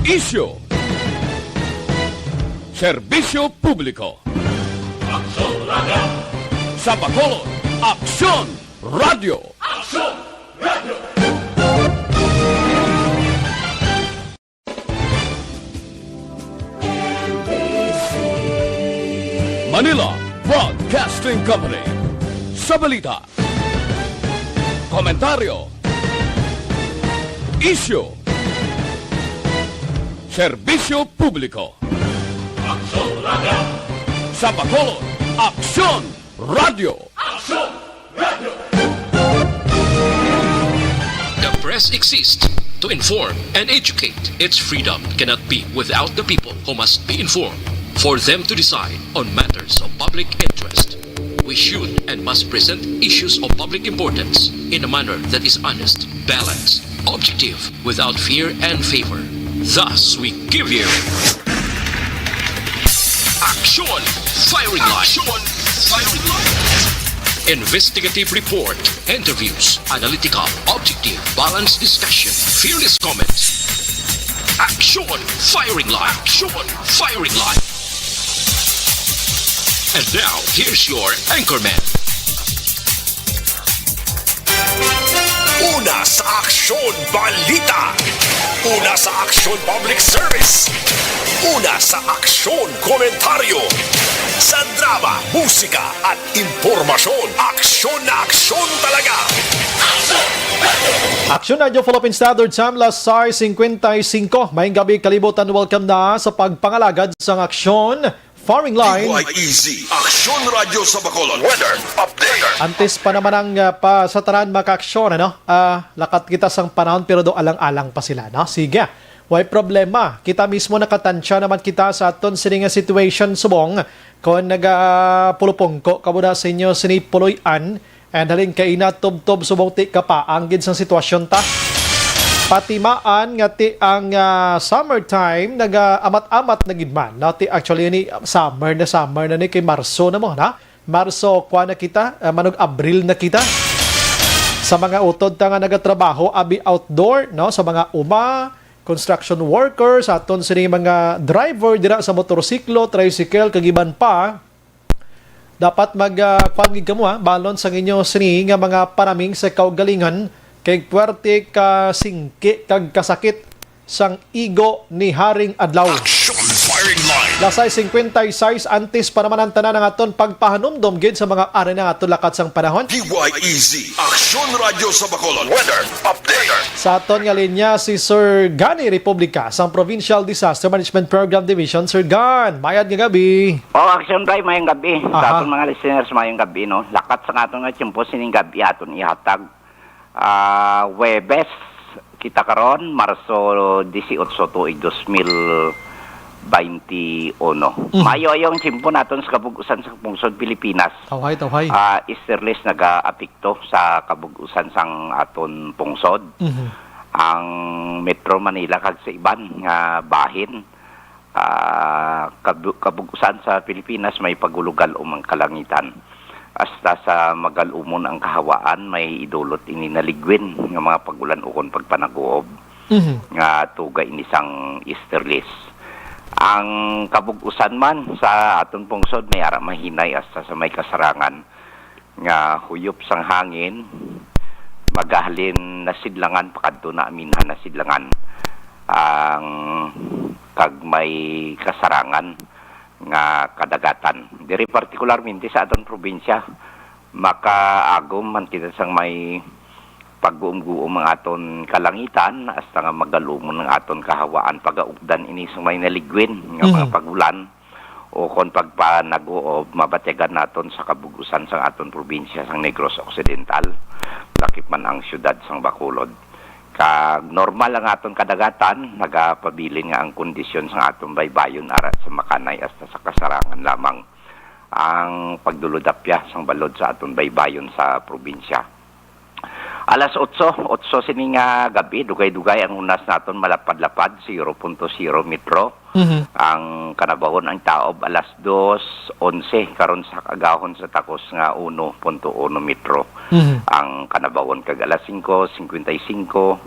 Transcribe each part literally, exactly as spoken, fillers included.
Isyu. Serbisyo publiko. Aksyon Radio. Sa Bacolod, Aksyon Radio. Aksyon Radio. Manila Broadcasting Company. Sa balita, komentaryo, isyu, serbisyo publiko. Aksyon Radio. Sa Bacolod, Aksyon Radio. Aksyon Radio. The press exists to inform and educate. Its freedom cannot be without the people, who must be informed for them to decide on matters of public interest. We should and must present issues of public importance in a manner that is honest, balanced, objective, without fear and favor. Thus, we give you Aksyon Firing Line. Aksyon Firing Line. Investigative report, interviews, analytical, objective, balanced discussion, fearless comments. Aksyon Firing Line. Aksyon Firing Line. And now, here's your anchorman. Una sa Aksyon Balita. Una sa Aksyon Public Service. Una sa Aksyon Komentaryo. Sa drama, musika, at impormasyon, aksyon na aksyon talaga. Aksyon Radyo Philippine Standard Time, alas sais cincuenta y cinco. Maayong gabi, kalibutan. Welcome na sa pagpangalagad sang Aksyon Firing Line. D Y E Z, Aksyon Radyo sa Bacolod. Weather update. Antes pa naman ang, ah, pa, sa tanan makaaksyon, ano? Ah, lakat kita sang panahon, pero do alang-alang pa sila, no? Sige. Way problema. Kita mismo nakatansya naman kita sa aton sini nga situation subong. Kon nagapulupongko kamo na sa inyo sini puloy-an, and halin kaina tubtob subong ti kapaang gid sang sitwasyon ta. Patimaan nga ti ang, ah, summertime nagaamat-amat na gid man. No, ti actually ni summer na summer na ni kay Marso na mo, na? Marso, kwa na kita, ah, manog Abril na kita. Sa mga utod ta nga nagatrabaho abi outdoor, no, sa mga uma, construction workers, aton sini mga driver dira sa motorsiklo, tricycle, kag iban pa, dapat mag, ah, kuwan gid kamo, ha, balon sang inyo sini nga mga panaming sa kaugalingon kay puwerte ka singki kag kasakit sang igo ni Haring Adlaw. Action Firing Line. Alas sais cincuenta y seis, antes pa naman ang tanan ang aton pagpahanumdom gid sa mga ari na nga aton lakat sang panahon. D Y E Z, Aksyon Radyo sa Bacolod. Weather update. Sa aton nga linya, si Sir Gani Republica, sang Provincial Disaster Management Program Division. Sir Gan, mayad nga gabi. Oh, Action Drive, mayong gabi. Aha. Sa aton mga listeners, mayong gabi, no? Lakat sa aton nga tiyempo, sining gabi aton ihatag. Ah, Huwebes, kita karon, Marso dieciocho, tuig dos mil veintiuno. Mm. Maayo-ayo ang tiyempo naton sa kabug-usan sa pungsod Pilipinas. Tawhay, tawhay. Ah, easterlies nagaapekto sa kabug-usan sang aton pungsod. Mhm. Ang Metro Manila kag sa iban nga bahin, ah, kabu-, kabug-usan sa Pilipinas may pagulog-alom ang kalangitan. Hasta sa magal-umon ang kahawaan, may idulot ini naligwin nga mga pag-ulan ukon pagpanaguob. Mhm. Nga tuga ini sang easterlies. Ang kabug-usan man sa aton pungsod may ara mahinay hasta sa may kasarangan nga huyop sang hangin, magahalin nasidlangan pakadto na aminhan nasidlangan ang kag may kasarangan nga kadagatan. Diri partikularmente sa aton probinsya, makaagom man kita sang may pagguom-guom ang aton kalangitan, hasta nga magal-umon ang aton kahawaan pagaugdan ini sang may naligwin nga mga Mhm. pag-ulan, o kon pagpanaguob, mabatyagan naton sa kabug-usan sang aton probinsya sang Negros Occidental, lakip man ang siyudad sang Bacolod. Kag normal ang aton kadagatan, nagapabilin nga ang kondisyon sang aton baybayon ara sa makanay hasta sa kasarangan lamang ang pagdulodapya sang balod sa aton baybayon sa probinsya. Alas otso, otso sini nga gabi, dugay-dugay ang hunas naton malapad-lapad, zero punto zero metro. Mhm. Ang kanabahon ang taob alas dos onse, karon sa agahon sa takos nga uno punto uno metro. Mhm. Ang kanabahon kag alas singko cincuenta y cinco,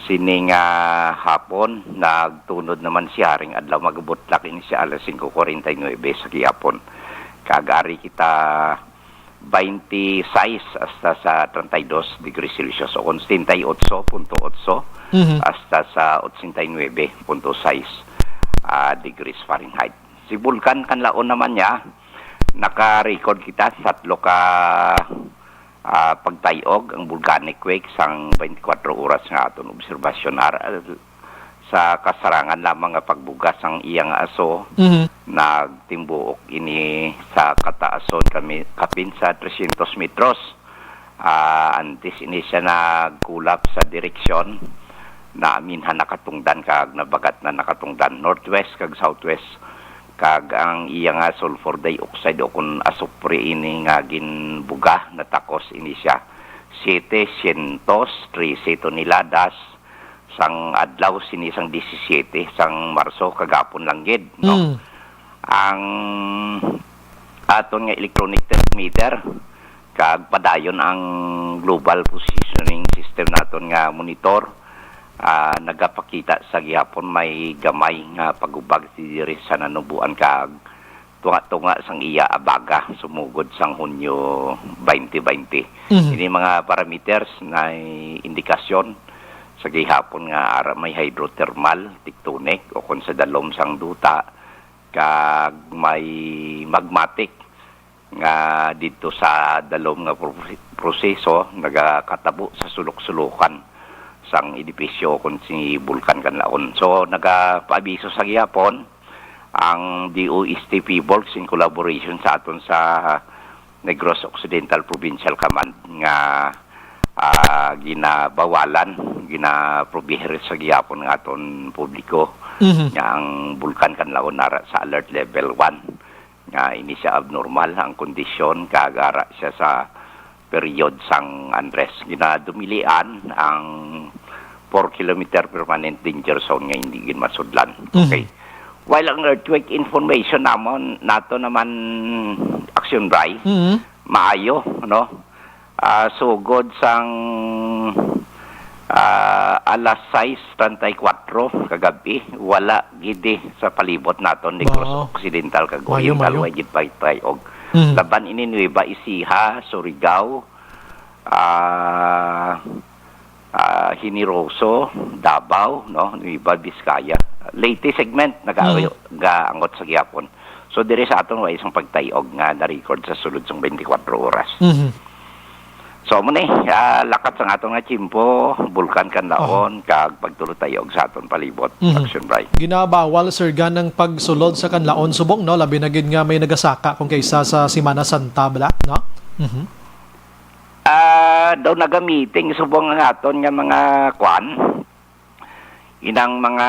Sini nga hapon, nagtunod naman siya, haring adlaw, magabutlak ini siya alas singko kuwarenta y nuebe sa gihapon. Kag ari kita twenty-six hasta sa treinta y dos degrees Celsius, o kon setenta y ocho punto ocho Mhm. hasta sa ochenta y nuebe punto sais, ah, degrees Fahrenheit. Si Bulkan Kanlaon naman niya, naka-record kita sa tatlo ka, ah, pagtay-og ang volcanic quake sang twenty-four oras nga aton obserbasyon. Ar-, sa kasarangan lamang nga pagbugas ang iya nga aso, Mhm. nagtimbuok ini sa kataason kami, kapin sa trescientos metros. Ah, antes ini siya nagkulap sa direksyon na aminhan nakatungdan kag nabagat na nakatungdan northwest kag southwest, kag ang iya nga sulfur dioxide o kun asupre ini nga ginbuga, natakos ini siya siete sientos trese toneladas sang adlaw sini sang disisiete sang Marso, kagapon lang gid, no? Mm. Ang aton nga electronic thermometer kag padayon ang global positioning system naton nga monitor, ah, nagapakita sa gihapon may gamay nga pagubag diri sa nanuboan kag tunga-tunga sang iya abaga sumugod sang Hunyo twenty twenty. Mhm. Ini mga parameters na indikasyon sa gihapon nga ara may hydrothermal, tectonic, o kon sa dalom sang duta, kag may magmatic nga didto sa dalom nga pro-, proseso nagakatabo sa sulok-sulokan sang edipisyo kon si Bulkan Kanlaon. So, nagapaabiso sa gihapon ang D O S T PHIVOLCS in collaboration sa aton sa Negros Occidental Provincial Command nga, ah, ginabawalan, ginaprohibit sa gihapon nga aton publiko Mhm. nga ang Bulkan Kanlaon nara sa alert level one. Nga ini siya abnormal ang kondisyon, kag ara siya sa period sang unrest. Ginadumilian ang four kilometer permanent danger zone nga hindi gid masudlan. Mhm. Okay. While ang earthquake information namon, nato naman, Action Bri, Mhm. maayo, no? Ah, sugod sang, ah, alas sais treinta y cuatro kagab-i, wala gid sa palibot naton, Negros Wow. Occidental kag Mayo, Oriental, mayo. Way gid pagtay-og. Mhm. Laban ini Nueva Ecija, Surigao, ah, ah, Generoso, Davao, no, Nueva Vizcaya. Leyte segment, naga-, Mhm. gaangot sa gihapon. So, diri sa aton, way isang pagtay-og nga na-record sa sulod sang twenty-four oras. Mhm. So, amo ni, ah, lakat sang aton nga tiyempo, Bulkan Kanlaon, Aha. kag pagtulotay-og sa aton palibot. Mhm. Action Bri. Ginabawal, Sir Gan, ang pagsulod sa Kanlaon subong, no? Labi na gid nga may nagasaka kung kaysa sa Semana Santa, bala, no? Mhm. Ah, daw naga-meeting subong ang aton nga mga kwan, inang mga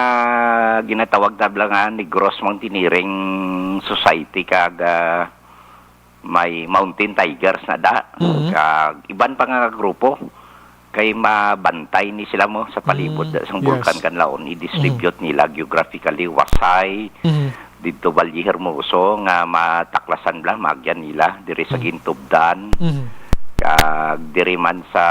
ginatawag tabla nga Negros Mountaineering Society kag, ah, may Mountain Tigers na da, Mhm. kag iban pa nga grupo, kay mabantay ni sila mo sa palibot Mm, sang Bulkan yes. Kanlaon, i-distribute Mhm. nila geographically, Wasay, Mhm. didto Valle Hermoso, nga mataklasan bala, maagyan nila, diri sa Mhm. Guintubdan, Mhm. kag diri man sa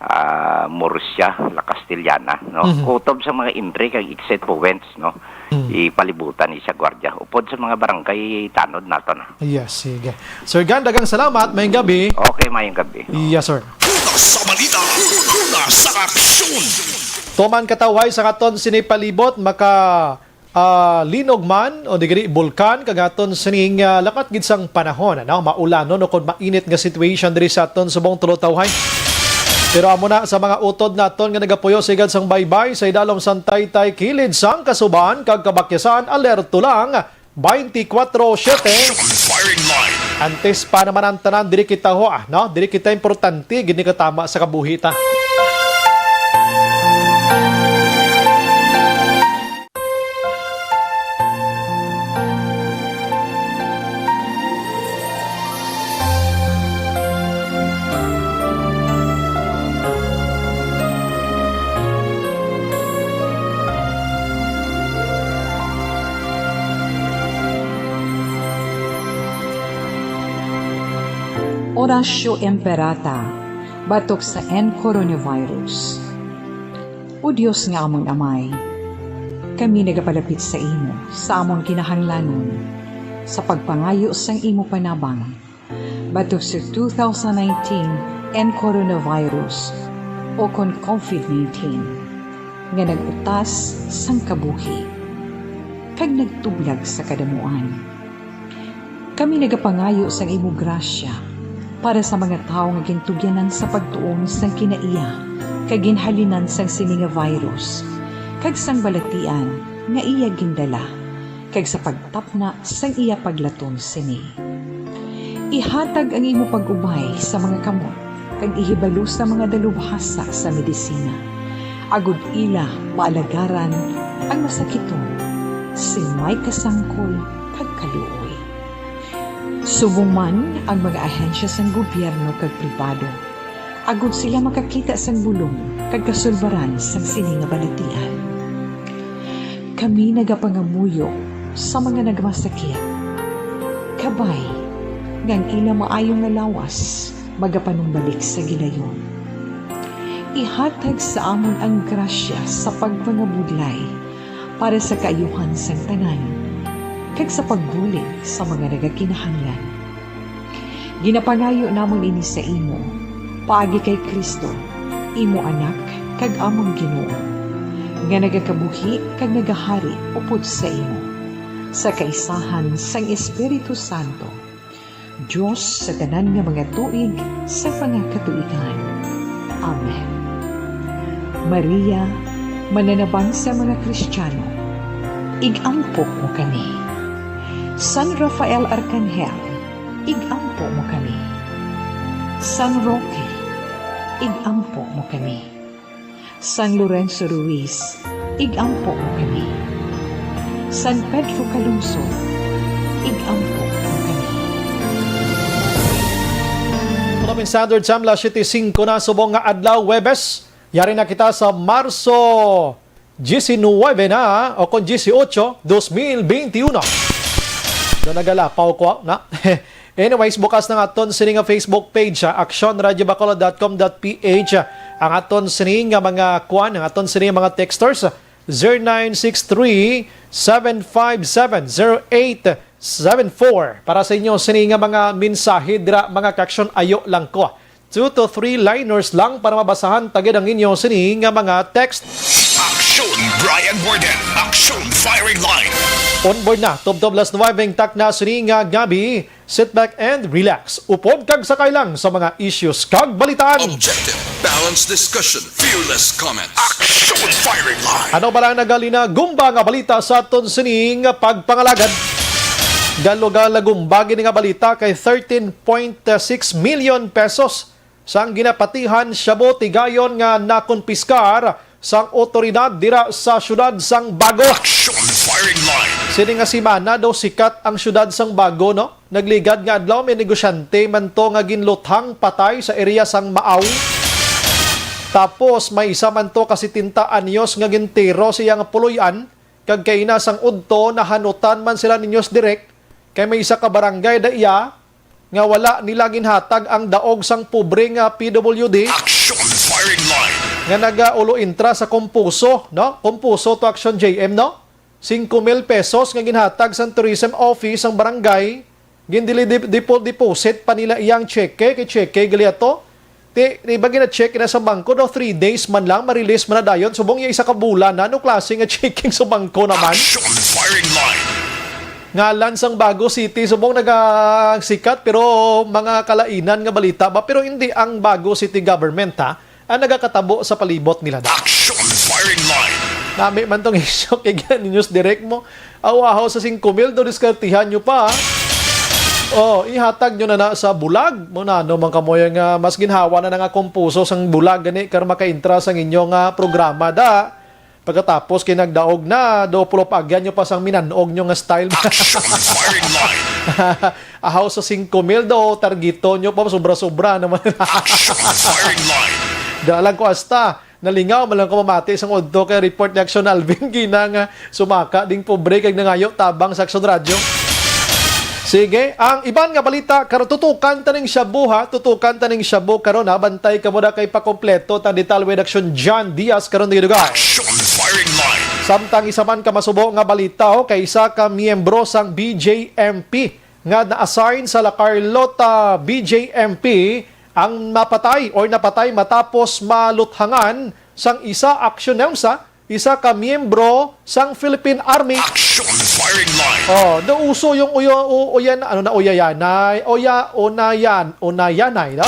ah, Murcia, La Castellana, no? Mhm. Kutob sa mga entry kag exit points, no? Mhm. Ipalibutan ni sa gwardiya. Upod sa mga barangay tanod nato na. Yes, sige. Sir Gan, daghang salamat. Mayong gabi. Okay, mayong gabi. Yes, sir. Una sa balita, una sa aksyon. Tuman katawhay sa katon sini palibot, maka ah, linog man o di gani bulkan, kag aton sining, ah, lakat gid sang panahon, ano, maulanon o kon mainit nga situation diri sa aton subong tulotawhay. Pero amo na sa mga utod naton nga nagapuyo sa igad sang baybay, sa idalom sang taytay kilid sang kasuban kag kabakyasan, alerto lang twenty-four seven. Firing line. Antes pa naman ang tanan, diri kita ho, ah, no? Diri kita importante, gid ni katama sa kabuhi ta. Oratio Imperata, batok sa N coronavirus. O Dios nga amon Amay, kami nagapalapit sa imo sa amon kinahanglanon sa pagpangayo sang imo panabang batok sa two thousand nineteen and coronavirus, o kon covid nineteen, nga nag-utas sang kabuhi kag nagtublag sa kadamuan. Kami nagapangayo sang imo grasya para sa mga tawo nga gintugyanan sa pagtuon sang kinaiya kag ginhalinan sang sini nga virus, kag sang balatian nga iya gindala, kag sa pagtapna sang iya paglaton sini. Ihatag ang imo pag-ubay sa mga kamot kag ihibalo sa mga dalubhasa sa medisina, agod ila maalagaran ang masakiton sing may kasangkol kag kaluoy. Subong man ang mga ahensya sang gobyerno kag pribado, agod sila makakita sang bulong kag kasulbaran sang sini nga balatian. Kami nagapangamuyo sa mga nagmasakit, kabay nga ang ila maayo nga lawas magapanumbalik sa gilayon. Ihatag sa amon ang grasya sa pagpangabudlay para sa kaayuhan sang tanan, kag sa pagbulig sa mga nagakinahanglan. Ginapangayo namon ini sa imo, paagi kay Cristo, imo Anak, kag amon Ginoo, nga nagakabuhi kag nagahari upod sa imo, sa kaisahan sang Espiritu Santo, Dios sa tanan nga mga tuig sa mga katuigan. Amen. Maria, mananabang sa mga Kristiyano, ig-ampo mo kami. San Rafael Arcangel, ig-ampo mo kami. San Roque, ig-ampo mo kami. San Lorenzo Ruiz, ig-ampo mo kami. San Pedro Calungsod, ig-ampo mo kami. Philippine Standard Time, alas siyete singko na subong nga adlaw, Huwebes. Yari na kita sa Marso diecinuebe na, o kon dieciocho, dos mil veintiuno. Do nagalapaw ko, na? Anyways, bukas na nga aton sini nga Facebook page, ha, action radio bacolod dot com dot P H. Ang aton sini nga mga kuan, ang aton sini nga mga texters, zero nine six three, seven five seven, zero eight seven four. Para sa inyo sini nga mga mensahe dira, mga ka-action, ayo lang ko. Two to three liners lang para mabasahan ta gid ang inyo sini nga mga text. Action Brian Warden, Action Firing Line. On board na, tubtob alas nuwebe ang takna sini nga gabi. Sit back and relax. Upod kag sakay lang sa mga issues kag balitaan. Objective, balanced discussion, fearless comment. Action Firing Line. Ano ba lang nagalina gumba nga balita sa aton sining pagpangalagad? Galo-galo gumba gini nga balita kay thirteen point six million pesos sang ginapatihan shabu tigayon nga nakonpiskar sang awtoridad dira sa siyudad sang Bago. Action Firing Line. Sini nga simana daw sikat ang siyudad sang Bago, no? Nagligad nga adlaw may negosyante man to nga ginluthang patay sa area sang Maaw. Tapos may isa man to ka setenta anyos nga gintiro sa iya nga puloy-an, kag kaina sang udto nahanutan man sila ni News Direct kay may isa ka barangay da iya nga wala nila ginhatag ang daog sang pobre nga P W D Action Firing Line. Nga nagaulo intra sa Compuso, no? Compuso to Action J M, no? Singko mil pesos nga ginhatag sang Tourism Office sang barangay, gindili-, dip-, depo-, deposit pa nila iyang cheque, kay cheque gali ato. Ti, di ba gina-check na sa bangko daw, three days man lang, ma-release man na dayon. Subong iya isa ka bulan na, ano klase nga checking sa bangko naman? Action Firing Line. Ngalan sang Bago City, subong nagasikat, pero mga kalainan nga balita ba? Pero hindi ang Bago City government, ha, ang nagakatabo sa palibot nila. Action Firing Line. Nami man tong isyu kay gani News Direct mo. Aw, ahaw sa singko mil do, diskartihan nyo pa. Oh, ihatag nyo na na sa bulag. Mo na, ano man kamo yung, ah, mas ginhawa na na nga Compuso sang bulag gani kar makaintra sang inyo nga programa da. Pagkatapos kay nagdaog na, do pulo pa agyan nyo pa sang minanog nyo nga style. Action Firing Line. Ahaw sa singko mil do, targito nyo pa, sobra-sobra naman. Action Firing Line. Dalag ko asta. Nalingaw man lang ko mamati sang udto kay report ni Action Alvin Gina nga sumaka ding pobre kag nangayo tabang sa Action Radyo. Sige, ang iban nga balita karon, tutukan taning shabu, ha, tutukan taning shabu karon, ha. Bantay kamo na kay pakompleto ta detalye with Action John Diaz karon nga lugar. Action firing line. Samtang isa man ka masubo nga balita, oh, kay isa ka miyembro sang B J M P nga na-assign sa La Carlota B J M P ang mapatay or napatay matapos maluthangan sang isa aksyon, sa isa ka miyembro sang Philippine Army. Action firing line. Oh, do uso yung uyo, u-, uyan, ano na, uyayanay, uya, unayan, unayanay, no?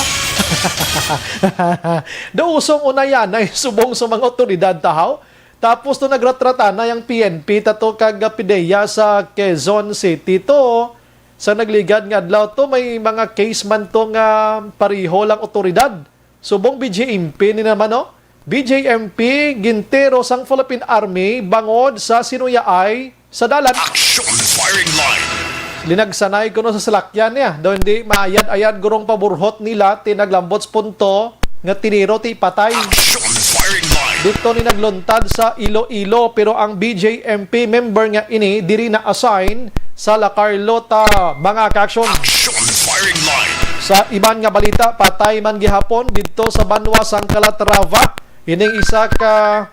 Do usong unayanay subong sa mga otoridad tahaw. Tapos to nagratrata na yung P N P tato kag PDEA sa Quezon City to. Sa nagligad nga adlaw to, may mga case man to nga pareho lang otoridad. Subong B J M P ni naman, no? B J M P, gintero sang Philippine Army bangod sa sinuyaay sa dalan. Action firing line. Linagsanay kuno sa salakyan niya. Daw hindi maayad-ayad gurong paburhot nila, tinaglambot sa punto nga tiniro ti patay. Action firing line. Dito ni nagluntad sa Iloilo, pero ang B J M P member nga ini diri na-assign sa La Carlota, mga ka-action. Action firing line. Sa iban nga balita, patay man gihapon didto sa banwa sang Calatrava. Ining isa ka,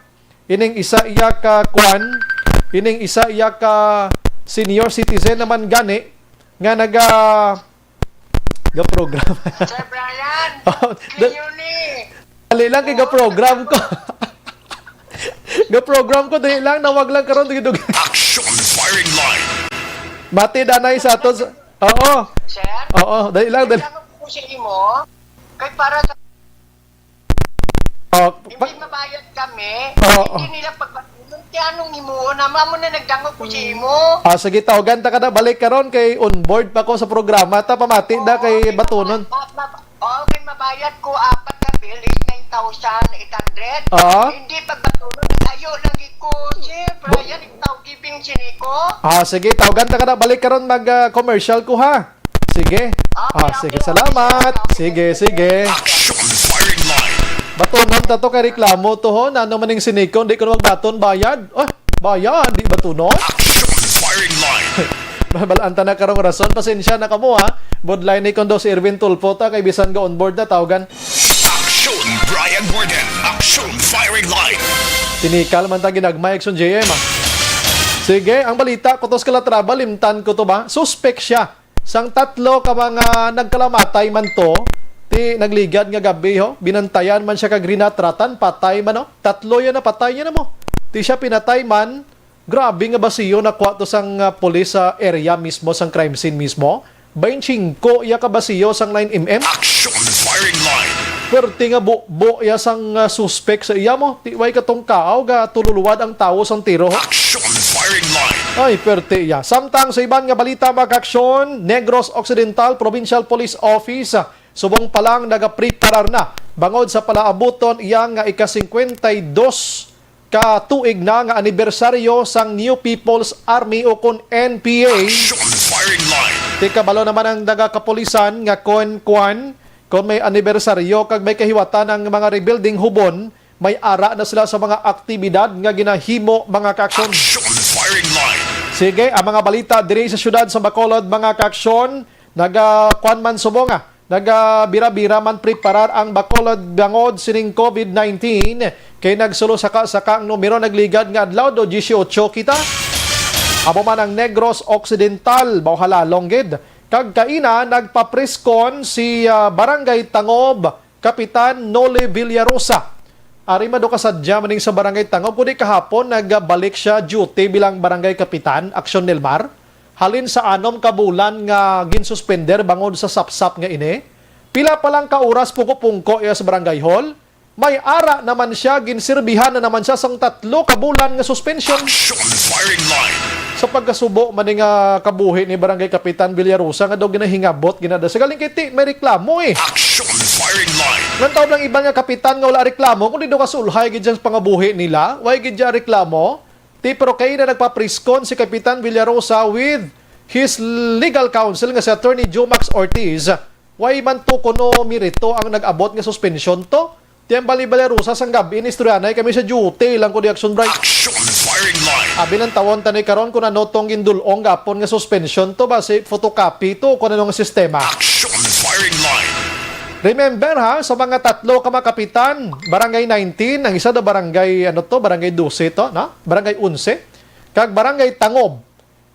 ining isa iya ka kwan, ining isa iya ka senior citizen naman gani nga naga, ga program. Sir Brian, Oh, da- Leonie. Dali lang kay ga program ko. Ga program ko, dali lang, nawag lang karon, dugdug. Action firing line. Mati danay sa ato. Oo. Sir? Oo, dali lang, dali. Nagtama po sa imo. Kay para sa Oh, hindi pa- mabayad kami, Oo. Hindi nila pagbatulon. Ti anong imo na mamo na nagdangog ko sa imo. Ah, sige, tawagan ta ka na balik karon kay on board pa ko sa programa ta, pamati na kay batunon. Ma-, ma-, oh, kay mabayad ko apat ka bill is nine thousand eight hundred. Oo. Hindi pagbatunon, ayo lang gid ko, sir. Brian, ikaw giving siniko. Ah, sige, tawagan ta ka na balik karon mag, ah, commercial ko, ha. Sige. Okay, Ah, okay, sige, okay, salamat. Sige, sige. Action firing line. Batunon ta to kay reklamo to, ho. Nano man ning sinikon, di ko na magbaton, bayad. Ah, bayad, di batunon. Action firing line. Mabalaan ta na karong rason. Pasensya na kamo, ha. Budlay ni kundo si Erwin Tulfo ta kay bisan ga onboard na tawgan. Action Brian Warden. Action firing line. Tinikal man ta ginagmay, Action J M, ah. Sige, ang balita, kutos Calatrava, limtan ko to ba? Suspek siya. Sang tatlo ka mga nagkalamatay man to, ti nagligad nga gabi, ho, binantayan man siya kag rinatratan, patay man, no? Tatlo yan, napatay niya na mo. Ti siya pinatay man, grabe nga basiyo, nakuha to sang, ah, pulis sa area mismo, sang crime scene mismo. Baynte singko iya ka basiyo sang nine M M. Action firing line. Pwerte nga bubo iya sang, ah, suspek sa iya mo. Ti way katong kaaw ga tululuwad ang tawo sang tiro. Action firing line. Ay, perte iya. Samtang sa iban nga balita, mga kaaksyon, Negros Occidental Provincial Police Office, ah, subong pa lang nagapreparar na bangod sa palaabuton iya nga ika-singkwenta y dos ka tuig na nga anibersaryo sang New People's Army o kon N P A. Action firing line. Ti kabalo naman ang nagakapulisan nga kon kuan, kon may anibersaryo kag may kahiwatan ang mga rebuilding hubon, may ara na sila sa mga aktibidad nga ginahimo, mga kaaksyon. Action firing line. Sige, ang mga balita diri sa siyudad sa Bacolod, mga kaaksyon, naga, kuwan man subong, ah, nagabira-bira man preparar ang Bacolod bangod sining COVID nineteen, kay nagsulo saka-saka ang numero nagligad nga adlaw do dieciocho kita. Amo man ang Negros Occidental, mauhalalong gid. Kag kaina, nagpapriskon si, ah, Barangay Tangob, Kapitan Noli Villarosa. Ari man do kasadya maning sa Barangay Tangob, kundi kahapon nagbalik siya duty bilang barangay kapitan, Aksyon Nilmar. Halin sa anom ka bulan nga ginsuspender bangod sa sapsap nga ini, pila pa lang ka oras pungko-pungko iya sa barangay hall, may ara naman siya, ginsirbihan na naman siya sang tatlo ka bulan nga suspension. Action firing line. Sa pagkasubo man ni nga kabuhi ni Barangay Kapitan Villarosa nga daw ginahingabot, ginada. Sa galing kay ti, may reklamo eh. Action firing line. Ngantaw lang iban nga kapitan nga wala reklamo, kundi daw kasulhay gid dyan sa pangabuhi nila, way gid dyan reklamo. Ti, pero kay na nagpapriskon si Kapitan Villarosa with his legal counsel nga si Attorney Jomax Ortiz, way man to kuno merito ang nag-abot nga suspensyon to. Ti ang Bali Villarosa sang gabi ni istoryanay kami sa duty lang ko di action break. Action fire Firing line. Abi ng tawon tani karon kung ano tong gindulong gapon nga suspension to, ba si photocopy to, kung ano nga sistema. Action firing line. Remember ha, sa mga tatlo ka mga kapitan, Barangay nineteen, ang isa do Barangay, ano to, Barangay dose to, no? Barangay onse, kag Barangay Tangob,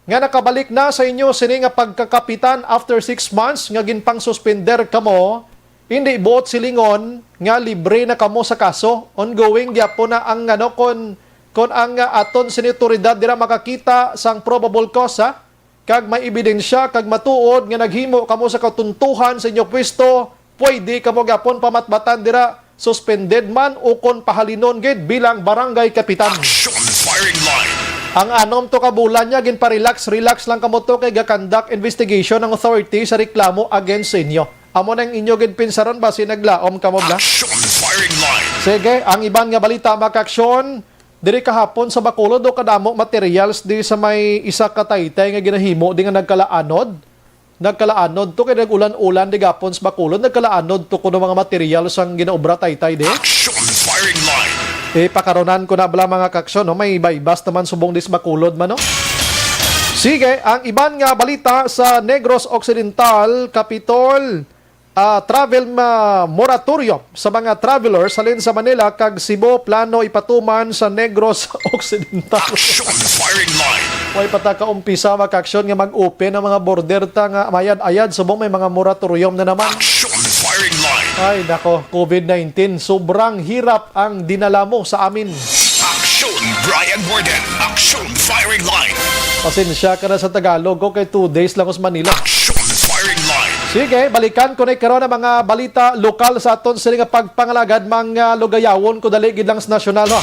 nga nakabalik na sa inyo sini nga pagkakapitan after six months nga ginpangsuspender kamo, hindi buot silingon nga libre na kamo sa kaso. Ongoing gyapon na ang, ano, kon, kon ang, ah, aton sini otoridad dira makakita sang probable cause, ha, kag may ebidensya kag matuod nga naghimo kamo sa katuntuhan sa inyo pwesto, pwede kamo gyapon pamatbatan dira, suspended man o kon pahalinon gid bilang barangay kapitan. Action firing line. Ang anom to ka bulan niya, ginpa-relax-relax lang kamo to kay ga-conduct investigation ang authority sa reklamo against sa inyo. Amo nang inyo gid pinsaron ba si naglaom kamo bla? Action firing line. Sige, ang iban nga balita, mga kaaksyon, diri kahapon sa Bacolod, do kadamo materials di sa may isa ka taytay nga ginahimo di nga nagkalaanod. Nagkalaanod to kay nag-ulan-ulan di gapon sa Bacolod, nagkalaanod to kuno mga material sang ginaobra taytay di. Action firing line. Eh, pakaronan ko na bala, mga kaaksyon, no? May baybas naman subong di sa Bacolod man, no? Sige, ang iban nga balita sa Negros Occidental, Capitol, ah, travel ma-, moratorium sa mga travelers halin sa Manila kag Cebu plano ipatuman sa Negros Occidental. Action firing line. Way pa ta kaumpisa, mga kaaksyon, nga mag-open ang mga border ta nga mayad-ayad subong may mga moratorium na naman. Action firing line. Ay, nako, COVID nineteen, sobrang hirap ang dinala mo sa amin. Action, Brian Warden. Action firing line. Pasensya ka na sa Tagalog ko kay two days lang ko sa Manila. Action firing line. Sige, balikan ko na karon ang mga balita lokal sa aton sini nga pagpangalagad, mga lugayawon ko dali gid lang sa nasyonal, ha.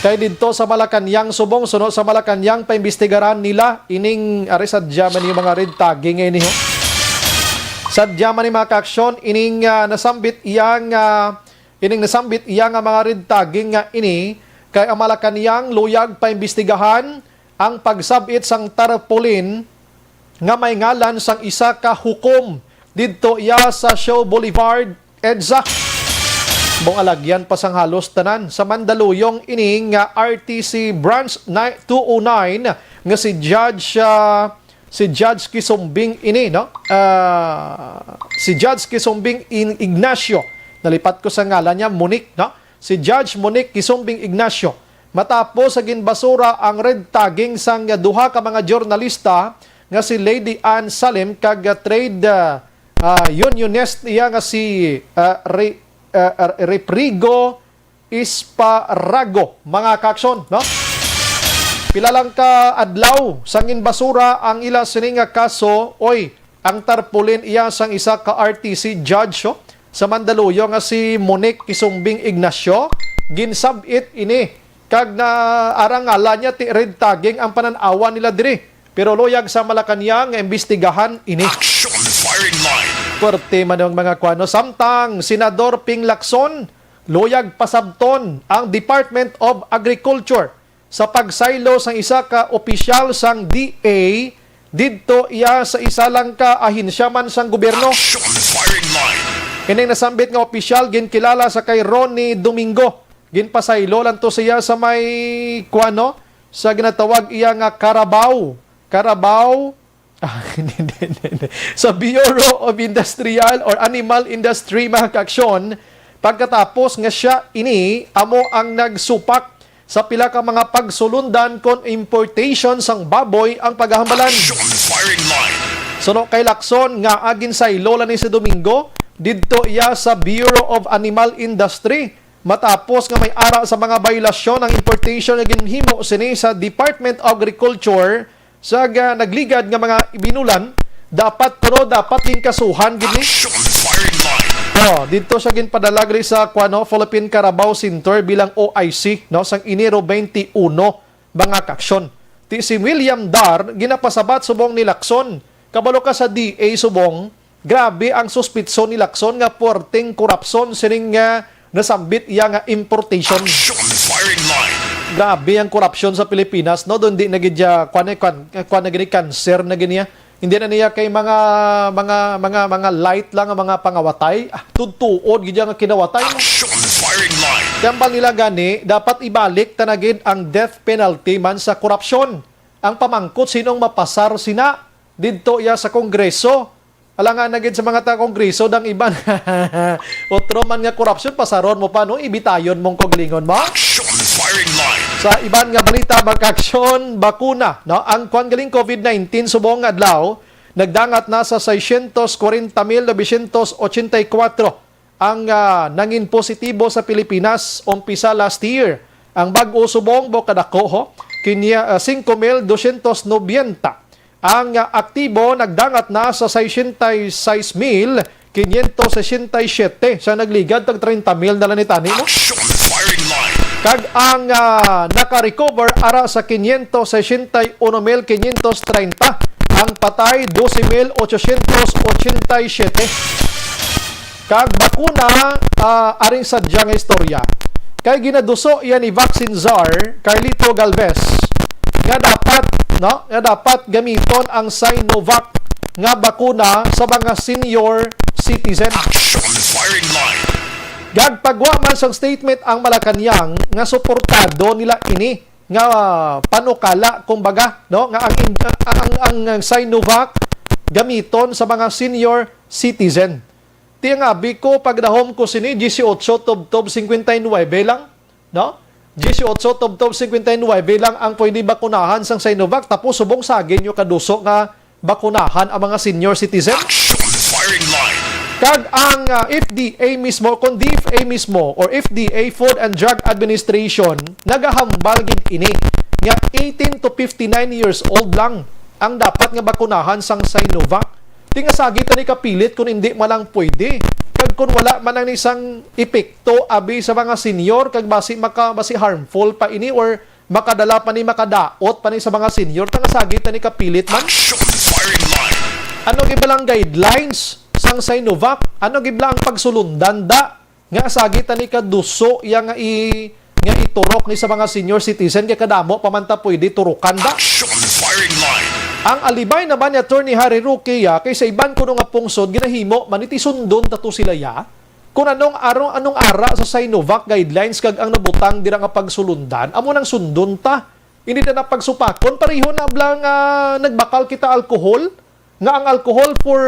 Kay didto sa Malacañang subong, suno sa Malacañang, paimbestigaran nila ining, ari, sadya man yung mga red tagging nga ini, ho. Sadya man ni, mga kaaksyon, ining, ah, nasambit iyang, ah, ining nasambit iya nga mga red tagging nga ini, kay ang Malacañang luyag paimbestigahan ang pagsab-it sang tarpaulin nga may ngalan sang isa ka hukom didto iya sa Shaw Boulevard, EDSA. Mong alagyan pa sang halos tanan sa Mandaluyong ini nga R T C Branch ni-, two oh nine nga si Judge, ah, si Judge Kisumbing ini, no? Ah, si Judge Kisumbing In-, Ignacio. Nalipat ko sa ngalan niya, Monique, no? Si Judge Monique Kisumbing Ignacio. Matapos sa ginbasura ang red tagging sang duha ka mga journalista nga si Lady Ann Salim kag, ah, trade, ah, ah, unionist iya nga si, ah, Re-, ah, ah, Reprigo Isparago, mga kaaksyon, no? Pila lang ka adlaw sang ginbasura ang ila sini nga kaso, oy, ang tarpaulin iya sang isa ka R T C judge, oh, sa Mandaluyong nga si Monique Kisumbing Ignacio, ginsab-it ini kag naarangalan niya ti red tagging ang panan-awan nila diri. Pero luyag sa Malacañang nga imbestigahan ini. Action firing line. Puwerte man ang mga kwano. Samtang Senador Ping Lacson, luyag pasabton ang Department of Agriculture sa pagsaylo sang isa ka opisyal sang D A didto iya sa isa lang ka ahensya man sang gobyerno. Action firing line. Ining nasambit nga opisyal ginkilala sa kay Ronnie Domingo. Ginpasaylo lang to siya sa may, kuwano, sa ginatawag iya nga Carabao. Carabao. Ah, hindi, hindi, hindi, hindi. Sa Bureau of Industrial or Animal Industry, mga kaaksyon, pagkatapos nga siya ini amo ang nagsupak sa pila ka mga pagsulundan kon importation sang baboy ang paghahambalan. Action firing line. Suno kay Lacson nga aginsaylo lang ni si Domingo, didto iya sa Bureau of Animal Industry, matapos nga may ara sa mga biolasyon ang importation nga ginhimo sini sa Department of Agriculture sa ga-, nagligad nga mga binulan, dapat, pero dapat ginkasuhan gid ni. Action firing line. Oh, didto siya ginpadala gid sa, kuwano, Philippine Carabao Center bilang O I C, no, sang Enero twenty-one, mga kaaksyon. Ti si William Dar ginapasabat subong ni Lacson. Kabalo ka sa D A subong, grabe ang suspitso ni Lacson nga puwerteng korupsyon sining nga nasambit iya nga importation. Action firing line. Grabe ang korupsyon sa Pilipinas, no? Doon di na gid siya, kwan, kwan, kwan na gini, cancer na gini, ah. Hindi na niya kay mga, mga, mga, mga light lang ang mga pangawatay. Ah, tutuod gid siya nga kinawatay, no? Action firing line. Tambal nila gani, dapat ibalik ta na gid ang death penalty man sa korupsyon. Ang pamangkot, sinong mapasar sina didto iya sa Kongreso? Alangan na gid sa mga taga-Kongreso, dang iban. Otro man nga korupsyon, pasaron mo pa, no? Ibitayon mong koglingon mo. Action Firing Line. Sa iban nga balita, mag-aksyon, bakuna, no? Ang kwan galing COVID nineteen subong adlaw, nagdangat na sa seiscientos kwarenta mil novecientos ochenta y kuwatro ang, ah, nangin positibo sa Pilipinas umpisa last year. Ang bag-o subong mo kadako, ho, kinya, ah, singko mil dosyentos nobenta. Ang, ah, aktibo nagdangat na sa sesenta y seis mil quinientos sesenta y siete. Sa nagligad, tag treinta mil na lang ni tani, no? Action Firing Line. Kag ang, ah, naka-recover ara sa quinientos sesenta y uno mil quinientos treinta. Ang patay, doce mil ochocientos ochenta y siete. Kag bakuna, ah, aring sadya nga istorya. Kay ginaduso iya ni vaccine czar Carlito Galvez nga dapat, no, nga dapat gamiton ang Sinovac nga bakuna sa mga senior citizen. Action Firing Line. Gagpagwa man sang statement ang Malacañang nga suportado nila ini nga panukala, kumbaga, no, nga ang in-, ang, ang, ang Sinovac gamiton sa mga senior citizen. Ti ang abi ko, pagdahom ko sini, dieciocho tubtob cincuenta y nueve lang, no? Dieciocho tubtob cincuenta y nueve lang ang pwede bakunahan sang Sinovac, tapos subong sagi nyo kaduso nga bakunahan ang mga senior citizen. Action Firing Line. Kag ang, ah, F D A mismo, kon D F A mismo, or F D A, Food and Drug Administration, nagahambal gid ini nga eighteen to fifty-nine years old lang ang dapat nga bakunahan sang Sinovac. Ti nga sagi ta ni kapilit kun indi man lang pwede. Kag kun wala man ang isang epekto abi sa mga senior, kag basi maka, basi harmful pa ini or makadala pa ni, makadaot pa ni sa mga senior, ti nga sagi ta ni kapilit man. Action Firing Line. Ano gid ba lang guidelines sang Sinovac? Ano gid ba lang ang pagsulundan da? Nga sagi ta ni kaduso iya nga i-, nga iturok ni sa mga senior citizen, kay kadamo pa man ta pwede turukan da. Action Firing Line. Ang alibay naman ni Attorney Harry Roque, ya, kay sa iban kuno nga pungsod, ginahimo man iti sundon ta to sila, ya. Kung anong aro-, anong ara sa Sinovac guidelines kag ang nabutang dira nga pagsulundan, amo nang sundon ta. Hindi na pagsupakon, pareho na bla nga nagbakal kita alcohol, nga ang alcohol for,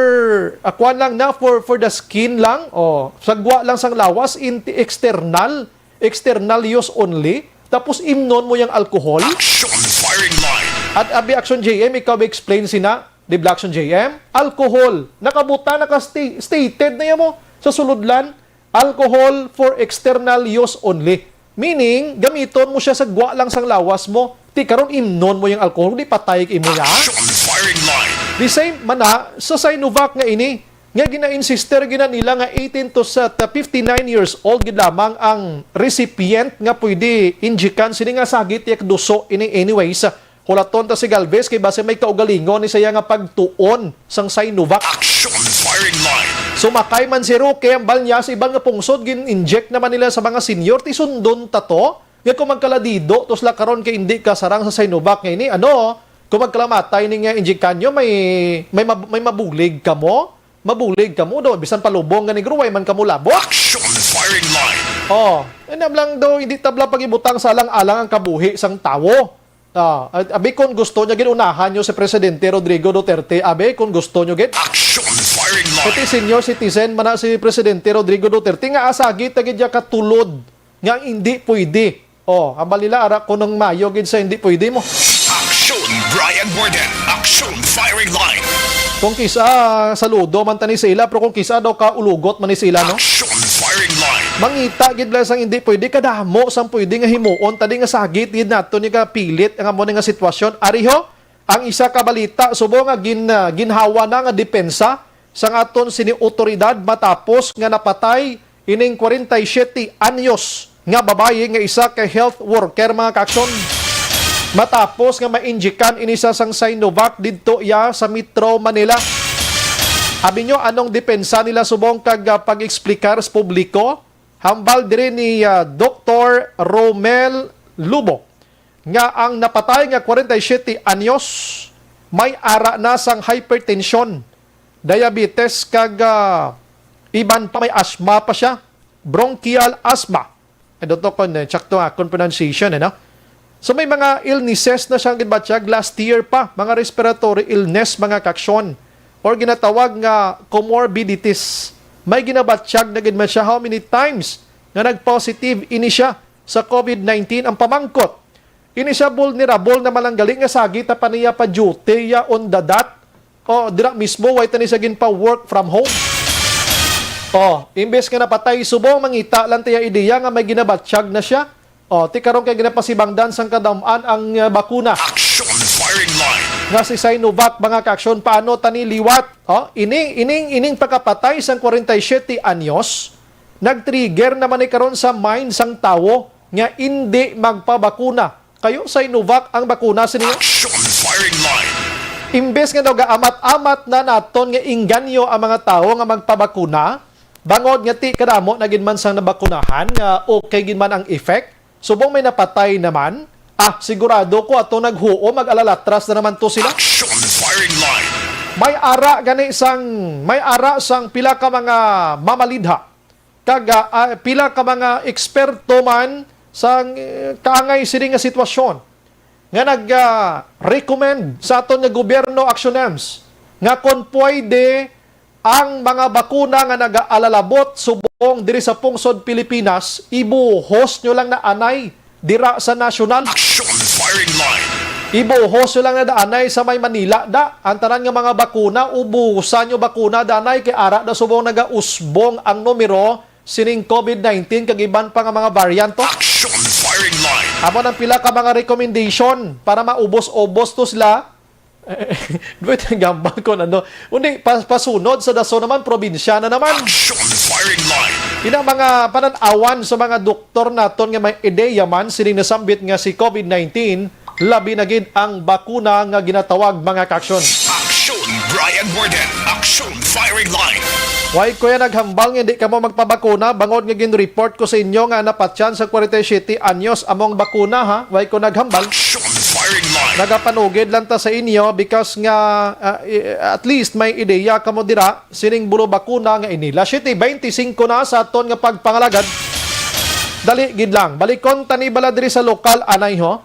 ah, kuwan lang na, for, for the skin lang, o, sagwa lang sang lawas, in external, external use only, tapos imnon mo yung alcohol. Action Firing Line. At abi Action J M, ikaw explain sina, di ba Action J M? Alcohol, nakabuta, naka-sta-, stated na yan mo sa suludlan, alcohol for external use only. Meaning, gamiton mo siya sa gwa lang sang lawas mo. Ti karon imnon mo yung alcohol, di patay ka imo ya. Action Firing Line. The same man na sa Sinovac nga ini, nga gina-insister gina nila nga eighteen to sa, ta fifty-nine years old gid lamang ang recipient nga pwede injikan sini nga sagit yak duso ini anyways. Hulaton ta si Galvez kay base may kaugalingon ni sa iya nga pagtuon sang Sinovac. Action Firing Line. Sumakay man si Roque, ang balnya sa iban nga pungsod, gin-inject naman nila sa mga senior. Ti sundon ta to, nga kung magkaladido to sila karon kay hindi ka sarang sa Sinovac nga ini, ano, kung magkalamatay ni nga injikan nyo, may, may, mab-, may mabulig ka mo? Mabulig ka mo do, bisan palubong nga negro, way man ka mo labot. Action Firing Line. Oh, inam lang daw, hindi tabla pag-ibutang sa alang-alang ang kabuhi sang tawo. Ah, abi kung gusto niya gid unahan niyo si Presidente Rodrigo Duterte, abi kung gusto niyo gid. Action Firing Line. Pati senior citizen man na si Presidente Rodrigo Duterte nga asagi ta gid niya katulod nga ang hindi pwede. Oh, ambal nila ara ko nang mayo gid sa hindi pwede mo. Action Brian Warden. Action Firing Line. Kung kisa saludo man tani sa ila, pero kung kisa daw ka ulugot man ni sa ila, no? Action Firing Line. Mangita gid lang sang hindi pwede, kadamo sang pwede nga himuon, tadi nga sagit gid nato ni kapilit ang amo ni nga sitwasyon. Ariho, ang isa ka balita, subo nga gin-, ah, ginhawa na nga depensa sang aton sini otoridad matapos nga napatay ining kwarenta y siyete anyos nga babayi nga isa ka health worker, mga kaaksyon. Matapos nga mainjikan ini sa sang Sinovac didto iya sa Metro Manila. Abi nyo, anong depensa nila subong kag, ah, pag-eksplikar sa publiko? Hambal diri ni, ah, Doktor Romel Lubo nga ang napatay nga kwarenta y siyete anyos may ara na sang hypertension, diabetes, kag, ah, iban pa, may asthma pa siya, bronchial asthma. Doktor, kung, eh, tsakto nga akon pronunciation, eh, no? So, may mga illnesses na siyang ginbatyag last year pa, mga respiratory illness, mga kaaksyon, or ginatawag nga comorbidities. May ginabatyag na gid man siya how many times nga nag-positive ini siya sa covid nineteen. Ang pamangkot, ini siya vulnerable na man lang gali nga sagi ta pa niya pa duty ya on the dot. O, dira mismo, way tani sa ginpa-work from home. O, imbes nga napatay subong, mangita lang tiya ideya nga may ginabatyag na siya. O, ti karon kay ginapasibangdan sang kadam-an ang, uh, bakuna. Action firing line. Nga si Sinovac, mga kaaksyon, paano tani liwat? O, ini, ining, ining pagkapatay sang forty-seven anyos, nag-trigger naman ni karon sa mind sang tawo nga indi magpabakuna. Kayo sa Sinovac ang bakuna sini. Action firing line. Imbes nga daw gaamat-amat na naton nga inganyo ang mga tawo nga magpabakuna, bangod nga ti kadamo na gid man sang nabakunahan nga okay gid man ang effect, subong may napatay naman, ah, sigurado ko ato naghuo, mag-alalatras na naman to sila. Action firing line. May ara gani sang, may ara sang pila ka mga mamalidha kag, ah, ah, pila ka mga eksperto man sa, eh, kaangay sini nga sitwasyon nga nag-recommend sa aton nga gobyerno, Action Ems, nga kon pwede ang mga bakuna nga nagaalalabot subong diri sa pungsod Pilipinas, ibuhos nyo lang na anay dira sa nasyonal. Action firing line. Ibuhos nyo lang na daanay sa may Manila, da. Ang tanan nga mga bakuna, ubusan nyo bakuna daanay kay ara na subong nagausbong ang numero sining covid nineteen kag iban pa nga mga variant to. Action firing line. Amo nang pila ka mga recommendation para maubos-ubos to sila. Duway tang gambang kon ano. Undi, pa-, pasunod sa daso naman, probinsya na naman. Action firing line. Ina mga panan-awan sa mga doktor naton nga may ideya man sining nasambit nga si covid nineteen, labi na gid ang bakuna nga ginatawag, mga kaaksyon. Action, Brian Warden. Action firing line. Why, kuya, naghambal nga hindi kamo magpabakuna bangod nga gin-report ko sa inyo nga napatyan sa forty-seven anyos among bakuna, ha? Why ko naghambal? Action firing line. Nagapanugid lang ta sa inyo because nga, ah, i-, at least may ideya kamo dira sining bulo bakuna nga ini. Las siete beintisinko na sa aton nga pagpangalagad. Dali gid lang. Balikon ta ni bala diri sa lokal, anay ho.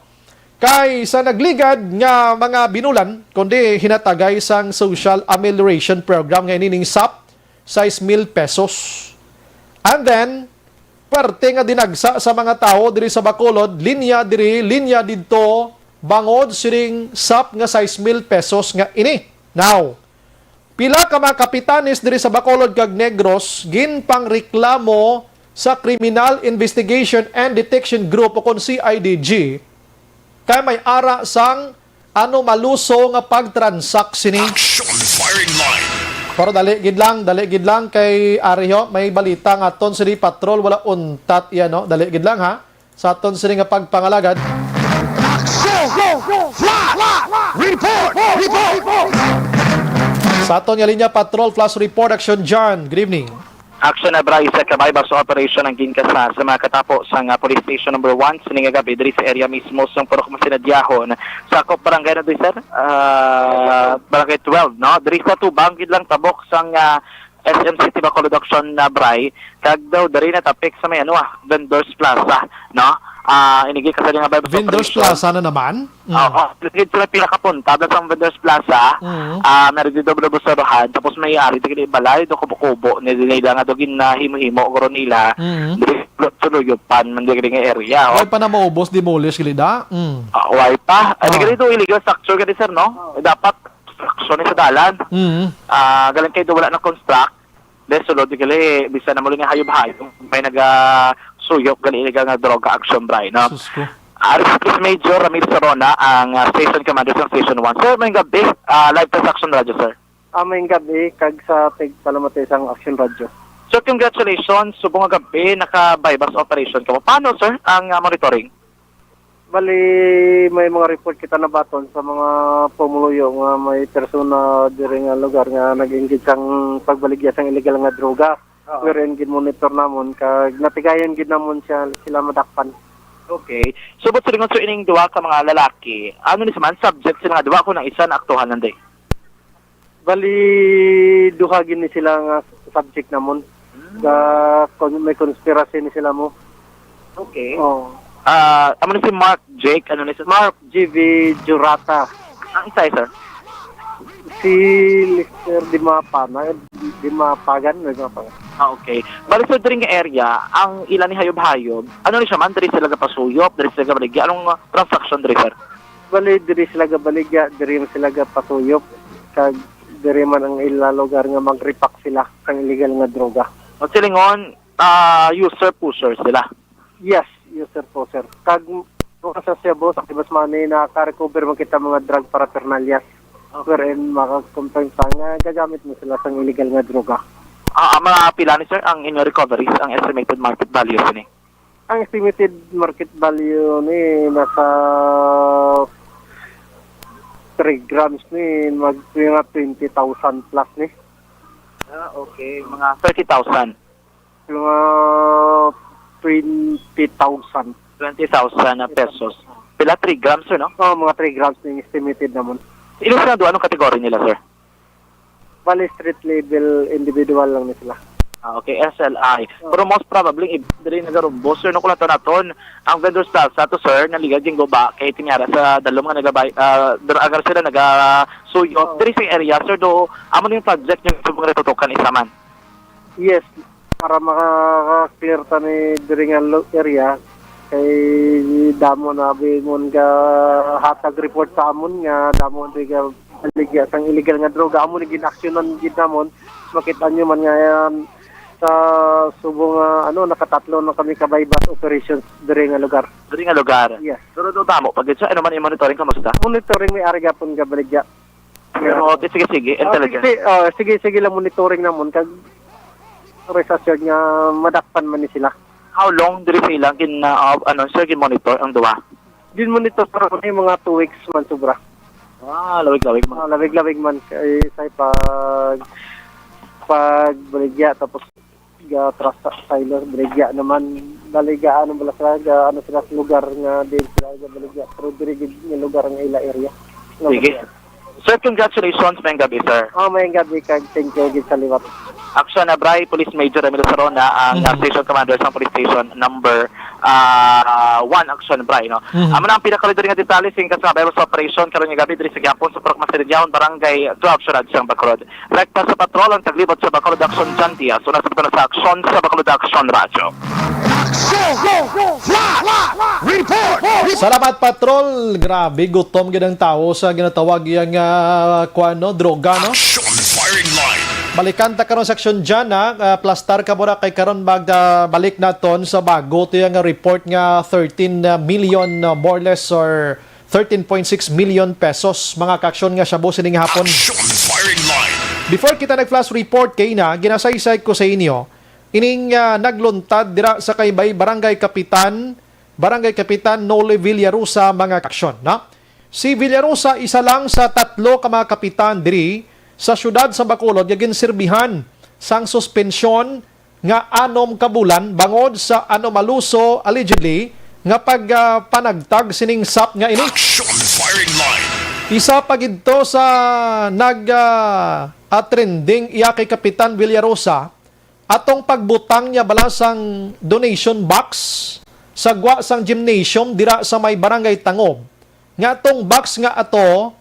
Kay sa nagligad nga mga binulan, kundi hinatagay sang Social Amelioration Program nga ini ning sap, sais mil pesos. And then, parte nga dinagsa sa mga tawo diri sa Bacolod, linya diri, linya didto, bangod sining sap nga sais mil pesos nga ini. Now, pila ka mga kapitanes diri sa Bacolod kag Negros ginpangreklamo sa Criminal Investigation and Detection Group o kon C I D G, kay may ara sang anomaluso nga pagtransak sini. Action firing line. Pero dali gid lang, dali gid lang kay ari ho, may balita nga aton sini patrol, wala untat iya, no? Dali gid lang, ha. Sa aton sini nga pagpangalagad. Action flash report, report. Sa aton nga linya patrol flash report, Action John. Good evening. Action na, Bryce, sa kabay-bas operation ang ginkasa sa mga katapo sang, ah, Police Station Number One sining nga gabi diri sa area mismo sang Purok Masinadyahon, sakop Barangay na diri, sir? Ah, Barangay twelve, no? Diri sa tubang gid lang tabok sang, ah, S M City Bacolod Action, ah, Bry, kag daw diri natapik sa may, ano, ah, Vendors Plaza, no? Ah, inigit ka sa nga by Vendors Plaza na naman? Mm. Oo, lugid sila pila ka punta, dahil sa Vendors Plaza, Mm. ah, meron dito Bulobo Saruhan, tapos may ari dito balay, do kubo-kubo, ni nila nga do ginahimo-himo, guro nila, Mm. dili suluyopan, man diri nga area, oh. Way pa na maubos, demolish, gali da? Mm. Ah, way pa. Ay, Ah. Gali do illegal structure, gali, sir, no? Dapat construction sa dalan. Mm. Ah, galing kayo do wala na construct, Dahil sulod, di gali, bisan na muli nga hayop-hayop, may nagasuyop, gali, illegal nga droga action, Bry, no? Sus ko. Ari si Police Major Ramil Sarona, ang, ah, station commander sa Station One. Sir, may gabi, ah, live transaction radyo, sir. Ah, may gabi, kag sa tig palamati sang Action Radio. Sir, congratulations. Subong nga gabi, naka-buy-bust operation ka mo. Paano, sir, ang, ah, monitoring? Bali, may mga report kita nabaton sa mga pumuluyo nga may persona diri nga lugar nga nag-engage sang pagbaligya sang illegal nga droga. Oo. Wherein gid monitor namon kag natigayon gid namon siya, sila madakpan. Okay. So, but silingon, so, ining duha ka mga lalaki, ano ni man subject sila nga duha, kung ang isa na aktuhan nanday? Bali, duha gid ni sila nga subject namon. Hmm. Ga-, kon-, may conspiracy ni sila mo. Okay. Oh. Ah, amo ni si Mark Jake, ano ni si Mark G V Jurata. Ang isa, sir? Si Lester Dimapa, na Dimapagan, Dimapagan. Ah, okay. Bali, sir, diri nga area, ang ila ni hayop-hayop, ano ni siya man, diri sila gapasuyop, diri sila gabaligya, anong, ah, transaction diri, sir? Bali, diri sila gabaligya, diri man sila gapasuyop, kag diri man ang ila lugar nga mag-repack sila sang illegal nga droga. O, silingon, ah, user pusher sila. Yes, user pusher. Kag mga sa Cebu, sa Kibas Money, nakaka-recover man kita mga drug paraphernalia. Okay. Wherein makakompensar nga gagamit mo sila sang illegal nga droga. Ah, ang mga pila ni, sir, ang inyong recoveries, ang estimated market value sini? Ang estimated market value ni nasa three grams ni, mag, mga twenty thousand plus ni. Ah, okay. Mga thirty thousand. Mga twenty thousand. Twenty thousand na pesos. Pila? Three grams, sir, no? Oh, mga three grams na yung estimated naman. Ilis na doon, anong category nila, sir? Bali, street level individual lang ni sila. Ah, okay, S L I. Oh. Pero most probably, if diri nagarumbo, sir, no, kung naton-aton, ang vendors plaza to, sir, naliga ginguba kay tinyara sa dalom nga nagabay, ah, dra-, agar sila nagasuyop. Oh. Diri sa area, sir, do, amo na yung project yung mga retutukan isa man. Yes, para maka-clear ta ni diri nga lo-, area, kay damo na bi mon ga hatag report sa amon nga damo di ga baligya sang illegal nga droga. Amo ni ginaksyonan gid namon. Makita nyo man nga yan sa subong nga, ano, nakatatlo na kami ka buy-bust operations diri nga lugar. Diri nga lugar? Yes. Pero do tamo pa gid siya, ano man yung monitoring, kamusta? Monitoring, may ari gapon ga baligya. Pero, okay, sige, sige. Ah, intelligence. Sige, ah, sige, sige lang monitoring namon kag rest assured nga madakpan man ni sila. How long diri sa ilang gin, ah, ano, sir, gin-monitor ang duha? Gin-monitor pa rin mga two weeks man sobra. Ah, lawig-lawig man. Ah, lawig-lawig man. Kay say pag, pag baligya, tapos ga trust sa silo, baligya naman. Bali, ga ano bala sila, ga ano sila sa lugar nga di sila ga baligya. Pero diri gid nga lugar nga ila area. Nga Sige. baligya. Sir, congratulations, mayang gabi, sir. Oh, mayang gabi, kag thank you gid sa liwat. Action na, Bray, Police Major Emilio Sarona, ang Mhm. Station Commander sa Police Station number, ah, one, Action, Bray, no? Mhm. Amo na ang pinakauli diri nga detalye sing kasabay sa operasyon karon nga gabi diri sa gihapon sa Purok Masirinyaon, Barangay twelve, Siyudad sang Bacolod. Rekta sa patrol ang taglibot sa Bacolod Action, John Diaz. Una sa pagkuna sa aksyon sa Bacolod Action Radyo. Action! Flash! Report! Salamat, Patrol. Grabe, gutom gid ang tawo sa ginatawag yang, ah, kuwan, no? Droga, no? Action firing line. Balikan ta karon sa aksyon dyan, ha? Ah, plastar ka muna kay karon mag, ah, balik naton sa bago. Ito yung, ah, report nga thirteen million, ah, more or less, or thirteen point six million pesos, mga kaaksyon, nga shabu sining hapon. Action firing line. Before kita nag-flash report kay na, ginasaysay ko sa inyo, ining, ah, nagluntad dira sa kay Bay Barangay Kapitan, Barangay Kapitan Noli Villarosa, mga kaaksyon, no? Si Villarosa, isa lang sa tatlo ka mga kapitan diri sa siyudad sa Bacolod nga ginsirbihan sang suspensyon nga anom ka bulan bangod sa anomaluso, allegedly, nga pag, ah, panagtag sining sap nga ini. Action firing line. Isa pa gid to sa nag, ah, ah, trending iya kay Kapitan Villarosa, atong pagbutang niya bala sang donation box sa gwa sang gymnasium dira sa may Barangay Tangob, nga atong box nga ato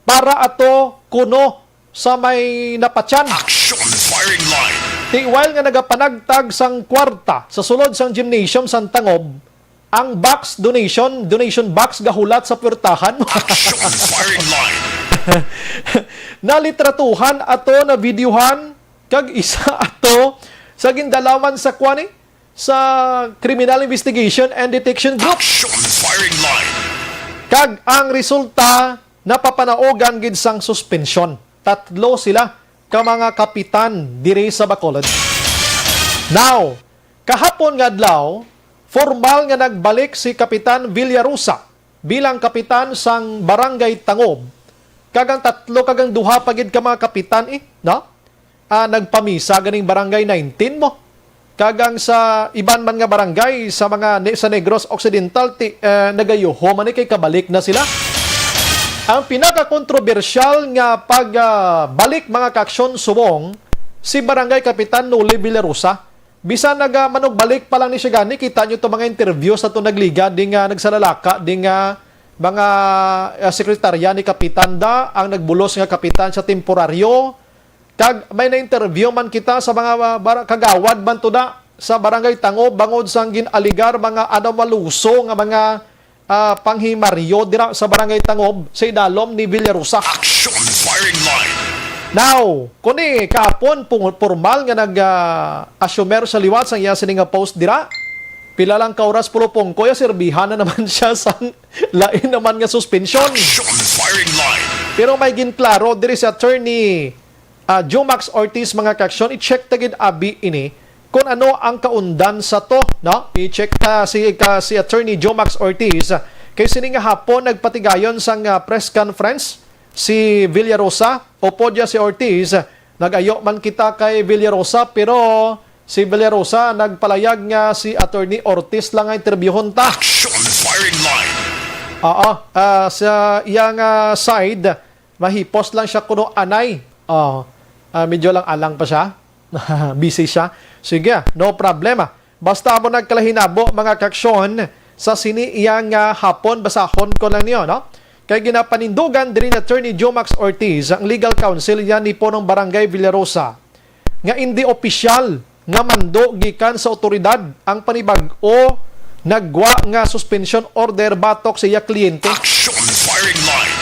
para ato kuno sa may napatyan. Action firing line. Ti while nga nagapanagtag sang kwarta sa sulod sang gymnasium sang Tangob, ang box donation, donation box gahulat sa puwertahan. Action firing line. Nalitratuhan ato, navideohan, kag isa ato sa gindalaman sa kuan, eh, sa Criminal Investigation and Detection Group. Action firing line. Kag ang resulta, napapanaogan gid sang suspensyon. Tatlo sila ka mga kapitan diri sa Bacolod. Now, kahapon nga adlaw, formal nga nagbalik si Kapitan Villarosa bilang kapitan sang Barangay Tangob. Kag ang tatlo kag ang duha pa gid ka mga kapitan, eh, no? Ah, nagpamisa ganing Barangay nineteen mo. Kag ang sa iban man nga barangay sa mga ne-, sa Negros Occidental, ti, eh, nagayuho man ni kay kabalik na sila. Ang pinakakontrobersyal nga pag, ah, balik, mga kaaksyon, subong si Barangay Kapitan Noli Villarosa. Bisan naga manugbalik pa lang ni siya gani, kita nyo to mga interview sa to nagliga, di nga nagsalalaka, di nga mga, ah, sekretarya ni Kapitan da, ang nagbulos nga kapitan sa temporaryo. Kag may na-interview man kita sa mga, ah, bara-, kagawad man to da sa Barangay Tangob bangod sang gin-aligar mga anomaluso nga mga, ah, panghimaryo dira sa Barangay Tangob sa idalom ni Villarosa. Action firing line. Now, kuni kahapon pung-, pormal nga nag, ah, assumer sa liwat sang iya sini nga post dira. Pila lang ka oras pulupong ko, ya sirbihan na naman siya sang lain naman nga suspensyon. Action firing line. Pero may ginklaro diri si Attorney, ah, Jomax Ortiz, mga kaaksyon. I-check ta gid abi ini kung ano ang kaundan sa to, no? I-check ta si, ka, si Attorney Jomax Ortiz. Kay sini nga hapon nagpatigayon sang, ah, press conference si Villarosa, upod ya si Ortiz. Nag-ayo man kita kay Villarosa, pero si Villarosa nagpalayag nga si Attorney Ortiz lang ang interbyuhon ta. Action firing line. Oo, ah, sa iyang, ah, side, mahipos lang siya kuno anay. Oh, ah, medyo lang alang pa siya. Busy siya. Sige, no problema. Basta amo nagkalahinabo, mga kaaksyon, sa sini iya nga hapon, basahon ko lang niyo, no? Kay ginapanindugan diri ni Attorney Jomax Ortiz, ang legal counsel niya ni Punong Barangay Villarosa, nga indi opisyal nga mando gikan sa otoridad ang panibag-o nagwa nga suspension order batok sa iya kliyente. Action firing line.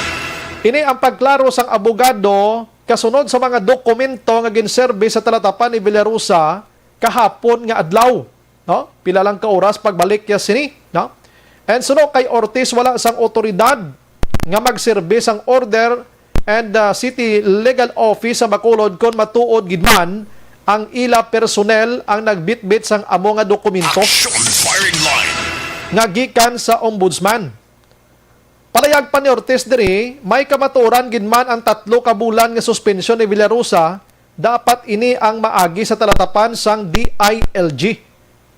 Ini ang pagklaro sang abogado kasunod sa mga dokumento nga ginserbi sa talatapan ni Villarosa kahapon nga adlaw, no? Pila lang ka oras pagbalik niya sini, no? And suno kay Ortiz, wala sang otoridad nga magserbi sang order and, uh, city legal office sa Bacolod kon matuod gid man ang ila personnel ang nagbitbit sang amo nga dokumento. Action firing line. Nga gikan sa ombudsman. Palayag pa ni Ortiz diri, may kamatuoran gid man ang tatlo ka bulan nga suspensyon ni Villarosa, dapat ini ang maagi sa talatapan sang D I L G.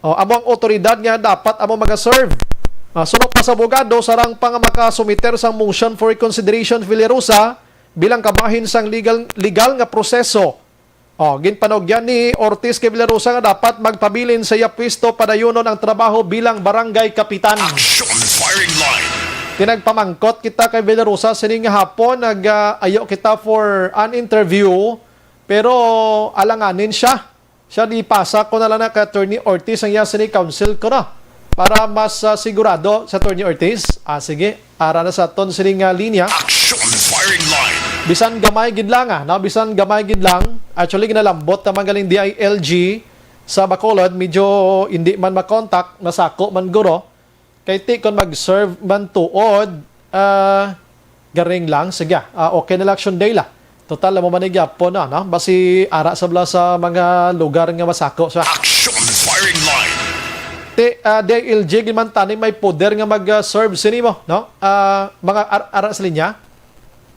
O, amo ang otoridad nga dapat amo magaserve. Ah, suno pa sa abogado, sarang pa nga makasumiter sang motion for reconsideration Villarosa bilang kabahin sang legal, legal nga proseso. O, ginpanugyan ni Ortiz kay Villarosa nga dapat magpabilin sa iya pwesto padayunon ang trabaho bilang barangay kapitan. Action firing line. Tinagpamangkot kita kay Villarosa sining nga hapon, nag, ah, ayo kita for an interview, pero alanganin siya. Siya, di pasa ko na lang na kay Attorney Ortiz ang iya sini counsel ko na para mas, ah, sigurado sa Attorney Ortiz. Ah, sige, ara na sa aton sini nga linya. Action firing line. Bisan gamay gid lang, ah, no? Bisan gamay gid lang. Actually, ginalambot naman galing D I L G sa Bacolod, medyo hindi man makontak, masako man guro. Kay ti kon mag-serve man tuod, ah, garing lang. Sige, ah, okay na lang action day la. Total, amo man ni gyapon na, no? Basi ara sa bala sa mga lugar nga masako sa Action firing line. Ti, ah, D I L G gid man tani may poder nga mag-serve sini mo, no? Ah, mga ar-, ara sa linya.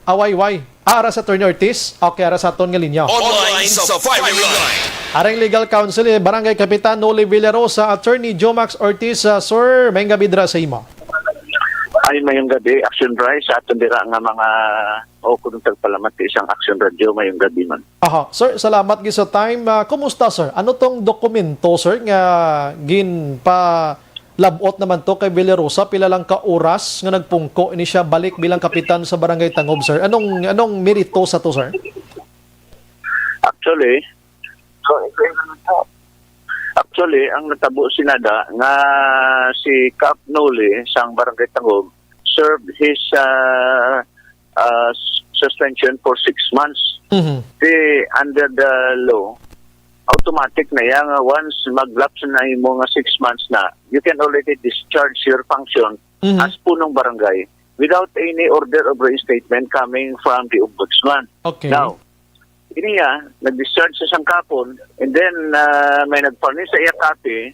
Away, way. Ah, ara sa Attorney Ortiz. Okay, ara sa aton nga linya. Online sa firing line. Arang legal counsel, eh, Barangay Kapitan Noli Villarosa, Attorney Jomax Ortiz. Ah, sir, may gabi dira sa imo. Ay, mayong gabi, Action Rise, sa aton dira nga mga, o, kung tagpalamati sang Action Radio, mayong gabi man. Aha, sir, salamat gid sa time. Ah, kumusta, sir? Ano tong dokumento, sir, nga ginpa-labot naman to kay Villarosa? Pila lang ka oras nga nagpungko ini siya balik bilang kapitan sa Barangay Tangob, sir? Anong, anong merito sa to, sir? Actually, so, actually, ang natabo sinada nga si Kap Noli sang Barangay Tangob served his, ah, ah, s-, suspension for six months. Mhm. Di, under the law, automatic na yan nga once mag-lapse na imo nga six months na, you can already discharge your function Mhm. as punong barangay without any order of reinstatement coming from the ombudsman. Okay. Now, ini niya, nag-discharge sa sangkapon, and then, ah, may nagpanis sa iya copy,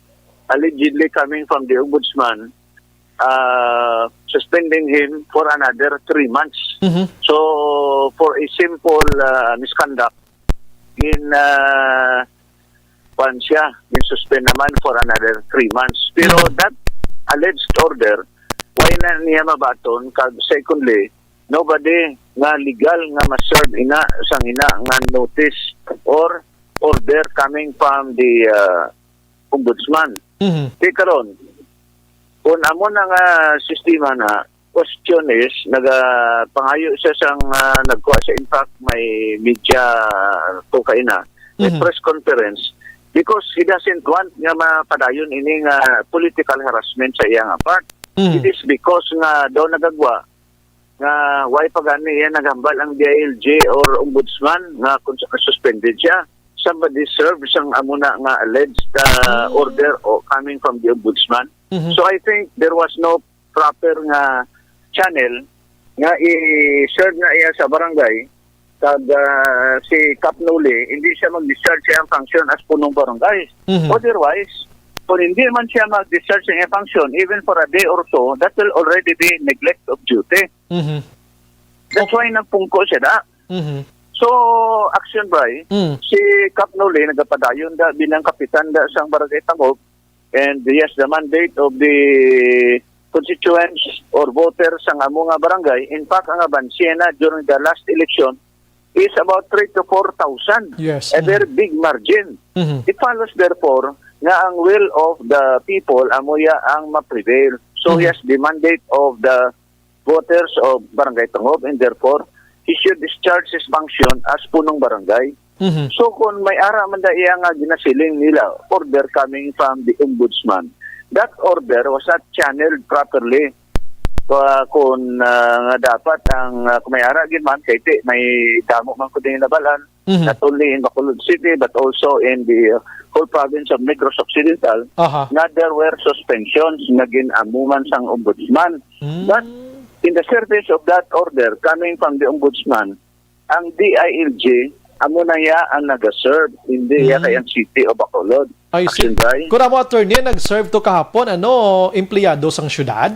allegedly coming from the ombudsman, ah, suspending him for another three months. Mhm. So, for a simple, ah, misconduct, in, ah, pan siya, in suspend naman for another three months. Pero Mhm. that alleged order, why na niya mabaton? Kag secondly, nobody nga legal nga ma-serve ina sang ina nga notice or order coming from the, ah, ombudsman. Mhm. Di karon, kung amo na nga sistema na, question is, nagapangayo siya sang, ah, nagkuha siya, in fact, may media to kaina, may Mhm. press conference, because he doesn't want nga mapadayon ini nga political harassment sa iya nga part. Mhm. It is because nga daw nagagwa nga why pa gani iya naghambal ang D I L G or ombudsman nga kung sa-, suspended siya. Somebody served sang amo na nga alleged, ah, Mm. order o coming from the ombudsman. Mhm. So I think there was no proper nga channel nga i-serve na iya sa barangay, kag, ah, si Kap Noli, hindi siya mag-discharge sa iyang function as punong barangay. Mhm. Otherwise, kung hindi man siya mag-discharge sa iyang function, even for a day or two, that will already be neglect of duty. Mhm. That's Okay. why nagpungko siya da. Mhm. So, Action Bray, Mm. si Kap Noli nagapadayon da bilang kapitan da sang Barangay Tangob, and he has the mandate of the constituents or voters sang amo nga barangay. In fact, ang abanse na during the last election is about three to four thousand. Yes. A Mm. very big margin. Mhm. It follows, therefore, nga ang will of the people amo ya ang ma-prevail. So, Mm. he has the mandate of the voters of Barangay Tangob, and therefore, he should discharge his function as punong barangay. Mhm. So, kung may ara man da iya nga ginasiling nila, order coming from the ombudsman, that order was not channeled properly. Pa-, kung, ah, nga dapat ang, ah, kung may ara gid man, kay ti, may damo man ko din nabalan, Mhm. not only in Bacolod City, but also in the, uh, whole province of Negros Occidental, Aha. nga there were suspensions nga gin-amo man sang ombudsman. Mm. But in the service of that order coming from the ombudsman, ang D I L G, amo na iya ang nag-serve, hindi iya Mm. kay ang City of Bacolod. I see. Action Bray. Kung amo, attorney, nag-serve to kahapon, ano, empleyado sang syudad?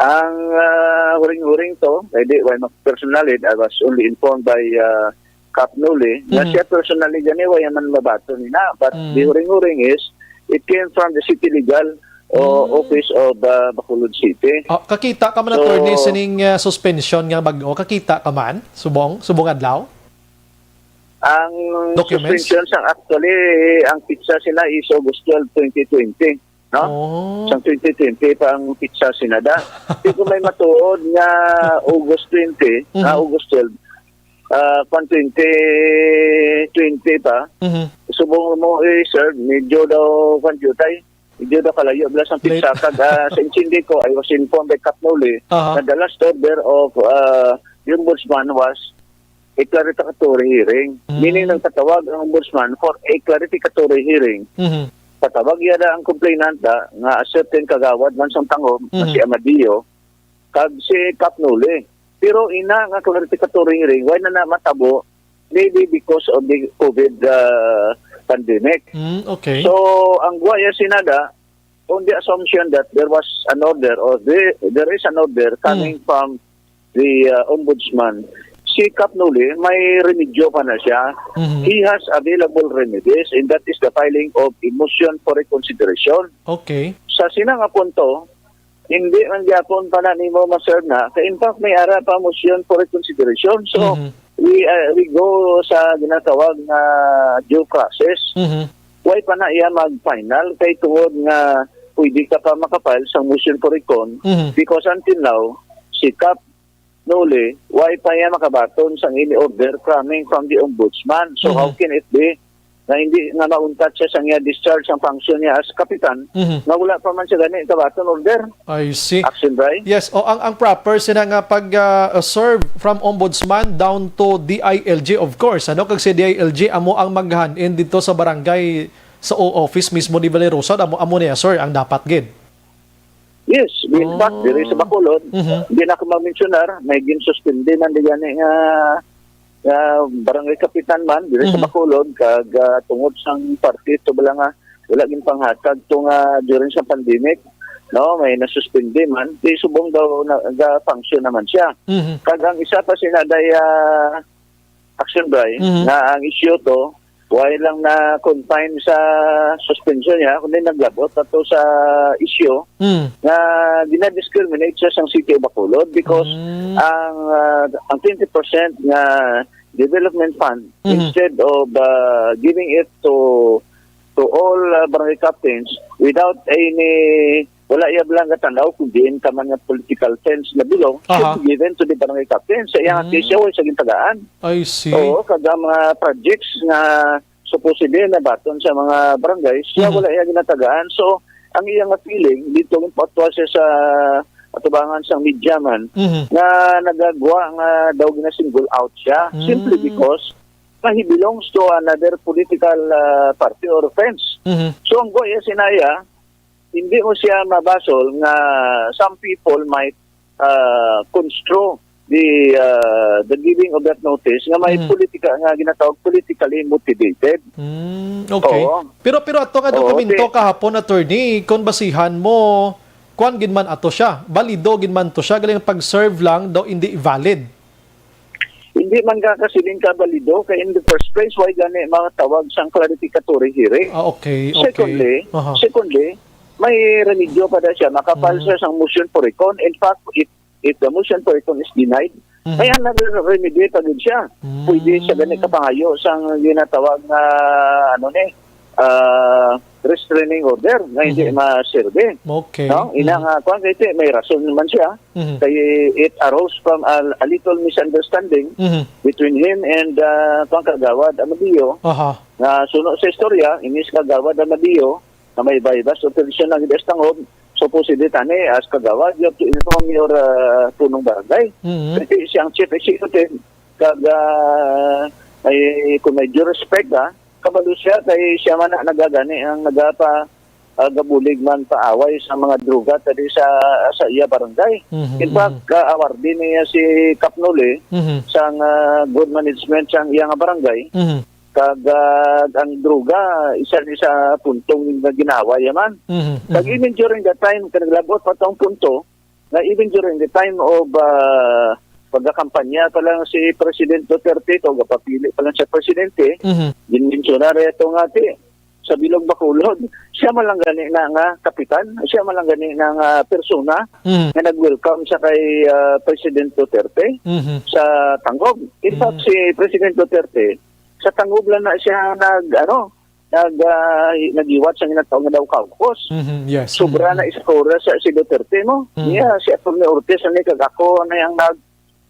Ang, ah, huring-huring to, kay di, wala man personally, I was only informed by, ah, Kap Noli, nga Mhm. siya personally gani, wala man mabaton nina. But Mm. the huring-huring is, it came from the city legal o Mm. office of, ah, Bacolod City. Ah, kakita ka man, So, attorney, sining, ah, suspension nga bag-o? Kakita ka man? Subong? Subong adlaw? Ang Documents? suspension sang actually, ang petsa sina is August twelve, twenty twenty, no? Oh. Sang twenty twenty pa ang petsa sina da. Di ko may matuod nga August twenty, Mhm. ah, August twelve, ah, kwan, twenty twenty pa. Mhm. Subong mo, eh, sir, medyo daw, kwan, jutay. Medyo daw kalayo, bala sang Late. petsa kag, ah, sa intindi ko, I was informed by Kap Noli Aha. na the last order of, ah, the ombudsman was a clarificatory hearing. Mm. Meaning, nagpatawag ang ombudsman for a clarificatory hearing. Mhm. Patawag yada ang complainant da, nga a certain kagawad man sang Tangob, nga Mhm. si Amadeo, kag si Kap Noli. Pero ina nga clarificatory hearing, wala na matabo, maybe because of the COVID, uh, pandemic. Mm, okay. So, ang guwaya sinada, on the assumption that there was an order or the, there is an order coming Mm. from the, uh, ombudsman, si Kap Noli, may remedyo pa na siya. Mhm. He has available remedies, and that is the filing of a motion for reconsideration. Okay. Sa sina nga punto, hindi man gyapon pa na nimo ma-serve na. Kay in fact, may ara pa motion for reconsideration. So, Mhm. we, uh, we go sa ginatawag nga due process. Mhm. Why pa na iya mag-final? Kay tungod nga pwede ka pa makapile sa motion for recon Mhm. because until now, si Kap Noli, why pa iya makabaton sang any order coming from the ombudsman? So, Mhm. how can it be na hindi nga mauntat siya sa iya discharge ang function niya as kapitan, Mhm. nga wala pa man siya gani kabaton order? I see. Action, Bray? Yes, o ang, ang proper sina nga pag, ah, serve from ombudsman down to D I L G, of course, ano, kag si D I L G amo ang mag-hand in dito sa barangay, sa o-, office mismo ni Valerosa, amo, amo niya, sir, ang dapat gid. Yes, in Oh. fact, diri sa Bacolod, Mhm. hindi na ako mag-mensionar, may ginsuspindi man di gani nga, nga barangay kapitan man, diri sa Mhm. Bacolod, kag, ah, tungod sang parte ito bala nga, wala gin panghatag to nga during sa pandemic, no, may nasuspindi man, di subong daw na, ga-function naman siya. Mhm. Kag ang isa pa sina day, ah, Action, Bray, Mhm. nga ang issue to, wala lang na-confine sa suspension niya, kundi naglabot ato sa issue Mm. nga gina-discriminate siya sang City of Bacolod because Mm. ang, ah, ang twenty percent nga development fund, Mhm. instead of, ah, giving it to to all, uh, barangay captains without any, wala iya bala nga tanaw kung diin ka man nga political fence na belong, should Aha. be given to the barangay captain. Sa iya nga Mm. case, siya way sa gintagaan. I see. Oo, kag ang mga projects nga supposedly nabaton sa mga barangay, siya Mhm. wala iya ginatagaan. So, ang iya nga feeling, dito ang pagtuwa siya sa atubangan sang media man, Mhm. nga nagagwa nga daw gina-single out siya simply Mm. because nga he belongs to another political, uh, party or fence. Mhm. So, ang guwa iya sinaya, hindi mo siya mabasol nga some people might, uh, construe the, uh, the giving of that notice nga may Mhm. politika-, nga ginatawag politically motivated. Mm, okay. Oo. Pero, pero ato nga Oo, dokumento ti- kahapon, attorney, kung basihan mo, kuwan gid man ato siya, balido gid man to siya, galing pag-serve lang daw hindi valid. Hindi man ka kasiling ka balido, kay in the first place, why gani mga tawag sang clarificatory hearing? Ah, okay, okay. Secondly, Aha. secondly, may remedyo pa da siya, makapal Mm. siya sang motion for recon. In fact, if, if the motion for recon is denied, Mhm. may another remedy pa gid siya. Mm. Pwede siya gani kapangayo sang ginatawag nga, ano ni, ah, restraining order nga hindi Mhm. maserbi. Okay. No? Ina Mhm. nga, kwan, kay ti, may rason naman siya. Mhm. Kay it arose from a, a little misunderstanding Mhm. between him and, ah, kwan, Kagawad Amadeo, Aha. nga suno sa istorya, inis Kagawad Amadeo, nga may bypass operation ang Idas Tangob, supposedly tani, as Kagawad, you have to inform your, ah, punong barangay. Mhm. Kasi siyang chief executive, kag, ah, may, kung may due respect, ah, kabalo siya, kay siya man na nagagani ang nagapa-, ah, gabulig man paaway sa mga droga tadi sa, sa iya barangay. Mhm, In fact, mhm. ah, awardee niya si Kap Noli Mhm. sang, ah, good management sang iya nga barangay. Mhm. Kag, ah, ang droga, isa ni sa puntong nga ginaaway man. Mhm, Kag mhm. even during that time, kag naglabot pa tong punto, nga even during the time of, ah, pagkakampanya pa lang si President Duterte, to gapapili pa lang siya presidente, Mhm. ginmensyonar ito nga ti, sa Bilog Bacolod, siya man lang gani na nga kapitan, siya man lang gani na nga persona Mhm. nga nag-welcome sa kay, ah, President Duterte Mhm. sa Tangub. In fact, Mhm. si President Duterte, sa Tangub lang na siya nag, ano, nag, ah, nagiwat sa ginatawag nga daw caucus. Mhm, yes. Sobra Mhm. na isa ka oras sa si Duterte, no? Mhm. Niya, si Attorney Ortiz, ani, kag ako, na yang nag-,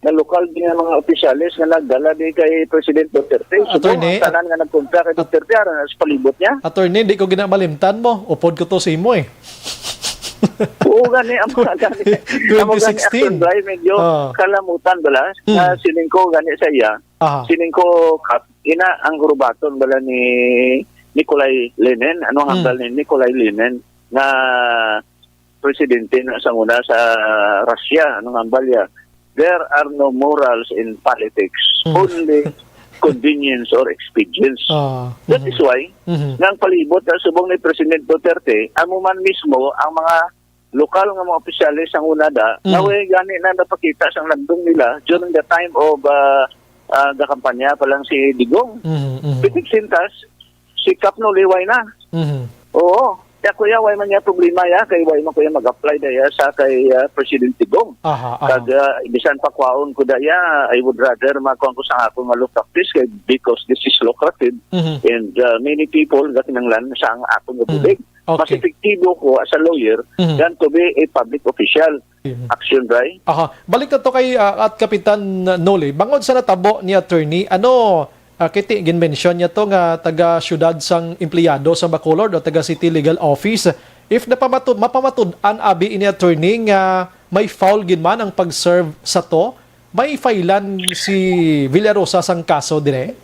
na lokal din nga mga opisyales nga nagdala di kay President Duterte. Subong Attorney, ang tanan nga nagkontra kay Duterte, ara na sa palibot niya. Attorney, di ko ginamalimtan mo. Upod ko to sa imo, eh. Oo, gani, ang mga gani. Ang mga gani, Twenty sixteen. Action Bray, medyo Ah. kalamutan bala. Mm. Nga siling ko gani sa iya. Aha. Siling ko, Kap, ina ang hurubaton bala ni Nikolai Lenin? Ano ang Mm. hambal ni Nikolai Lenin nga presidente na sa una sa Russia? Anong hambal niya? "There are no morals in politics, Mm. only convenience or expedience." Ah, That mhm. is why, Mhm. nga ang palibot na subong ni President Duterte, amo man mismo ang mga lokal nga mga opisyales sang una da, Mm. nga way gani na napakita sang landong nila during the time of, ah, ah, gakampanya pa lang si Digong. Mhm, mhm. Pitik sintas, si Kap Noli way na. Mhm. Oo. Kaya kuya, way man niya problema ya, kay way man kuya mag-apply da ya sa kay, ah, President Digong. Aha, aha. Kag, ah, bisan pa kwaon ko da ya, I would rather makuha ko sa ako nga law practice kay because this is lucrative Mhm. and, ah, many people gakinanglan sa ang akon nga Mm. bulig. Okay. Mas epektibo ko as a lawyer Mhm. than to be a public official. Mhm. Action, Bray? Aha. Balik na to kay, ah, at Kapitan Noli. Bangod sa natabo ni attorney, ano, ah, kiti, ginmention niya to nga taga-syudad sang empleyado sa Bacolod o taga-city legal office. If napamatud-, mapamatud-an abi ini attorney nga may foul gid man ang pag-serve sa to, may failan si Villarosa sang kaso dire?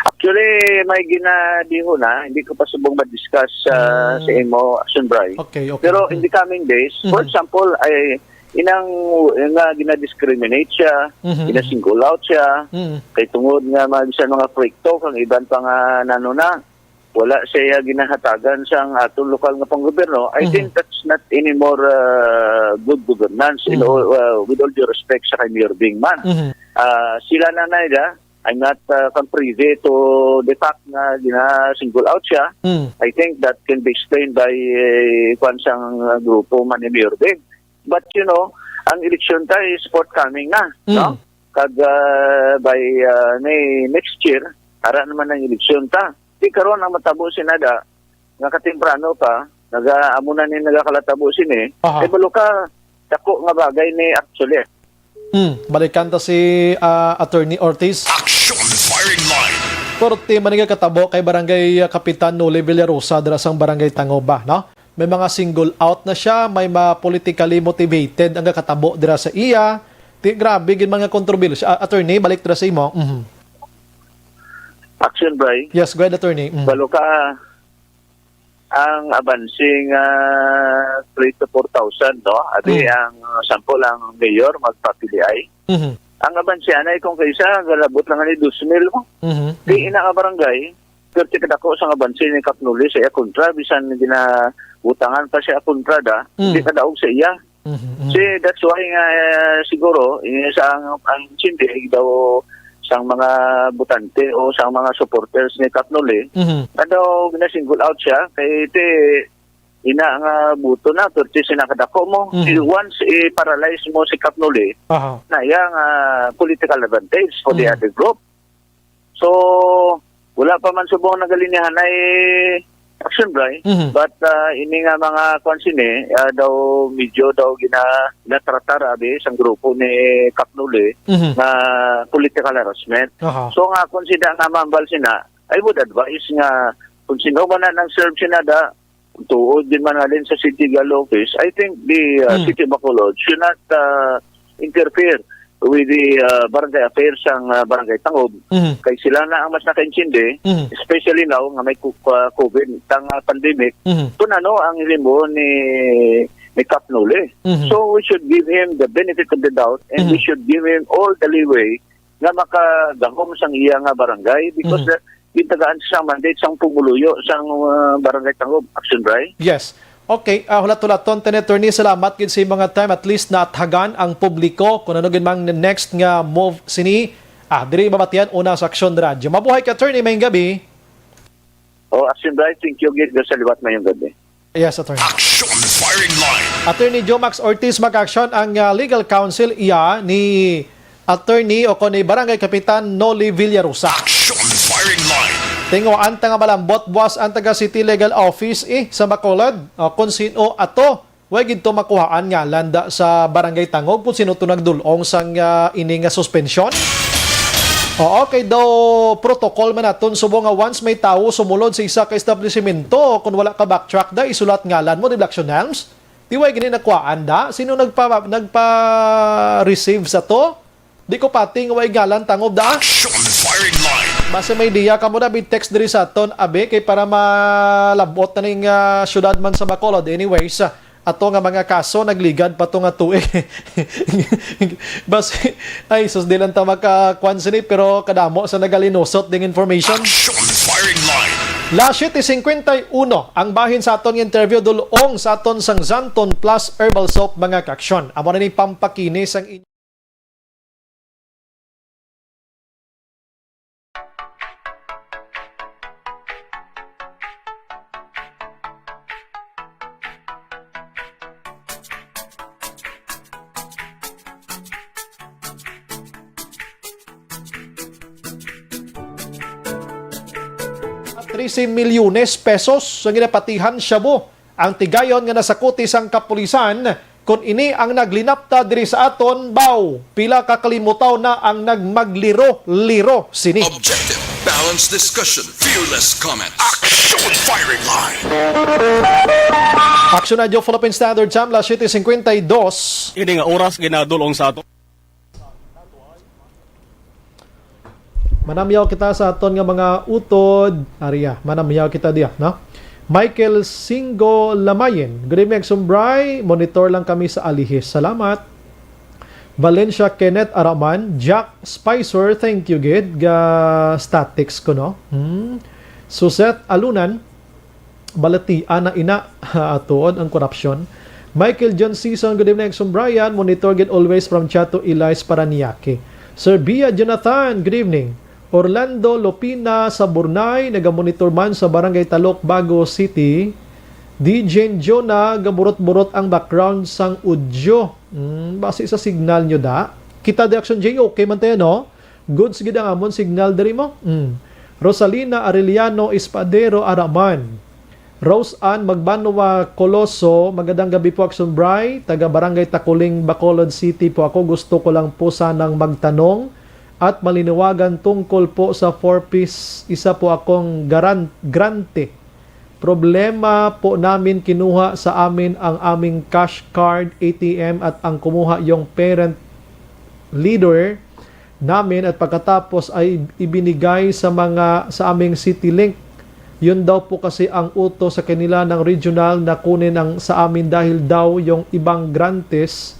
Actually, may ginadiho na, hindi ko pa subong ma-discuss, ah, Mm. sa imo, Action Bray. Okay, okay. Pero in Mm. the coming days, for Mhm. example, ay inang nga gina-discriminate siya, Mhm. gina-single out siya, Mhm. kay tungod nga mga, bisan mga proyekto, kang iban pa nga nano na, wala siya ginahatagan sang aton lokal nga panggobyerno, I Mhm. think that's not anymore, ah, good governance in Mhm. all, ah, with all due respect sa kay Mayor Bing man. Mhm. Ah, sila na na ila, I'm not, uh, kan privy to the fact nga gina-single out siya. Mm. I think that can be explained by, eh, kwan sang, uh, grupo man ni Mayor Bing. But, you know, ang eleksyon ta is forthcoming na, Mm. no? Kag, uh, by, uh, May next year, ara naman ang eleksyon ta. Di karon ang matabo sina da, nga katemprano pa, naga, amo na ni nagakalatabo sini. Aha. Kay balo ka, dako nga bagay ni actually. Hmm, balikan ta si, ah, Attorney Ortiz. Action Firing Line. Korte man nga katabo kay Barangay, ah, Kapitan Noli Villarosa dira sang Barangay Tangoba, no? May mga single out na siya, may ma politically motivated ang katabo dira sa iya. Ti, grabe gid mga kontrobersya. Ah, attorney, balik dira sa imo. Mhm. Action, Bray. Yes, go ahead, attorney. Mhm. Balo ka ang abansing, ah, three to four thousand, no? Adi Mm. ang, ah, sample, ang mayor magpapiliay. Mhm. Ang abansya na kung kaysa, galabot lang ni dos mil mo. Mhm. Di Mhm. ina nga barangay, perti kadako sa abansya ni Kap Noli sa iya kontra, bisan ginabutangan pa siya kontra da, Mm. di kadaog sa iya. Mhm, mhm. Si, that's why nga, eh, siguro, eh, sa ang, ang sindi daw sang mga botante o sang mga supporters ni Kap Noli, Mhm. nga daw gina-single out siya, kay ti, ina nga buto na, perti sina kadako mo. Mhm. Si, once i-paralyze mo si Kap Noli, Aha. na iya nga political advantage for the Mhm. other group. So, wala pa man subong nagalinyahan ay action, Bray. Mhm. But, ah, ini nga mga kwan sini, ah, daw medyo daw gina-, ginatratar, abi, sang grupo ni Kap Noli Mhm. nga political harassment. Aha. So, nga kung sila nga mambal sina, I would advise nga kung sino man na nang serve sina da, tuod din man halin sa City Legal Office, I think the, uh, Hmm. City of Bacolod should not, uh, interfere with the, uh, barangay affairs sang, uh, Barangay Tangob. Mhm. Kay sila na ang mas nakaintindi, Mhm. especially now nga may ku-, uh, COVID, tang, uh, pandemic. Mhm. Kung ano ang himo ni, ni Kap Noli. Mhm. So we should give him the benefit of the doubt and we Mhm. should give him all the leeway nga makagahom sang iya nga barangay because Mhm. the, gitagaan sa mandate sang pumuluyo sang, uh, Barangay Tangob. Action, Bray? Yes. Okay, ah, hulat-hulaton, tani, attorney, salamat gid sa mga time. At least nathagan ang publiko kung ano gid mang next nga move sini. Ah, diri mabatian una sa Aksyon Radyo. Mabuhay ka, attorney, mayong gabi. Oh, Action, Bray, thank you gid sa liwat, mayong gabi. Yes, attorney. Action Firing Line. Attorney Jomax Ortiz mag-action ang, ah, legal counsel iya ni attorney o kon ni Barangay Kapitan Noli Villarosa. Action Firing Line. Tinguhaan ta nga malambot buas ang taga City Legal Office, eh, sa Bacolod. O, kung sino ato, way gid to makuhaan ngalan da sa Barangay Tangob kung sino to nagdul-ong sang, ah, ini nga suspensyon. Oo, kay daw protocol man naton subong nga once may tawo sumulod sa isa ka establisimento, kung wala ka backtrack da, isulat ngalan mo, di ba, Action Nelms? Di way gini nakuhaan da? Sino nagpa-, nagpa-receive sa to? Di ko pati nga way ngalan Tangob da? Action Firing Line. Basta may idea kamo na, bi-text diri sa aton, abi, kay para malabot na ning, ah, syudad man sa Bacolod. Anyways, ah, ato nga mga kaso, nagligad pa to nga tuig. Bas-, ay, sus, di lang ta makakuan sini, pero kadamo sa nagalinusot ding information. Action Firing Line. Las siete cincuenta y uno, ang bahin sa aton nga interview, dul-ong sa aton sang Xanthone Plus Herbal Soap, mga kaaksyon. Amo na ni pampakini sang inyo. Trese milyones pesos ang ginapatihan shabu ang tigayon nga nasakuti sang kapulisan. Kon ini ang naglinapta diri sa aton, baw, pila ka kalimutaw na ang nagmagliro-liro sini. Objective, balanced discussion, fearless comment. Action Firing Line. Action Radyo Philippine Standard Time, las siete cincuenta y dos. Ini nga oras ginadulong sa ato. Manamyaw kita sa aton nga mga utod. Ariya, manamyaw kita diya, no? Michael Singo Lamayen. Good evening, Action Bri. Monitor lang kami sa Alihis. Salamat. Valencia Kenneth Araman, Jack Spicer, thank you gid. Ga statics ko, no? Hmm. Suzette Alunan, balatian na ina, ah, tuod ang korupsyon. Michael John Season, good evening, Action Brian. Monitor gid always from Chato, Elias, Parañaque. Sir Bia Jonathan, good evening. Orlando Lopina sa Burnay, nagamonitor man sa Barangay Talok, Bago City. D J Jonah, gaburot-burot ang background sang audio. Hmm, basi sa signal nyo da. Kita di Action J, okay man tayo, no? Goods gid ang amon signal diri mo. Mm. Rosalina Arellano Espadero Araman. Rose Ann Magbanwa Coloso, magandang gabi po, Action Bry. Taga Barangay Taculing, Bacolod City po ako. Gusto ko lang po sanang magtanong at malinawagan tungkol po sa four Ps. Isa po akong garan-, grante. Problema po namin, kinuha sa amin ang aming cash card, A T M, at ang kumuha yung parent leader namin at pagkatapos ay ibinigay sa mga, sa aming City Link. Yun daw po kasi ang utos sa kanila ng regional na kunin ang sa amin dahil daw yung ibang grantees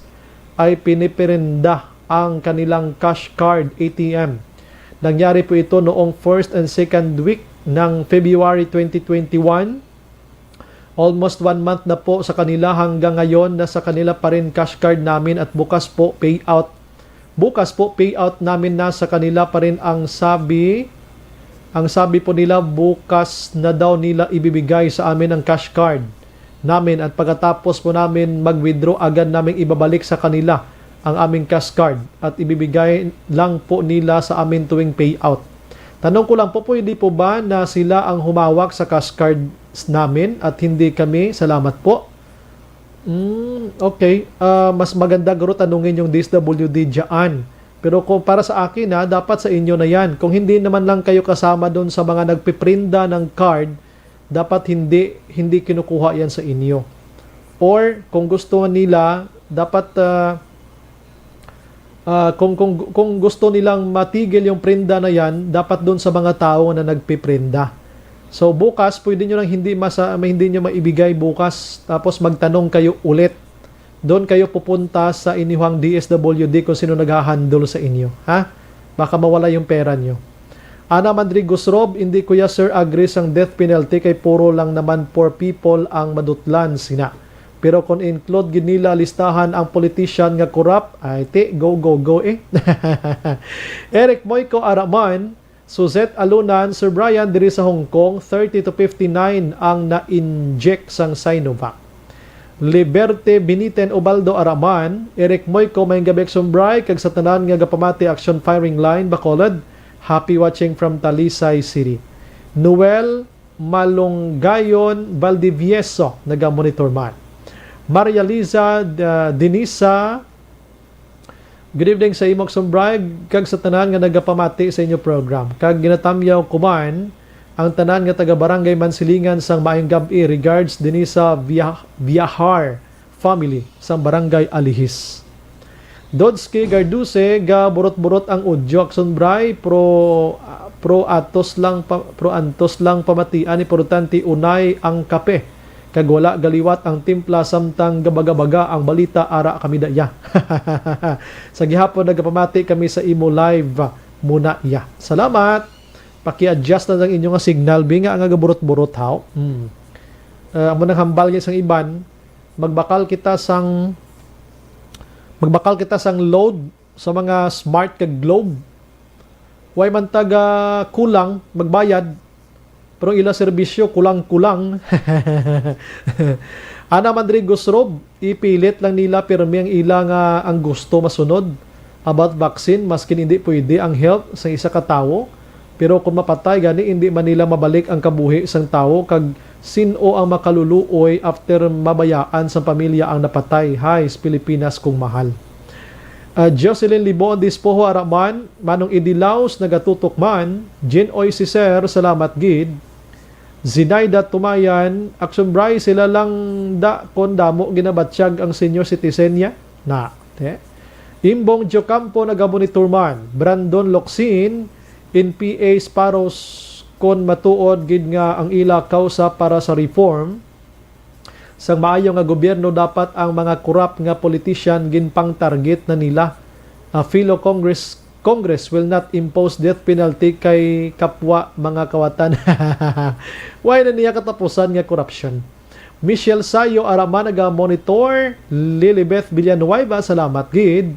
ay pinipirinda ang kanilang cash card, A T M. Nangyari po ito noong first and second week ng February twenty twenty-one. Almost one month na po sa kanila, hanggang ngayon nasa kanila pa rin cash card namin at bukas po payout. Bukas po payout namin na sa kanila pa rin ang sabi, ang sabi po nila bukas na daw nila ibibigay sa amin ang cash card namin at pagkatapos po namin mag-withdraw agad namin ibabalik sa kanila ang aming cash card at ibibigay lang po nila sa amin tuwing payout. Tanong ko lang po, pwede po ba na sila ang humawak sa cash cards namin at hindi kami? Salamat po. Mm, okay. Ah, mas maganda guro tanungin yung D S W D dyan. Pero kung para sa akin, ha, dapat sa inyo na yan. Kung hindi naman lang kayo kasama doon sa mga nagpiprinda ng card, dapat hindi hindi kinukuha yan sa inyo. Or kung gusto nila, dapat ah, Ah, kung, kung, kung gusto nilang matigil yung prenda na yan, dapat doon sa mga tao na nagpiprenda. So, bukas, pwede nyo lang hindi masa-, hindi nyo maibigay bukas, tapos magtanong kayo ulit. Doon kayo pupunta sa inyuhang D S W D kung sino naghahandle sa inyo, ha? Baka mawala yung pera nyo. Ana Mandri Gusrob, hindi, kuya, sir, agree sang death penalty kay puro lang naman poor people ang madutlan sina. Pero kung include gid nila listahan ang politician nga corrupt, ay ti, go, go, go eh. Eric Moico Araman, Suzette Alunan, Sir Brian, diri sa Hong Kong, thirty to fifty-nine ang na-inject sang Sinovac. Liberte Biniten Ubaldo Araman, Eric Moico, maayong gabi, Action Bry, kag sa tanan nga gapamati Action Firing Line, Bacolod. Happy watching from Talisay City. Noel Malunggayon Valdivieso, naga-monitor man. Maria Liza, uh, Denisa, good evening sa imo, Action Bry, kag sa tanan nga nagapamati sa inyo program. Kag ginatamyaw ko man ang tanan nga taga Barangay Mansilingan sang maayong gab-i. Regards, Denisa Via-, Viahar family sang Barangay Alihis. Dodski Garduse, gaburot-burot ang audio, Action Bry, pro, pro atos lang pa, pro antos lang pamatian, importante unay ang kape. Kag wala galiwat ang timpla samtang gabaga-baga ang balita, ara kami daya. Sa gihapon nagapamati kami sa imo live muna ya. Salamat. Paki-adjust na lang inyo nga signal, bi nga nga gaburot-burot haw. Hmm. Ah, amo nang hambal gyud sang iban, magbakal kita sang, magbakal kita sang load sa mga smart kag Globe. Way man taga kulang magbayad, pero ang ila serbisyo kulang-kulang. Ana man diri, Gusrob, ipilit lang nila pirmi ang ila nga ang gusto masunod about vaccine, maskin indi pwede ang health sa isa ka tawo. Pero kung mapatay gani, indi man nila mabalik ang kabuhi sang tawo, kag sin-o ang makaluluoy after mabayaan sang pamilya ang napatay? Hi, Pilipinas kong mahal. Ah, Jocelyn Libon Dispoho Araman, Manong Eddie Laos nagatutok man, Jin Oy Siser, salamat gid. Zinaida Tumayan, Action Bry, sila lang da kon damo ginabatyag ang senior citizen niya. Na, te. Imbong Diocampo nagamonitor man, Brandon Locsin, in P A Sparrows, kon matuod gid nga ang ila kausa para sa reform, sang maayo nga gobyerno, dapat ang mga corrupt nga politician ginpang-target na nila. Ah, fellow Congress, Congress will not impose death penalty kay kapwa mga kawatan. Why na niya katapusan nga corruption? Michelle Sayo Arama naga-monitor. Lilibeth Villanueva, salamat gid.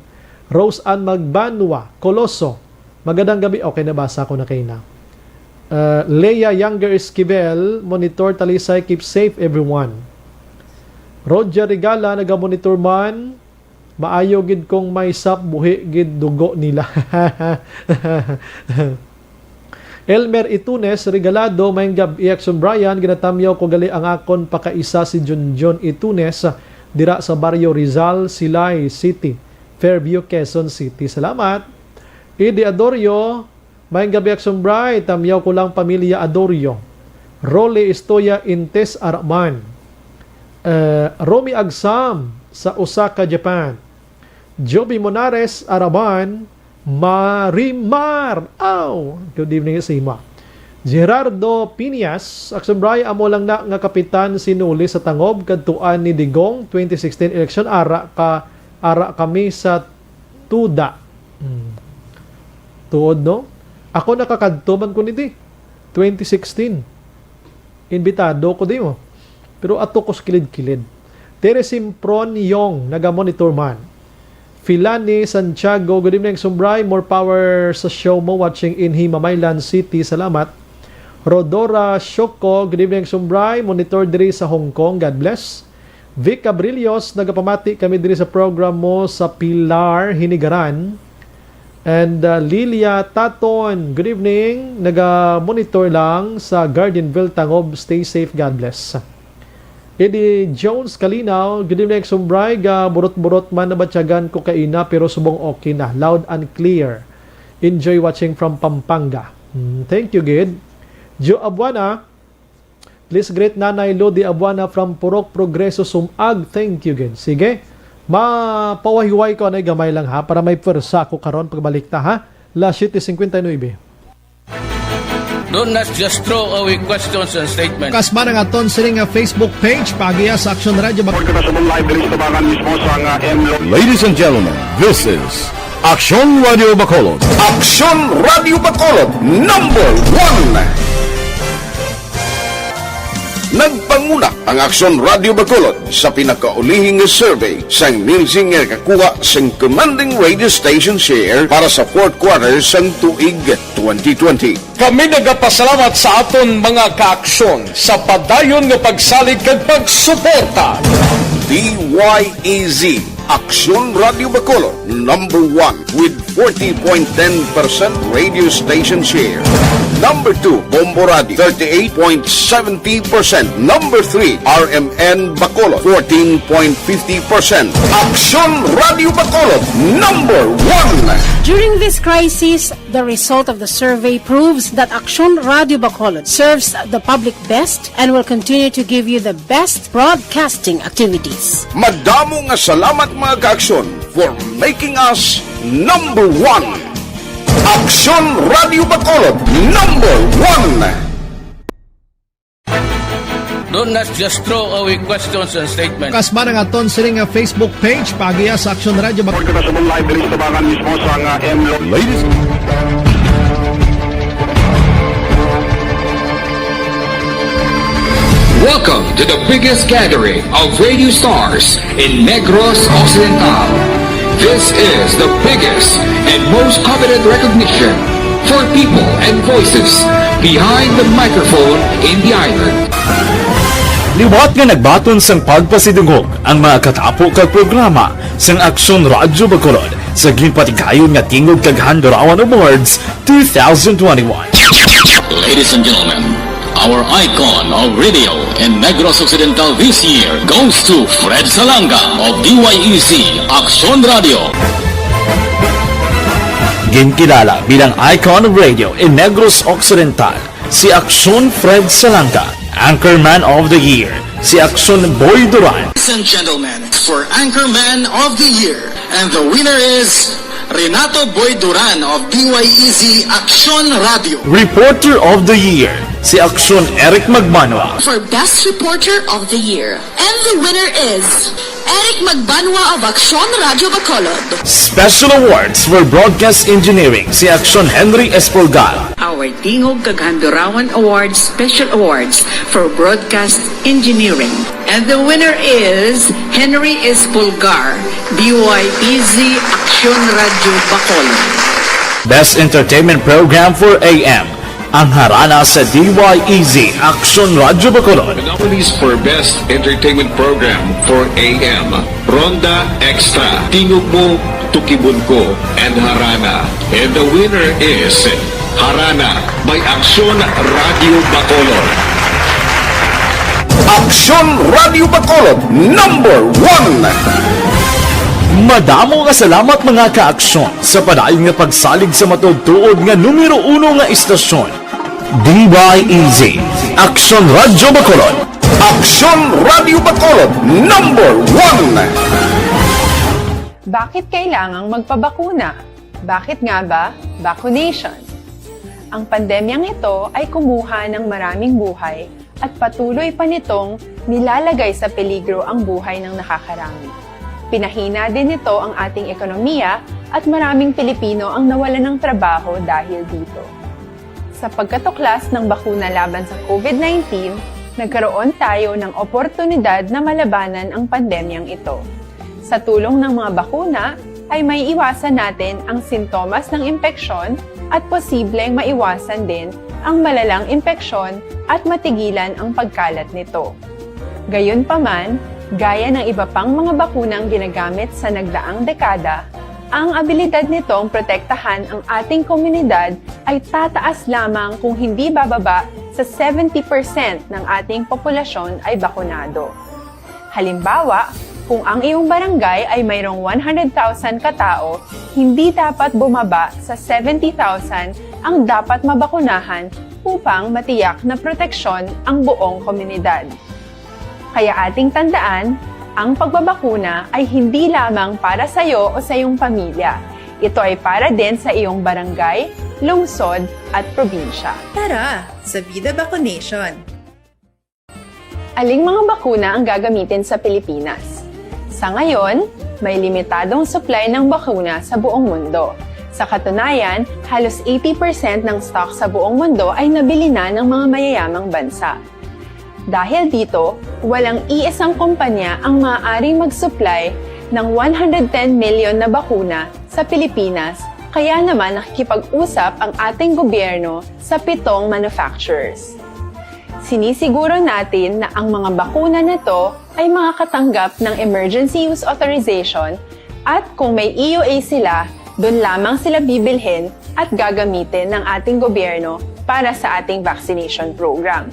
Rose Ann Magbanwa Coloso, magandang gabi. Okay, nabasa ko na kaina. Uh, Leia Younger Esquivel, monitor Talisay, keep safe everyone. Roger Regala, naga-monitor man. Maayo gid kung may sap, buhi gid dugo nila. Elmer Itunes Regalado, "Maayong gab-i, Action Brian. Ginatamyaw ko gali ang akon pakaisa, si Junjun Itunes, dira sa Barrio Rizal, Silay City, Fairview, Quezon City." Salamat. Idi Adorio, "Maayong gab-i, Action Brian. Tamyaw ko lang pamilya Adorio." Rolly Estoya Intes Araman. Eh, Romy Agsam sa Osaka, Japan. Joby Monares Araman, Marimar. Aw, good evening sa imo. Gerardo Piñas, "Action Brian, amo lang na nga kapitan si Noli sa Tangob kadtuan ni Digong twenty sixteen election, ara ka, ara kami sa tuda." Hmm. Tuod, no? Ako nakakadto man ko niti, twenty sixteen. Imbitado ko di mo. Pero ato ko sa kilid-kilid. Tere Simpron Yong, naga-monitor man. Filani Santiago, "Good evening, Action Brian. More power sa show mo. Watching in Himamaylan City. Salamat." Rodora Shoko, "Good evening, Action Brian. Monitor diri sa Hong Kong. God bless." Vic Cabrillos, "Nagapamati kami diri sa program mo sa Pilar, Hinigaran." And, uh, Lilia Taton, "Good evening. Naga-monitor lang sa Gardenville, Tangob. Stay safe. God bless." Eddie Jones Kalinaw, "Good evening, Action Brian. Ga burot-burot man nabatyagan ko kaina, pero subong okay na. Loud and clear. Enjoy watching from Pampanga." Hmm, thank you, gid. Joe Abuana, "Please greet Nanay Lodi Abuana from Purok Progreso, Sumag." Thank you, gid. Sige. Mapawahiway ko anay gamay lang, ha, para may pwersa ko karon pagbalik ta, ha. Las siete cincuenta y nueve. Do not just throw away questions and statements. Kasma ang aton sini nga Facebook page, paagiha sa Action Radio Bac- Report kita sa live diri sa tabangan mismo sa nga M Lo- Ladies and gentlemen, this is Action Radio Bacolod. Action Radio Bacolod, number one. Nagpanguna ang Action Radio Bacolod sa pinakaulihi nga survey sang Nielsen nga nakakuha sang commanding radio station share para sa fourth quarter sang tuig twenty twenty. Kami nagapasalamat sa aton mga kaaksyon sa padayon nga pagsalig kag pagsuporta. D Y E Z, Aksyon Radio Bacolod, number one with forty point ten percent radio station share. Number two, Bombo Radio, thirty-eight point seventy percent. Number three, R M N Bacolod, fourteen point fifty percent. Aksyon Radio Bacolod, number one. During this crisis, the result of the survey proves that Aksyon Radio Bacolod serves the public best and will continue to give you the best broadcasting activities. Madamo nga salamat, mga kaaksyon, for making us number one. Aksyon Radio Bacolod, number one. Do not just throw away questions and statements. Kasma ang aton sini nga Facebook page, paagiha sa Aksyon Radio Bac- Report kita sa live diri sa tabangan mismo sa nga M Lo- Ladies. Welcome to the biggest gathering of radio stars in Negros Occidental. This is the biggest and most coveted recognition for people and voices behind the microphone in the island. Liwat nga nagbaton sang pagpasidungog ang mga katapo kag programa sang Aksyon Radyo Bacolod sa ginpatigayon nga Tingog kag Handurawan Awards two thousand twenty-one. Ladies and gentlemen, our icon of radio in Negros Occidental this year goes to Fred Salanga of D Y E Z Aksyon Radio. Ginkilala bilang icon of radio in Negros Occidental si Aksyon Fred Salanga, Anchorman of the Year si Aksyon Boy Duran. Ladies and gentlemen, for Anchorman of the Year, and the winner is Renato Boy Duran of D Y E Z Aksyon Radio. Reporter of the Year si Aksyon Eric Magbanwa. For Best Reporter of the Year, and the winner is Eric Magbanwa of Aksyon Radio Bacolod. Special Awards for Broadcast Engineering si Aksyon Henry Espolgar. Our Tingog kag Handurawan Awards Special Awards for Broadcast Engineering. And the winner is Henry Espolgar, D Y E Z Aksyon Radio Bacolod. Best Entertainment Program for A M, Ang harana sa D Y E Z Action Radyo Bacolod. Nominees for Best Entertainment Program for A M, Ronda Extra, Tingog Mo, Tukibon Ko, and Harana. And the winner is Harana by Aksyon Radyo Bacolod. Aksyon Radyo Bacolod, number one. Madamo nga salamat, mga ka-aksyon, sa padayon nga pagsalig sa matuod-tuod nga numero uno nga istasyon. D Y E Z, Aksyon Radyo Bacolod. Aksyon Radyo Bacolod, number one. Bakit kailangang magpabakuna? Bakit nga ba vaccination? Ang pandemyang ito ay kumuha ng maraming buhay at patuloy pa nitong nilalagay sa peligro ang buhay ng nakakarami. Pinahina din nito ang ating ekonomiya at maraming Pilipino ang nawalan ng trabaho dahil dito. Sa pagkatuklas ng bakuna laban sa COVID nineteen, nagkaroon tayo ng oportunidad na malabanan ang pandemyang ito. Sa tulong ng mga bakuna, ay may iwasan natin ang sintomas ng impeksyon at posibleng maiwasan din ang malalang impeksyon at matigilan ang pagkalat nito. Gayunpaman, gaya ng iba pang mga bakunang ginagamit sa nagdaang dekada, ang abilidad nitong protektahan ang ating komunidad ay tataas lamang kung hindi bababa sa seventy percent ng ating populasyon ay bakunado. Halimbawa, kung ang iyong barangay ay mayroong one hundred thousand katao, hindi dapat bumaba sa seventy thousand ang dapat mabakunahan upang matiyak na proteksyon ang buong komunidad. Kaya ating tandaan, ang pagbabakuna ay hindi lamang para sa iyo o sa iyong pamilya. Ito ay para din sa iyong barangay, lungsod, at probinsya. Tara, sa Vida Vaccination! Aling mga bakuna ang gagamitin sa Pilipinas? Sa ngayon, may limitadong supply ng bakuna sa buong mundo. Sa katunayan, halos eighty percent ng stock sa buong mundo ay nabili na ng mga mayayamang bansa. Dahil dito, walang iisang kumpanya ang maaaring mag-supply ng one hundred ten million na bakuna sa Pilipinas, kaya naman nakikipag-usap ang ating gobyerno sa pitong manufacturers. Sinisiguro natin na ang mga bakuna na to ay makakatanggap ng emergency use authorization at kung may E U A sila, doon lamang sila bibilhin at gagamitin ng ating gobyerno para sa ating vaccination program.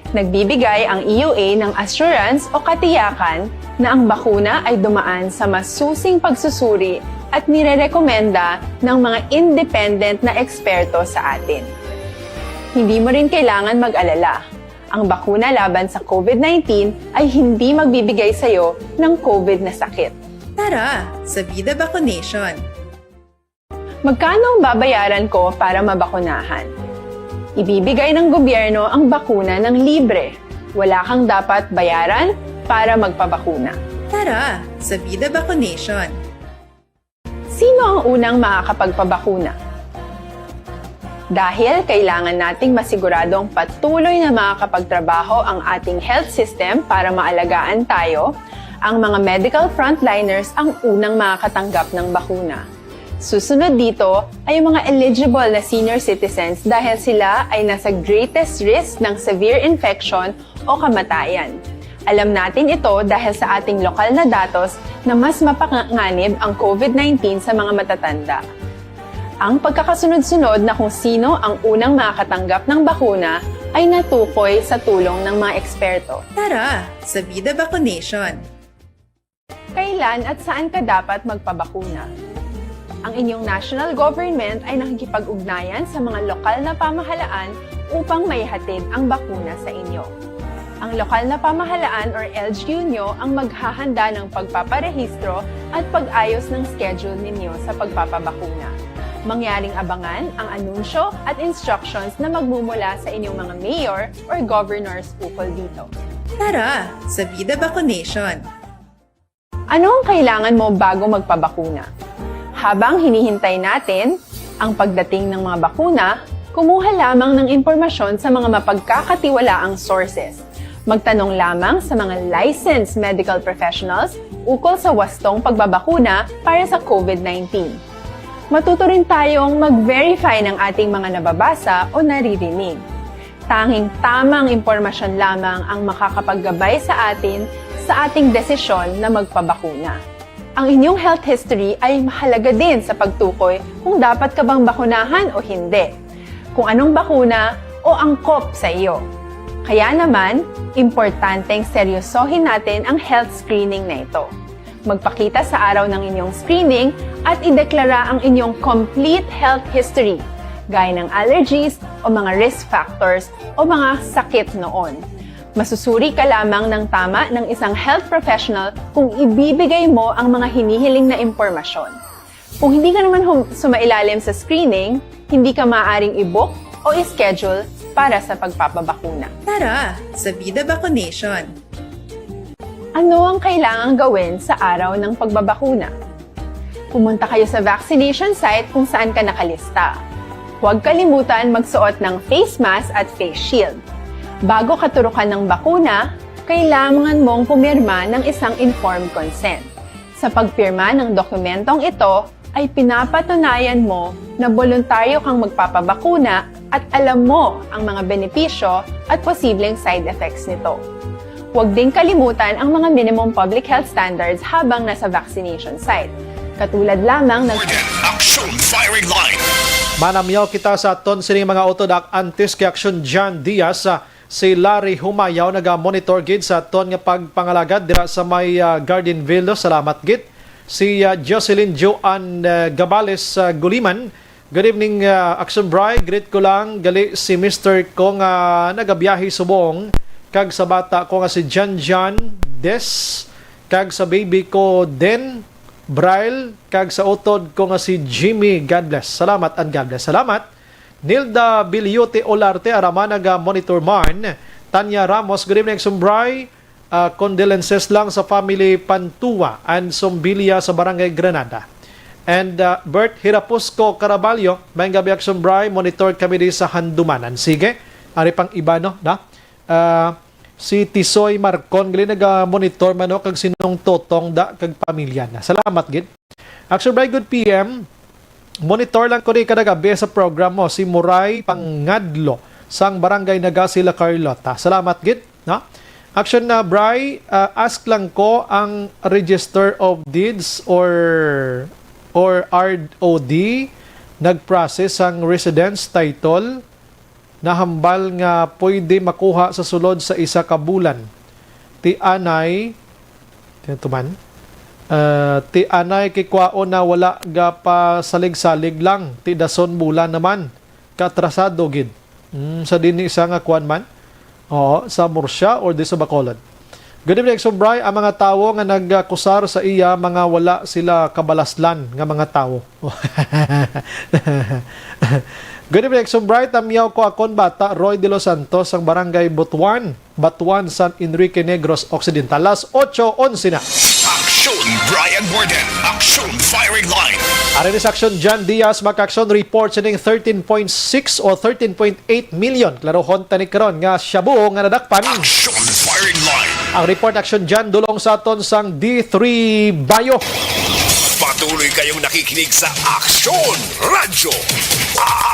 Nagbibigay ang E U A ng assurance o katiyakan na ang bakuna ay dumaan sa masusing pagsusuri at nirerekomenda ng mga independent na eksperto sa atin. Hindi mo rin kailangan mag-alala. Ang bakuna laban sa COVID nineteen ay hindi magbibigay sa iyo ng COVID na sakit. Tara, sa Vida Vaccination! Magkano ang babayaran ko para mabakunahan? Ibibigay ng gobyerno ang bakuna ng libre. Wala kang dapat bayaran para magpabakuna. Tara, sa Vida Vaccination! Sino ang unang makakapagpabakuna? Dahil kailangan nating masiguradong patuloy na makakapagtrabaho ang ating health system para maalagaan tayo, ang mga medical frontliners ang unang makakatanggap ng bakuna. Susunod dito ay ang mga eligible na senior citizens dahil sila ay nasa greatest risk ng severe infection o kamatayan. Alam natin ito dahil sa ating lokal na datos na mas mapanganib ang COVID nineteen sa mga matatanda. Ang pagkakasunod-sunod na kung sino ang unang makakatanggap ng bakuna ay natukoy sa tulong ng mga eksperto. Tara, sa Vida Vaccination! Kailan at saan ka dapat magpabakuna? Ang inyong national government ay nakikipag-ugnayan sa mga lokal na pamahalaan upang maihatid ang bakuna sa inyo. Ang lokal na pamahalaan or L G U nyo ang maghahanda ng pagpaparehistro at pag-ayos ng schedule ninyo sa pagpapabakuna. Mangyaring abangan ang anunsyo at instructions na magmumula sa inyong mga mayor or governors ukol dito. Tara, sa Vida Vaccination! Ano ang kailangan mo bago magpabakuna? Habang hinihintay natin ang pagdating ng mga bakuna, kumuha lamang ng impormasyon sa mga mapagkakatiwalaang sources. Magtanong lamang sa mga licensed medical professionals ukol sa wastong pagbabakuna para sa COVID nineteen. Matuto rin tayong mag-verify ng ating mga nababasa o naririnig. Tanging tamang impormasyon lamang ang makakapaggabay sa atin sa ating desisyon na magpabakuna. Ang inyong health history ay mahalaga din sa pagtukoy kung dapat ka bang bakunahan o hindi, kung anong bakuna o angkop sa iyo. Kaya naman, importanteng seryosohin natin ang health screening na ito. Magpakita sa araw ng inyong screening at ideklara ang inyong complete health history, gaya ng allergies o mga risk factors o mga sakit noon. Masusuri ka lamang ng tama ng isang health professional kung ibibigay mo ang mga hinihiling na impormasyon. Kung hindi ka naman hum- sumailalim sa screening, hindi ka maaaring i-book o i-schedule para sa pagpapabakuna. Tara sa Vida Vaccination! Ano ang kailangang gawin sa araw ng pagbabakuna? Pumunta kayo sa vaccination site kung saan ka nakalista. Huwag kalimutan magsuot ng face mask at face shield. Bago ka turukan ng bakuna, kailangan mong pumirma ng isang informed consent. Sa pagpirma ng dokumentong ito, ay pinapatunayan mo na boluntaryo kang magpapabakuna at alam mo ang mga benepisyo at posibleng side effects nito. Huwag ding kalimutan ang mga minimum public health standards habang nasa vaccination site, katulad lamang ng Action Firing Line. Manamyaw kita sa aton sining mga utod ak antes kay Action John Diaz. Ah, si Larry Humayaw naga-monitor gid sa aton nga pagpangalagad dira sa may ah, Garden Villa. Salamat gid. Si ah, Jocelyn Joan ah, Gabales sa Guliman. Good evening, ah, Action Bri. Greet ko lang gali si mister ko nga nagabiyahe subong, kag sa bata ko nga si Jan Jan Des, kag sa baby ko Den Braille, kag sa utod ko nga si Jimmy. God bless. Salamat and God bless. Salamat. Nilda Biliote Olarte, Arama, naga-monitor man. Tanya Ramos, good evening, Action Bri. Ah, condolences lang sa family Pantua and Sombilia sa Barangay Granada. And ah, Bert Hirapusco Caraballo, maayong gabi, Action Bri, monitor kami di sa Handumanan. Sige, ari pang iba, no? Na? Ah, si Tisoy Marcon, gali naga-monitor man, no? Kag sinong Totong da, kag pamilya na. Salamat gid. Action Bri, good P M. Monitor lang ko ni kada gabi sa program mo, si Muray Pangadlo sang Barangay Nagasi, La Carlota. Salamat gid, no? Action na, Bri, ah, ask lang ko, ang Register of Deeds or or R O D nag-process sang residence title nahambal nga pwede makuha sa sulod sa isa ka bulan. Ti anay, tinutuman, ah, ti anay kay kwaon na wala gapasalig-salig lang, ti dason bulan naman, kaatrasado gid. Mm, sa dinhi sa nga kuan man, oo, sa Murcia or di sa Bacolod. Good evening, Action Bri. Ang mga tawo nga nagakusar sa iya, mga wala sila kabalaslan nga mga tawo. Good evening, Action Bri. Tamyaw ko akon bata, Roy De Los Santos, ang Barangay Butuan, Batuan, San Enrique Negros Occidental. Las ocho onse na. Action Brian Warden. Action Firing Line. Ari ni sa Action John Diaz, maka-action report sining thirteen point six o thirteen point eight million. Klarohon tani karon nga shabu nga nadakpan. Action Firing Line. Ang report, Action John, dulong sa aton sang D three Bio. Patuloy kayong nakikinig sa Action Radyo.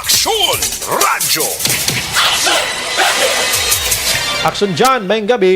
Action Radyo. Action John, maayong gabi.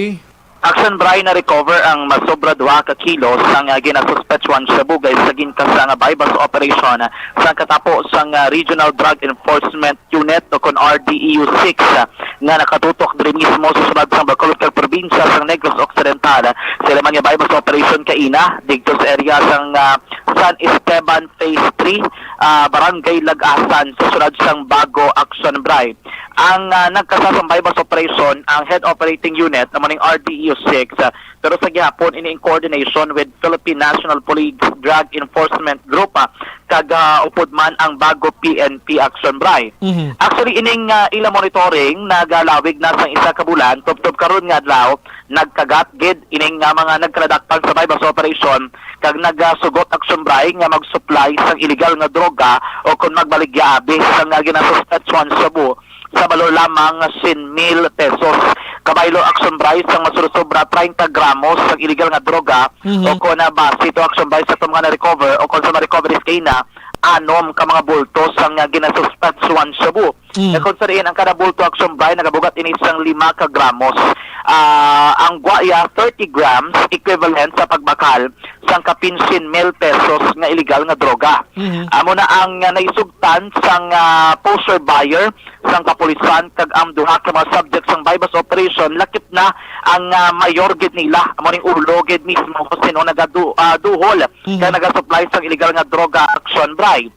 Action Bri, na-recover ang masobra duha ka kilo sang ah, ginasuspetswan shabu, guys, sa ginkasa nga buy-bust operation sa katapo sang ah, Regional Drug Enforcement Unit o kon R D E U six, ah, nga nakatutok diri mismo sa syudad sang Bacolod kag probinsya sang Negros Occidental. Sa ila man nga buy-bust operation kaina didto sa area sang ah, San Esteban Phase three, ah, Barangay Lagasan, sa syudad sang Bago, Action Bri. Ang ah, nagkasa sang buy-bust operation, ang Head Operating Unit, amo ning R D E U six, ah, pero sa gihapon ini in coordination with Philippine National Police Drug Enforcement Group, ah, kag ah, upod man ang Bago P N P, Action Bri. Mhm. Actually, ining ah, ila monitoring nagalawig na sang isa ka bulan, tubtob karon nga adlaw, nagkagat gid ining ah, mga nagkaladakpan sa buy-bust operation kag nagasugot, Action Bri, nga mag-supply sang illegal nga droga o kon magbaligya abi sang ah, ginasuspetswan shabu sa balor lamang nga syen mil pesos. Kabaylo, Action Bri, sang masobra-sobra treinta gramos sang illegal nga droga, Mhm. o kon ah, base to, Action Bri, sa aton mga na-recover o kon sa mga recoveries kaina, anom ka mga bulto sang, ah, ginasuspetsuhan shabu. Mm. Nga kung sa diin ang kada bulto, Action Bri, nagabugat ini sang lima ka gramos. Ah, ang gwaya, thirty grams, equivalent sa pagbakal sang kapin syen mil pesos nga iligal nga droga. Mhm. Amo na ang, ah, naisugtan sang, ah, poseur buyer sang kapulisan kag ang duha ka mga subject sang buy-bust operation, lakip na ang, ah, mayor gid nila, amo ning ulo gid mismo kung sino nagadu-, ah, duhol Mhm. kag nagasupply sang iligal nga droga, Action Bri.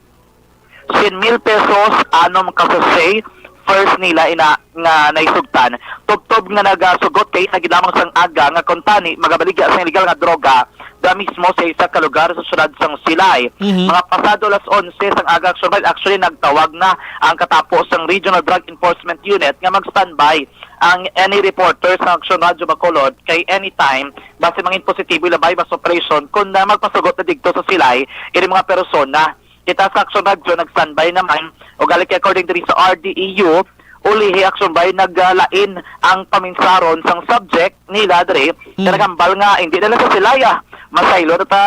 Syen mil pesos, anom ka sachet, first nila ina nga naisugtan. Tubtob nga nagasugot kay nagid lamang sang aga nga kuntani magabaligya sang iligal nga droga da mismo sa isa ka lugar sa syudad sang Silay. Mhm. Mga pasado alas onse sang aga, Action Bri, actually nagtawag na ang katapo sang Regional Drug Enforcement Unit nga mag-standby ang any reporter sa Action Radio Bacolod kay anytime basi mangin positibo ila buy-bust operation kun na magpasugot na didto sa Silay ini mga persona. Kita sa Action Radio nag-standby naman, ugali kay according diri sa R D E U, ulihi, Action Bri, naglain ang paminsaron sang subject nila diri. Mm. Kaya nagambal nga hindi na lang sa Silay, ah. Masaylo na ta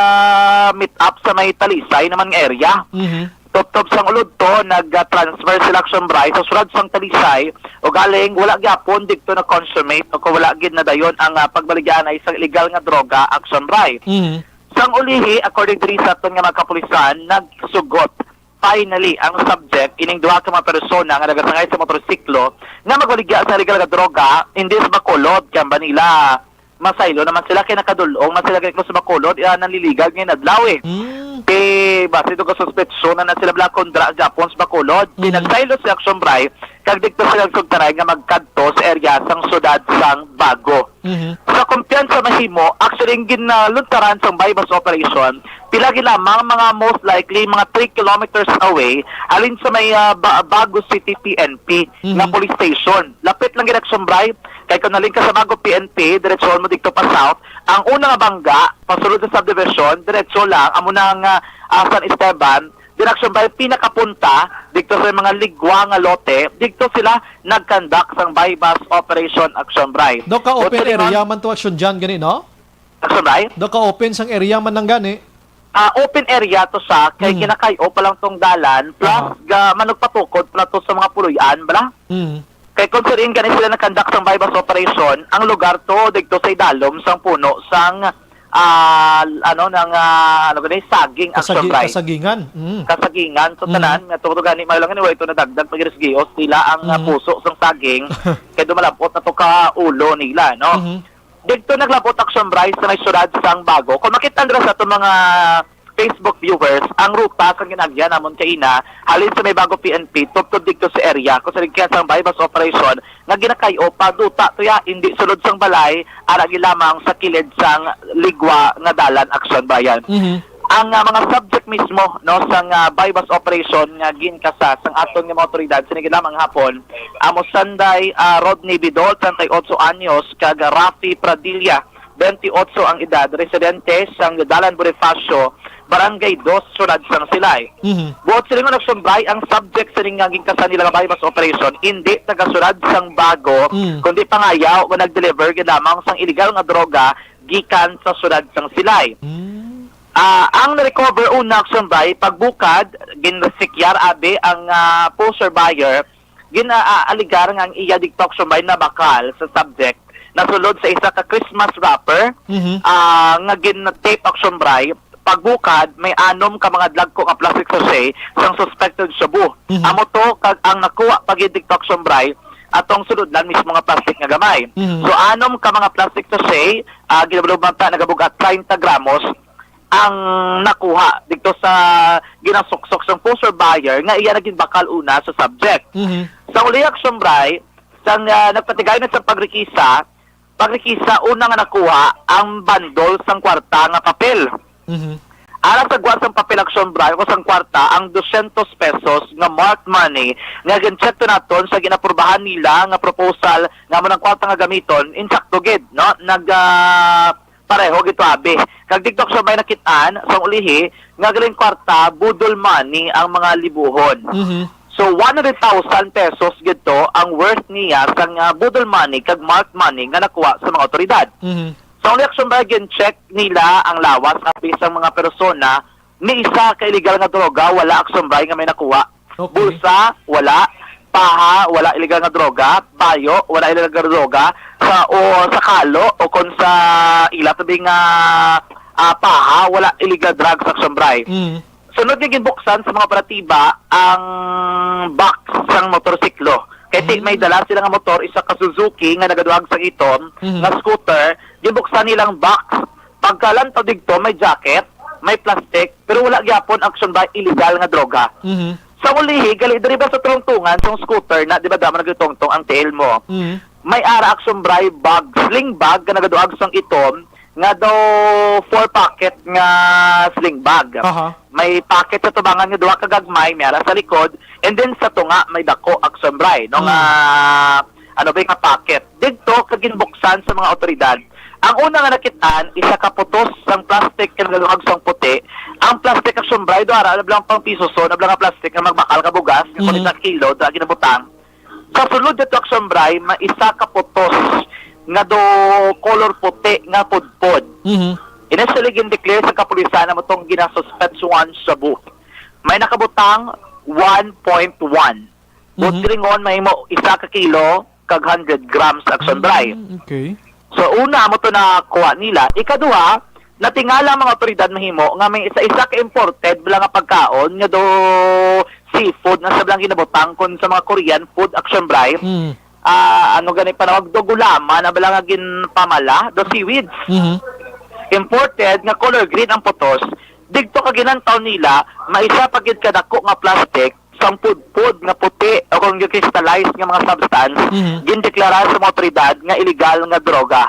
meet up sa may Talisay naman nga area. Mhm. Tubtob sang ulodto, nag-transfer sila, Action Bri, sa syudad sang Talisay. Ugaling wala gyapon didto na-consummate o kung wala gid nadayon ang, ah, pagbaligyaanay sang illegal nga droga, Action Bri. Mhm. Sang ulihi, according diri sa aton nga mga kapulisan, nagsugot finally ang subject, ining duha ka mga persona nga nagasangay sa motorsiklo nga magbaligya sa illegal nga droga, hindi sa Bacolod, kay ang Manila. Masaylo naman sila kay nakadul-ong na sila kay sa Bacolod, iya nanliligal nga adlaw eh. Mm. Kay basi to kasuspetsyon na, na sila bala kundra gyapon sa Bacolod. Mm. Pinagsaylo si Action Bri, kag didto sila sugtaray nga magkadto sa area sang syudad sang Bago. Mhm. Sa kumpiyansa mahimo, actually, ang ginaluntaran sang buy-bust operation, pila gid lamang, mga most likely, mga three kilometers away, halin sa may, ah, Ba-, Bago City P N P nga Mhm. police station. Lapit lang gid, Action Bri, kay kung halin ka sa Bago P N P, diretsohon mo didto pa south, ang una nga bangga, pasulod sa subdivision, diretso lang, amo na nga, ah, San Esteban, Direction by pinakapunta didto sa mga ligwa nga lote, didto sila nag-conduct sang buy-bust operation, Action Bri. Daw ka open Buti rin area man to, Action Jan, gani, no? Action Bri? Daw ka open sang area man lang gani. Ah, open area to sa kay Mm. ginakay-o pa lang tong dalan, plus Aha. ga manugpatukod pa na to sa mga puloy-an, bala? Mm. Kay kung sa diin gani sila nag-conduct sang buy-bust operation, ang lugar to didto sa idalom sang puno sang, ah, ano, nang, ah, ano gani, saging, Kasagi-, Action Bri. Kasagingan. Mm. Kasagingan. So, Mm. tanan, nga tungod gani, may lang anyway, ito nadagdag, pag-irisgios nila ang, ah, Mm. puso sang saging, kay dumalabot na to ka ulo nila, no? Mhm. Didto naglabot, Action Bri, sa may syudad sang Bago. Kung makita nila sa ato mga Facebook viewers, ang ruta sang ginagyan namon kaina, halin sa may Bago P N P, tubtob didto sa area, kung sa ligyan sang buy-bust operation, nga ginakay-o pa, duta to ya, hindi sulod sang balay, ara gid lamang sa kilid sang ligwa nga dalan, Action Bri. Mhm. Ang, ah, mga subject mismo, no, sang, ah, buy-bust operation nga ginkasa sang aton nga mga otoridad, sini gid lamang hapon, amo sanday, ah, Rodney Bidol, treinta y ocho anyos, kag Rafi Pradilla, twenty-eight ang edad, residente sang Dalan Bonifacio, Barangay Dos, Syudad sang Silay. Mhm. Buot silingon, Action Bri, ang subject sining nga ginkasa nila nga buy-bust operation, indi taga syudad sang Bago, Mm. kundi pangayaw nga nag-deliver gid lamang sang illegal nga droga gikan sa syudad sang Silay. Mm. Ah, ang na-recover una, Action Bri, pagbukad, ginsikyar abi ang, ah, poseur buyer, gin-, ah, ah, alegar nga ang iya didto, Action Bri, nabakal sa subject nasulod sa isa ka Christmas wrapper, Mhm. ah, nga gin-tape, Action Bri. Pagbukad, may anom ka mga dagko nga plastic sachet sang suspected shabu. Mhm. Amo to, kag ang nakuha pa gid didto, Action Bri, atong sulod lang mismo nga plastic nga gamay. Mhm. So, anom ka mga plastic sachet, ah, ginabalumban ta, nagabugat treinta gramos ang nakuha didto sa ginasuksok sang poseur buyer nga iya na ginbakal una sa subject. Mhm. Sa uli, Action Bri, sang, ah, nagpatigay na sa pagrekisa, pagrekisa, una nga nakuha ang bandol sang kwarta nga papel. Mhm. Ara sa gwa sang papel, Action Bri, o sang kwarta, ang dosyentos pesos nga marked money nga gincheck to naton sa ginaprubahan nila nga proposal nga amo nang kwarta nga gamiton, insakto gid, no? Nag, ah, pareho gid to abi. Kag didto, Action Bri, nakit-an sang ulihi nga galing kwarta, budol money ang mga libuhon. Mhm. So, one hundred thousand pesos gid to ang worth niya sang, ah, budol money kag marked money nga nakuha sa mga otoridad. Mhm. Sa uli, Action Bri, gin-check nila ang lawas abi sang mga persona Ni isa ka illegal nga droga, wala, Action Bri, nga may nakuha. Okay. Bulsa, wala. Paha, wala illegal nga droga. Bayo, wala illegal nga droga. Sa, o, sa kalo, o kung sa ila tabi nga, ah, paha, wala illegal drugs, Action Bri. Mm. Sunod nga ginbuksan sa mga operatiba ang box sang motorsiklo. Kay ti-, Mm. may dala sila nga motor, isa ka Suzuki nga nagaduag sang itom, Mhm. nga scooter, ginbuksan nilang box. Pagkalantaw digto, may jacket, may plastic, pero wala gyapon, Action Bri, illegal nga droga. Mhm. Sa ulihi, gali diri ba sa tungtungan sang scooter na, di ba, damo nagtungtong ang tiil mo? Mhm. May ara, Action Bri, bag, sling bag nga nagaduag sang itom, nga daw four pocket nga sling bag. Aha. May pocket sa tubangan nga duha ka gagmay, may ara sa likod, and then sa tunga may dako, Action Bri, no, nga, Mm. ano ba nga pocket. Didto ka ginbuksan sa mga awtoridad. Ang una nga nakit-an, isa ka putos sang plastic nga nagaluag sang puti. Ang plastic, Action Bri, do ara lang pang piso, so, na lang nga plastic nga magbakal ka bugas, nga Mhm. kulit sa kilo, da ginabutang. Sa sulod dito, Action Bri, may isa ka putos nga do color puti nga pudpod. Mhm. Initially, gindeclare sa kapulisan na mo tong ginasuspetsuhan shabu. May nakabutang one point one. Mhm. Buot silingon, mahimo isa ka kilo kag hundred grams, Action Bri. Mm, okay. So, una, mo to nakuha nila. Ikaduha, natingala ang mga otoridad mahimo nga may isa-isa ka imported bala nga pagkaon nga do seafood nga sa bala nga ginabutang kon sa mga Korean food, Action Bri. Mm. Ah, ano gani panawag do, gulaman na bala nga ginpamala, do seaweeds. Mhm. Imported nga color green ang putos. Digto ka ginantaw nila, may isa pa gid ka dako nga plastic sang pudpod nga puti o kung crystallized nga mga substance, Mhm. gindeklara sa mga otoridad nga illegal nga droga.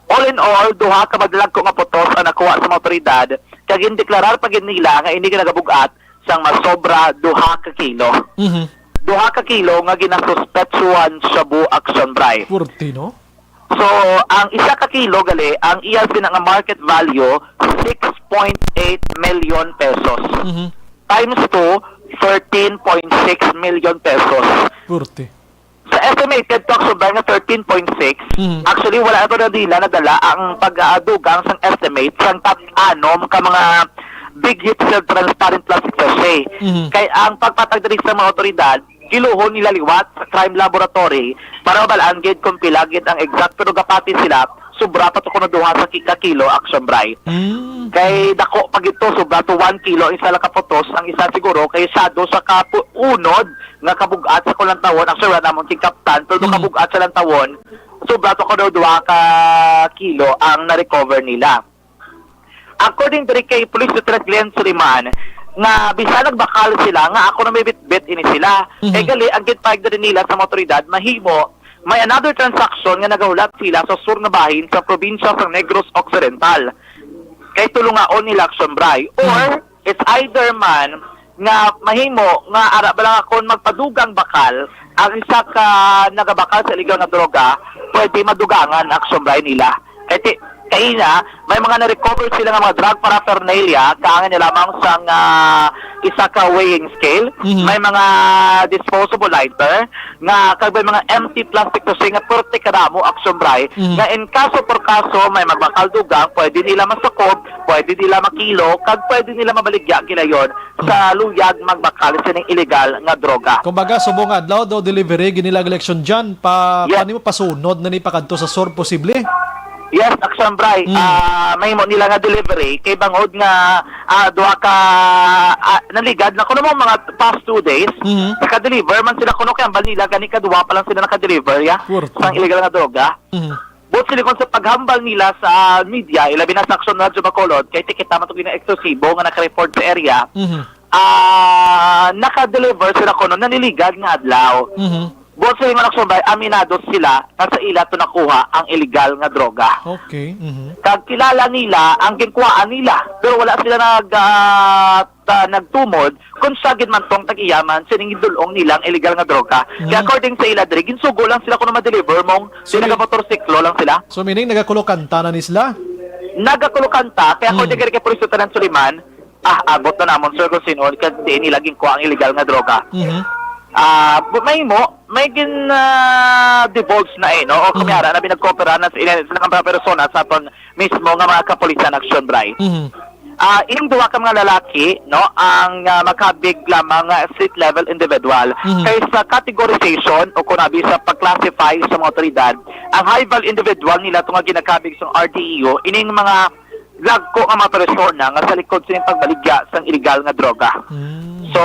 All in all, duha ka madalagko nga putos ang nakuha sa mga otoridad, kag gindeklarar pa gid nila nga ini nga nagabug-at sang masobra duha ka kilo. Mhm. Duha ka kilo nga ginasuspetsuhan shabu, Action Bri. Purti, no? So, ang isa ka kilo gali, ang iya sina nga market value, six point eight million pesos. Mhm. Times two, thirteen point six million pesos. Purti. Sa estimated to, Action Bri, nga thirteen point six, Mhm. actually, wala na to na nila nadala ang pag-aadugang sang estimate sang tat-anom ka mga big hit sa transparent plastic sachet. Mhm. Kay ang pagpatag diri sa mga otoridad, giluhon nila liwat sa crime laboratory para mabalaan gid kung pila gid ang exact, pero gapati sila, sobra pa to kuno duha sa ki-, ka kilo, Action Bri. Mm. Kay dako pa gid to, sobra to one kilo ang isa lang ka putos, ang isa siguro kay sado sa kapu-, unod nga kabug-at sa kulantawon. Actually, wala namon king kaptan, pero Mm. kabug-at sa lantawon, sobra to kuno duha ka kilo ang na-recover nila. According diri kay Police Lieutenant Glenn Suliman, nga bisan nagbakal sila, nga ako na may bitbit ini sila. Mhm. Kay gali, ang ginpahayag diri nila sa mga otoridad, mahimo may another transaction nga nagahulat sila sa sur nga bahin sa probinsya sa Negros Occidental. Kay tulungaon nila, Action Bri. Or, Mhm. it's either man nga mahimo nga ara ba lang akon magpadugang bakal, ang isa ka nagabakal sa illegal nga droga, pwede madugangan, Action Bri, nila. Kay ti-, kaina, may mga na-recover sila nga mga drug paraphernalia, kaangin niya lamang sang, ah, isa ka weighing scale, Mhm. may mga disposable lighter, nga kag may mga empty plastic sachet nga pwerte kadamo, Action Bri, Mhm. nga in kaso por kaso may magbakal dugang, pwede nila masakob, pwede nila makilo, kag pwede nila mabaligya gilayon sa luyag magbakal sining illegal nga droga. Kumbaga, subong nga adlaw daw delivery gid nila election dyan. Pa, Yes. Paano mo pasunod na ni pakadto sa sur posible? Yes, Action Bri. Mm. Ah, mahimo nila nga delivery kay bangod nga, ah, duha ka, ah, naligad na kuno mo mga past two days. Mhm. Naka-deliver man sila kuno kay ang nila gani kaduha pa lang sila naka-deliver, ya. Purto. Sang illegal nga droga. Mhm. Buot silingon sa paghambal nila sa media, ilabi na sa Action Radyo Bacolod, kay ti kita man to gina-eksklusibo nga naka-report sa area. Mhm. Ah, naka-deliver sila kuno, naniligad nga adlaw. Mhm. Buot silingon, Action Bri, aminado sila nga sa ila to nakuha ang illegal nga droga. Okay, mhm. Kag kilala nila ang ginkuhaan nila, pero wala sila nag, ah, ta-, nagtumod kung sa gid man tong tag-iya man sining gidul-ong nila ang illegal nga droga. Kaya Mm. according sa ila diri, ginsugo lang sila kuno ma-deliver mong So, may nagamotorsiklo lang sila. So, meaning, nagakulokanta na ni sila? Nagakulokanta, kaya Mm. according kay Police Lieutenant Suliman, ah, abot na namon, sir, kung sino, kag diin nila ginkuha ang illegal nga droga. Mhm. Ah, bu-, mahimo, may gin, ah, divulge na eh, no? O Mm. kumiyara na binagkoopera na sa ila, sa mga persona sa aton mismo nga mga kapulisan, Action Bri. Mhm. Ah, ining duha ka mga lalaki, no, ang, ah, makabig lamang nga street level individual. Mhm. Kay sa categorization o kung abi sa pag-classify sa mga otoridad, ang high value individual nila to nga ginakabig sa R D E U, ining mga dagko nga mga persona nga sa likod sining pagbaligya sang iligal nga droga. Mm. So,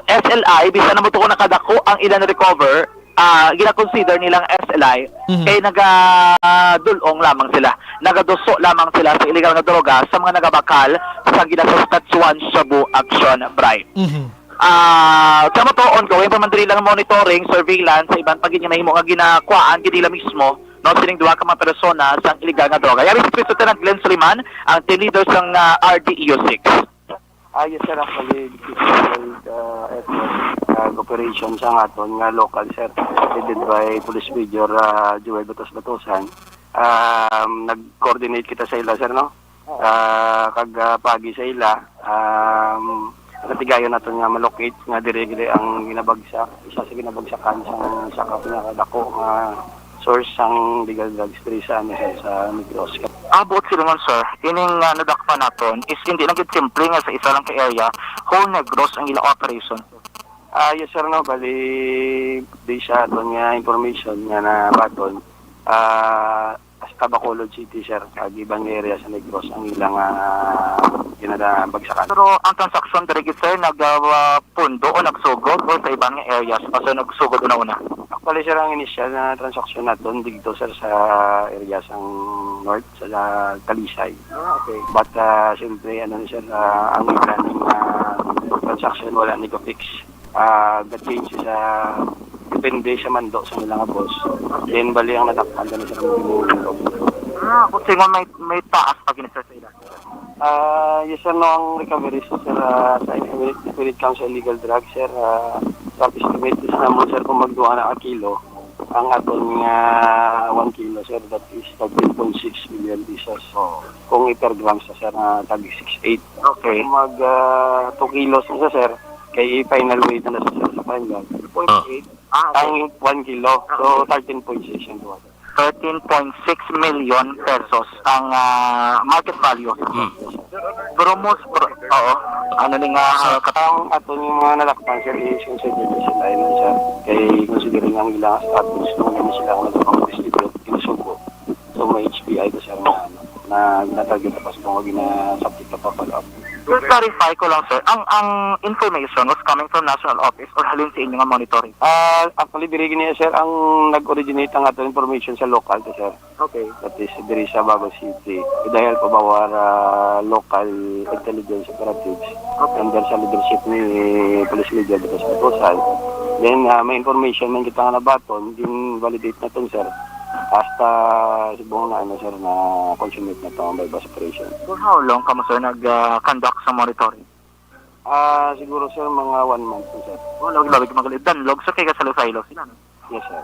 S L I, bisan na mo to kung nakadako ang ilang recover, ah, gina-consider nilang S L I, Mhm. kay nagadul-ong lamang sila, nagaduso lamang sila sa illegal nga droga sa mga nagabakal sa ginasuspetsuhan shabu action, Bri. Mhm. Ah, sa mo to, ongoing pa man diri lang monitoring, surveillance, sa iban pa gid nga nahimo nga ginakuhaan gid nila mismo, no, sining duha ka mga persona sang illegal nga droga. Yari si Police Lieutenant Glenn Suliman, ang team leader sang, ah, R D E U six. Ah, yes, sir. Actually, this is a, uh, effort, uh, operation sa aton nga local, sir, headed by Police Major, uh, Joel Batos Batosan. Um, nag-coordinate kita sa ila, sir, no? Ah, kag, ah, pagi sa ila, um, natigayon naton nga malocate nga diri, diri ang ginabagsak, isa sa ginabagsakan sang isa ka pinakadako nga source sang legal drugs diri sa, ano, sir, sa Negros. Ah, buot silingon, sir, ining, ah, nadakpan naton is hindi lang gid simple nga sa isa lang ka area, whole Negros ang ila operation. Ah, yes, sir, no, bali, di sa aton nga information nga nabaton, ah, sa Bacolod City, sir, kag iban nga area sa Negros ang ilang, ah, ginabagsakan. Pero ang transaksyon diri gid, sir, nag, ah, pundo o nagsugod o sa iban nga areas pa, sir, nagsugod una-una? Actually, sir, ang initial na transaksyon naton dito, sir, sa area sang North, sa Talisay. Ah, okay. But, ah, siyempre, ano, sir, ah, ang ilang, ah, transaksyon wala ni ka-fix. Ah, ga-change sa, depende sa mando sa ilang boss. Then, bali ang nadakpan kami sa mga. Ah, kung singon may, may taas pa gini, sir, sa ila. Ah, yes, sir, no, ang recovery, sir, ah, sa estimate, estimate kang sa illegal drugs, sir, ah, sa estimate is naman, sir, kung magduha na ka kilo, ang aton nga one kilo, sir, that is thirteen point six million pesos. So, kung i-per grams, sir, na tag six eight. Okay. Kung mag, ah, two kilos na siya, sir, kay i-final weight na siya, sir, sa final. Ah. Point eight. Ah, okay. Ang one kilo. So, thirteen point six yung duha, sir. Thirteen point six million pesos ang, ah, market value. Hmm. Pero most pro-, oo. Ano ni nga, ah, kat- Ang ato yung mga nadakpan, sir, is considered as a island, sir. Kay considering ang ilang status, kung ano sila ang nagpang-distribute, kinusugo. So, may H P I to, sir, na, ano, na ginatarget na pa sa mga ginasabit na pa pala. To clarify ko lang, sir, ang, ang information was coming from national office or halin sa inyo nga monitoring? Ah, actually, diri gini, sir, ang nag-originate ang ato information sa local to, sir. Okay. That is, diri sa Bago City. With the help of our, ah, local intelligence operatives, Okay. under sa leadership ni Police Major Dito sa Kusal. Then, ah, may information man kita nga nabaton, din validate na to, sir. Hasta subong na, ano, sir, na consummate na to ang buy-bust operation. For how long kamo, sir, nag, ah, conduct sa monitoring? Ah, siguro, sir, mga one month na, sir. Wala, wala, wala, wala. Danlog, sir, kay kasalo-salo sila, no? Yes, sir.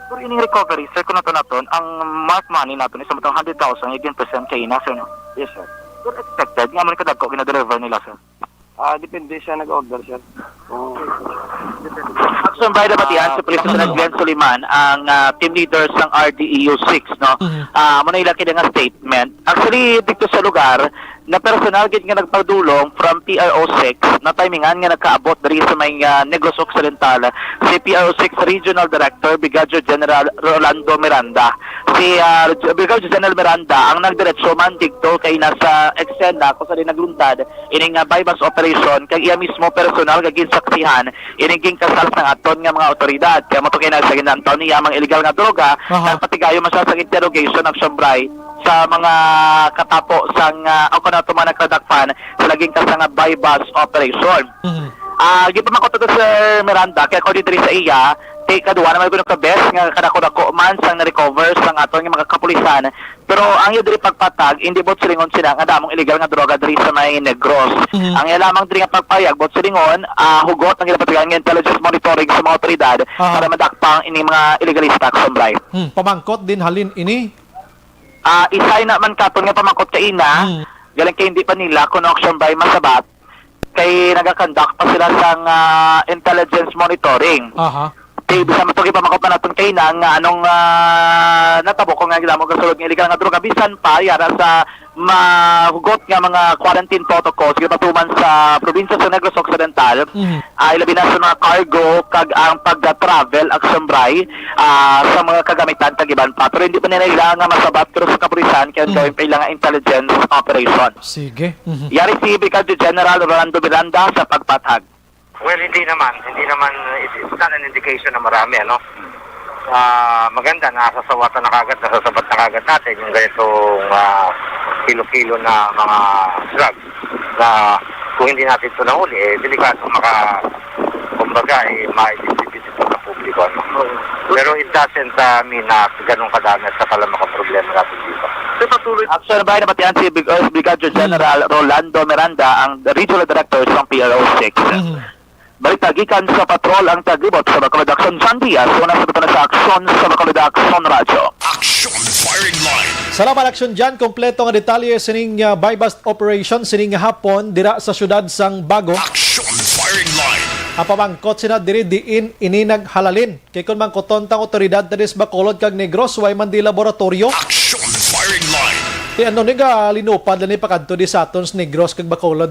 Pero ining recovery, sir, kung nato naton, ang mark money naton is samtang hundred thousand, eighteen percent kay ina, sir, no? Yes, sir. Pero expected, nga man kadagko gina-deliver nila, sir? Ah, depende sa nag-order, sir. Kung Action by the Batian, Ah, si Police Lieutenant Glenn Suliman, ang, ah, team leader sang R D E U six, no? Mhm. Ah, amo na ila kini nga statement. Actually, dito sa lugar, na personal gid nga nagpadulong from P R O six, na timingan nga nagkaabot diri sa may, ah, Negros Occidental, si P R O six Regional Director Brigadier General Rolando Miranda. Si, ah, Brigadier General Miranda ang nagdiretso man didto kay nasa eksena kung saan nagluntad ining, ah, buy-bust operation, kag iya mismo personal nga ginsaksihan ining ginkasal sang aton nga mga awtoridad. Kaya mo to kay nagsaginantaw niya mga illegal nga droga, Aha. nagpatigayon man siya sa interrogation, Action Bri, sa mga katapo sang, ah, o kung ano to mga nagkadakpan sa naging kasa nga buy-bust operation. Mhm. Ah, gipamangkot nato, Sir Miranda, kay according diri sa iya, kay kaduha naman kuno ka bes nga kadako-dako man sang na-recover sang aton nga mga kapulisan. Pero ang iya diri pagpatag, hindi buot silingon sila nga damong illegal nga droga diri sa may Negros. Mhm. Ang iya lamang diri nga pagpahayag, buot silingon, ah, hugot ang ginapatigayon nga intelligence monitoring sa mga otoridad Aha. para madakpang ini mga illegalista, Action Bri. Hmm, pamangkot din halin ini? Ah, isay na man katon nga pamangkot kaina, Hmm. galing kay hindi pa nila kuno, Action Bri, masabat, kay nagakandak pa sila sang, ah, intelligence monitoring. Aha. Kay bisan man to gipamangkot pa naton kaina nga anong, ah, natabo kung nga gidamo gasulod nga illegal nga droga, bisan pa yara sa mahugot nga mga quarantine protocols ginapatuman sa probinsya sa Negros Occidental, Mhm. ay labi na sa mga cargo kag ang pag-travel, Action Bri, ah, sa mga kagamitan kag iban pa. Pero hindi pa nila ila nga masabat, pero sa kapulisan kay Mhm. ongoing pa ila nga intelligence operation. Sige. Mhm. Yari si Brigadier General Rolando Miranda sa pagpatag. Well, hindi naman. Hindi naman, it's, it's not an indication na marami, ano? Ah, maganda, nasasawatan na kagad, nasasabat na kagad natin yung ganitong, ah, kilo-kilo na mga drugs na kung hindi natin ito nahuli, eh, delikado maka, kumbaga, eh, ma-distribute ito sa publiko, ano? Pero it doesn't, ah, mean na ganun kadami at saka lang makaproblema natin dito. Action Bri, nabatian si Brig-, uh, Brigadier Mhm. General Rolando Miranda, ang Regional Director sa P R O six. Mhm. Balita gikan sa patrol ang taglibot sa Bacolod Action, John Diaz, una sa butana sa aksyon sa Bacolod Action Radyo. Action Firing Line. Salamat, Action John. Kompleto nga detalye sining, ah, buy-bust operation sining hapon dira sa siyudad sang Bago. Action Firing Line. Ang pamangkot sina diri diin ini naghalalin. Kay kon mangkuton tang otoridad ta dis Bacolod kag Negros, way man di laboratorio. Action Firing Line. Di ano ni ga linupad lang ni pakadto di sa aton sa Negros kag Bacolod.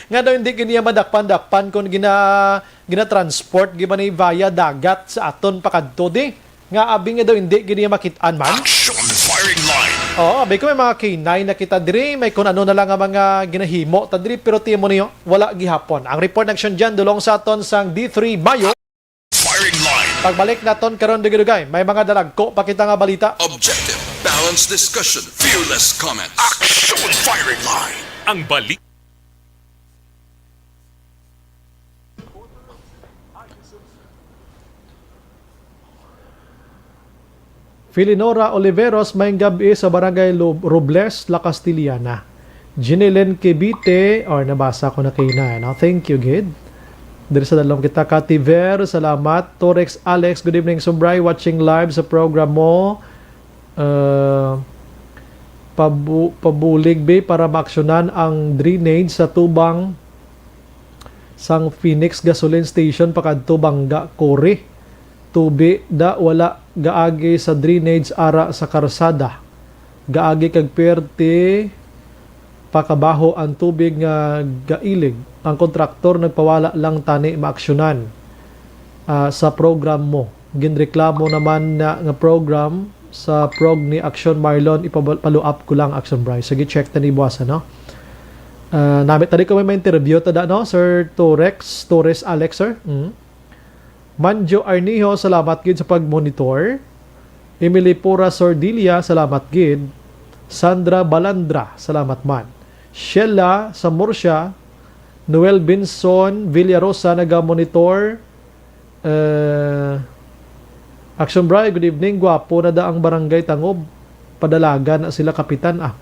Nga daw hindi gid niya madakpan-dakpan kung gina-, gina-transport gid man ni via dagat sa aton pakadto di. Nga abi nga daw hindi gid niya makit-an man. Action Firing Line. Oo, abi ko may mga K nine na kita diri, may kun ano na lang nga mga ginahimo ta diri, pero timo niyo, wala gihapon. Ang report na action dyan, dulong sa aton sang D three Bayo. Firing Line. Pagbalik naton karon, dugay-dugay, may mga dalagko pa kita nga balita. Objective, balanced discussion, fearless comments. Action Firing Line. Ang balik. Filinora Oliveros, maayong gab-i sa Barangay Lo-, Robles, La Castellana. Jeanilyn Kibite, or nabasa ko na kaina, no? Thank you, gid. Diri sa dalom kita, Kativer, salamat. Torex Alex, good evening, Sumbray, watching live sa program mo. Uh, pabu-, pabulig, be, para maaksyonan ang drainage sa tubang sang Phoenix Gasoline Station pakadto Banga, Cory. Tubi da wala gaagi sa drainage ara sa karsada. Gaagi kag perti pakabaho ang tubig nga gailig. Ang kontraktor nagpawala lang tani maaksyonan, ah, sa program mo. Ginreklamo naman na nga program sa prog ni Action Marlon, ipabal-, follow up ko lang, Action Bryce. Sige, check tani buwasan, no? Ah, namit tadi ko may ma-interview ta da, no? Sir Torex, Torres Alex, sir. Mm. Manjo Arnijo, salamat gid sa pag-monitor. Emily Pura Sordilia, salamat gid. Sandra Balandra, salamat man. Sheila sa Murcia, Noel Benson Villarosa, naga-monitor. Eh, Action Bri, good evening. Gwapo na da ang Barangay Tangob. Padalagan na sila, Kapitan, ah.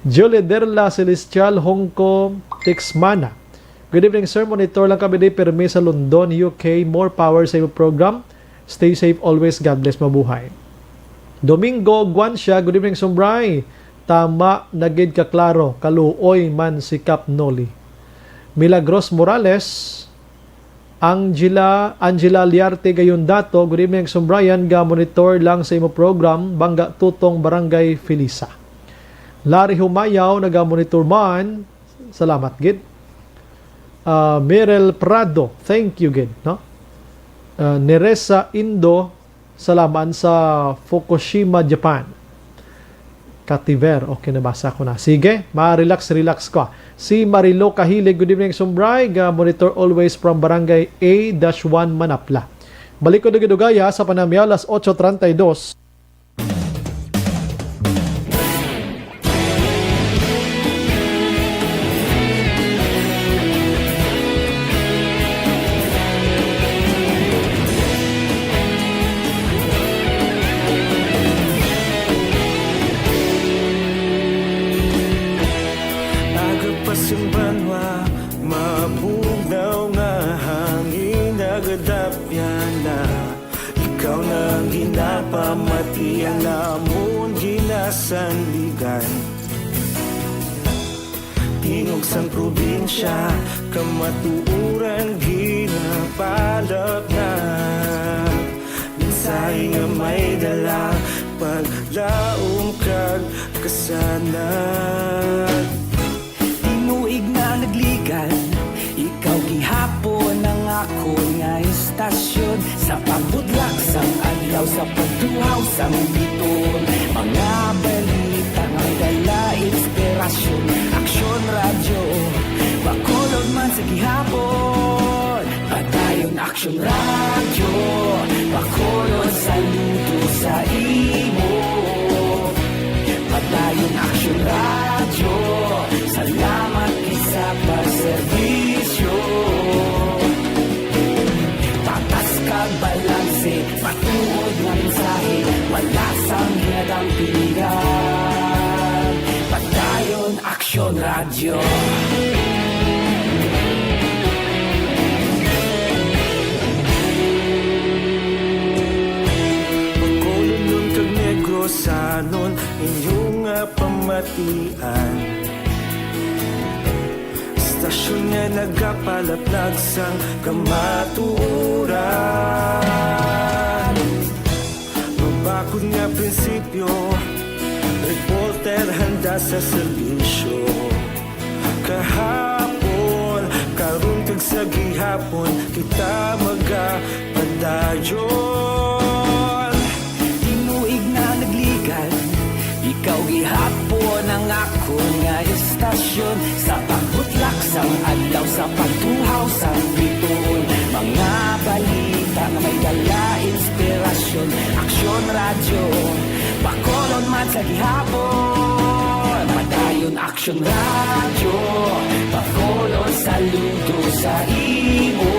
Julie Derla Celestial, Hongko Tixmana. Good evening, sir. Monitor lang kami di pirmi sa London, U K. More power sa imo program. Stay safe always. God bless. Mabuhay. Domingo Guancia, good evening, Sumbray. Tama na gid ka klaro, kaluoy man si Kap Noli. Milagros Morales, Angela, Angela Liarte Gayundato, good evening, Sumbrayan, ga-monitor lang sa imo program, Bangga Tutong, Barangay Felisa. Larry Humayaw, naga-monitor man, salamat gid. Ah, Mirel Prado, thank you gid, no? Ah, Neresa Indo, salamat sa Fukushima, Japan. Kativer, okay, nabasa ko na. Sige, ma-relax, relax ko. Si Marilo Kahilig, good evening, Sumbray. Ga-monitor always from Barangay A dash one, Manapla. Balik ko dugay-dugay, ha, sa panamyaw, alas otso treinta y dos. Aga pa sing banwa, mabugnaw nga hangin nagadapyan na. Ikaw na ang ginapamati, ang amon ginasandigan. Tingog sang probinsya, kamatuoran ginapalapnat. Mensahe nga may dala, Paglaom kag kasanag. Tinuig na nagligan, ikaw gihapon ang akon nga istasyon. Sa pagbudlak sang adlaw, sa pagtuhaw sang biton, mga balita nga may dala inspirasyon. Aksyon Radyo, Bacolod man sa gihapon. Padayon Aksyon Radyo, Bacolod, saludo sa imo. Padayon Aksyon Radyo, salamat gid sa pagserbisyo. Patas kag balanse, matuod nga mensahe, wala sang ginadampigan. Padayon Aksyon Radyo. Bacolodnon kag Negrosanon, inyo nga pamatian. Istasyon nga nagapalaplag sang kamatuoran. Mabakod nga prinsipyo, reporter handa sa serbisyo. Kahapon, karon kag sa gihapon, kita magapadayon. Tinuig na nagligan, ikaw gihapon ang akon nga istasyon. Sa pagbutlak sang adlaw, sa pagtuhaw sang bituon, mga balita nga may dala inspirasyon. Aksyon Radyo, Bacolod man sa gihapon. Padayon Aksyon Radyo, Bacolod, saludo sa imo.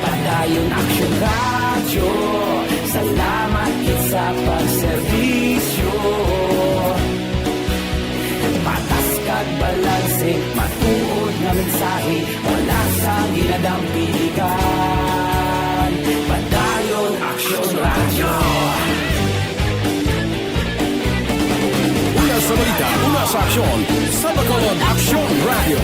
Padayon Aksyon Radyo, salamat gid sa pagserbisyo. Patas kag balanse, matuod nga mensahe, wala sang ginadampigan. Padayon Aksyon Radyo. Una sa balita, una sa aksyon, sa Bacolod Aksyon Radyo.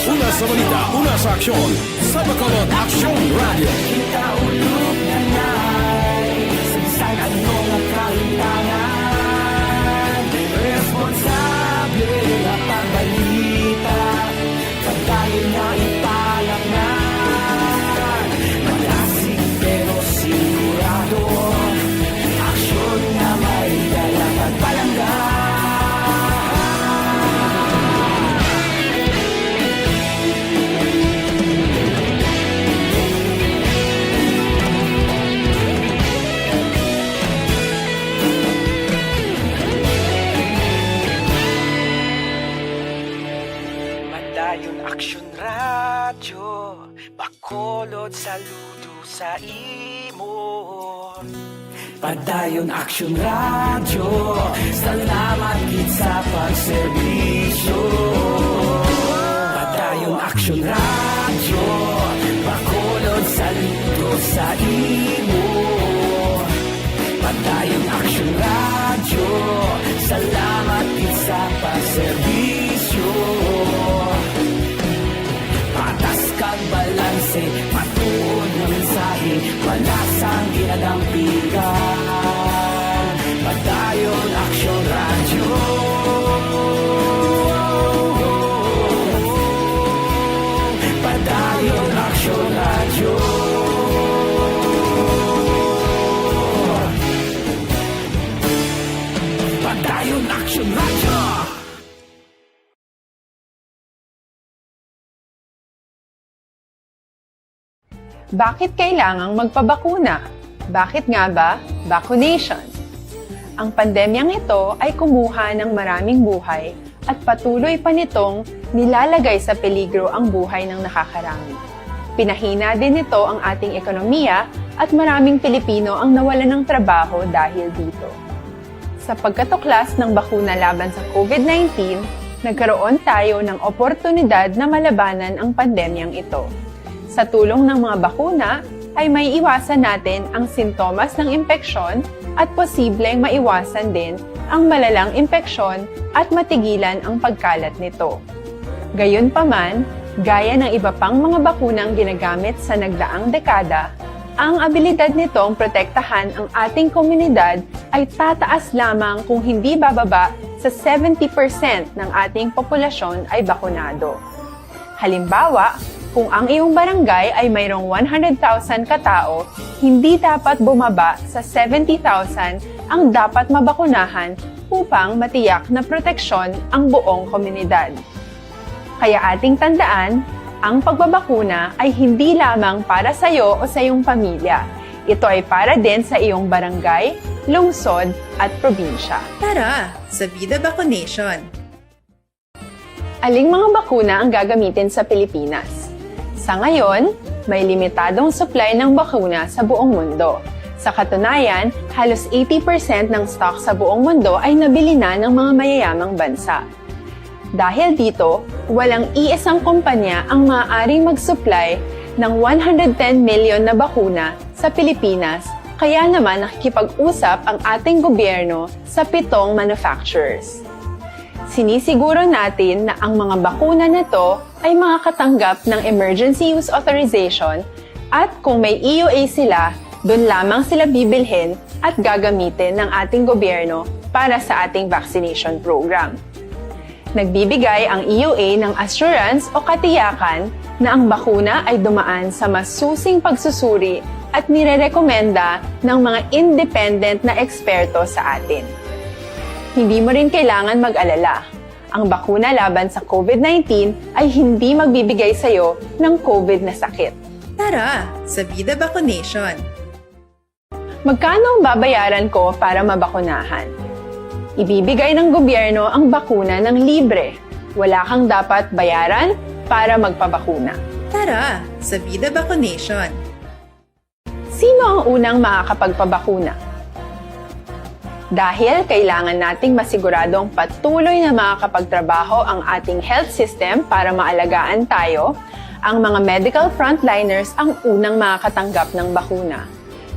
Una sa balita, una sa aksyon, sa Bacolod Aksyon Radyo. Kita ulog na nay, sa bisan ano nga kahintangan, responsable nga pagbalita. Padayon nga ipalangnan, malasig pero sigurado. Aksyon nga may dala pagpalangga. Padayon Aksyon Radyo, Bacolod, saludo sa imo. Padayon Aksyon Radyo, salamat gid sa pagserbisyo. Padayon Aksyon Radyo, Bacolod, saludo sa imo. Padayon Aksyon Radyo, salamat gid sa pagserbisyo. Patas kag balanse, matuod nga mensahe, wala sang ginadampigan. Padayon Aksyon Radyo. Padayon Aksyon Radyo. Padayon Aksyon Radyo. Bakit kailangang magpabakuna? Bakit nga ba vaccination? Ang pandemyang ito ay kumuha ng maraming buhay at patuloy pa nitong nilalagay sa peligro ang buhay ng nakakarami. Pinahina din nito ang ating ekonomiya at maraming Pilipino ang nawalan ng trabaho dahil dito. Sa pagkatuklas ng bakuna laban sa COVID nineteen, nagkaroon tayo ng oportunidad na malabanan ang pandemyang ito. Sa tulong ng mga bakuna, ay maiiwasan natin ang sintomas ng impeksyon at posibleng maiwasan din ang malalang impeksyon at matigilan ang pagkalat nito. Gayunpaman, gaya ng iba pang mga bakunang ginagamit sa nagdaang dekada, Ang abilidad nitong protektahan ang ating komunidad ay tataas lamang kung hindi bababa sa seventy percent ng ating populasyon ay bakunado. Halimbawa, kung ang iyong barangay ay mayroong one hundred thousand katao, hindi dapat bumaba sa seventy thousand ang dapat mabakunahan upang matiyak na proteksyon ang buong komunidad. Kaya ating tandaan, ang pagbabakuna ay hindi lamang para sa iyo o sa iyong pamilya. Ito ay para din sa iyong barangay, lungsod, at probinsya. Tara, sa Vida Vaccination! Aling mga bakuna ang gagamitin sa Pilipinas? Sa ngayon, may limitadong supply ng bakuna sa buong mundo. Sa katunayan, halos eighty percent ng stock sa buong mundo ay nabili na ng mga mayayamang bansa. Dahil dito, walang iisang kumpanya ang maaaring mag-supply ng one hundred ten million na bakuna sa Pilipinas, kaya naman nakikipag-usap ang ating gobyerno sa pitong manufacturers. Sinisiguro natin na ang mga bakuna na to ay makakatanggap ng emergency use authorization at kung may E U A sila, doon lamang sila bibilhin at gagamitin ng ating gobyerno para sa ating vaccination program. Nagbibigay ang E U A ng assurance o katiyakan na ang bakuna ay dumaan sa masusing pagsusuri at nirerekomenda ng mga independent na eksperto sa atin. Hindi mo rin kailangan mag-alala. Ang bakuna laban sa COVID nineteen ay hindi magbibigay sa iyo ng COVID na sakit. Tara, sa Vida Vaccination! Magkano ang babayaran ko para mabakunahan? Ibibigay ng gobyerno ang bakuna ng libre. Wala kang dapat bayaran para magpabakuna. Tara, sa Vida Vaccination! Sino ang unang makakapagpabakuna? Dahil kailangan nating masiguradong patuloy na makakapagtrabaho ang ating health system para maalagaan tayo, ang mga medical frontliners ang unang makakatanggap ng bakuna.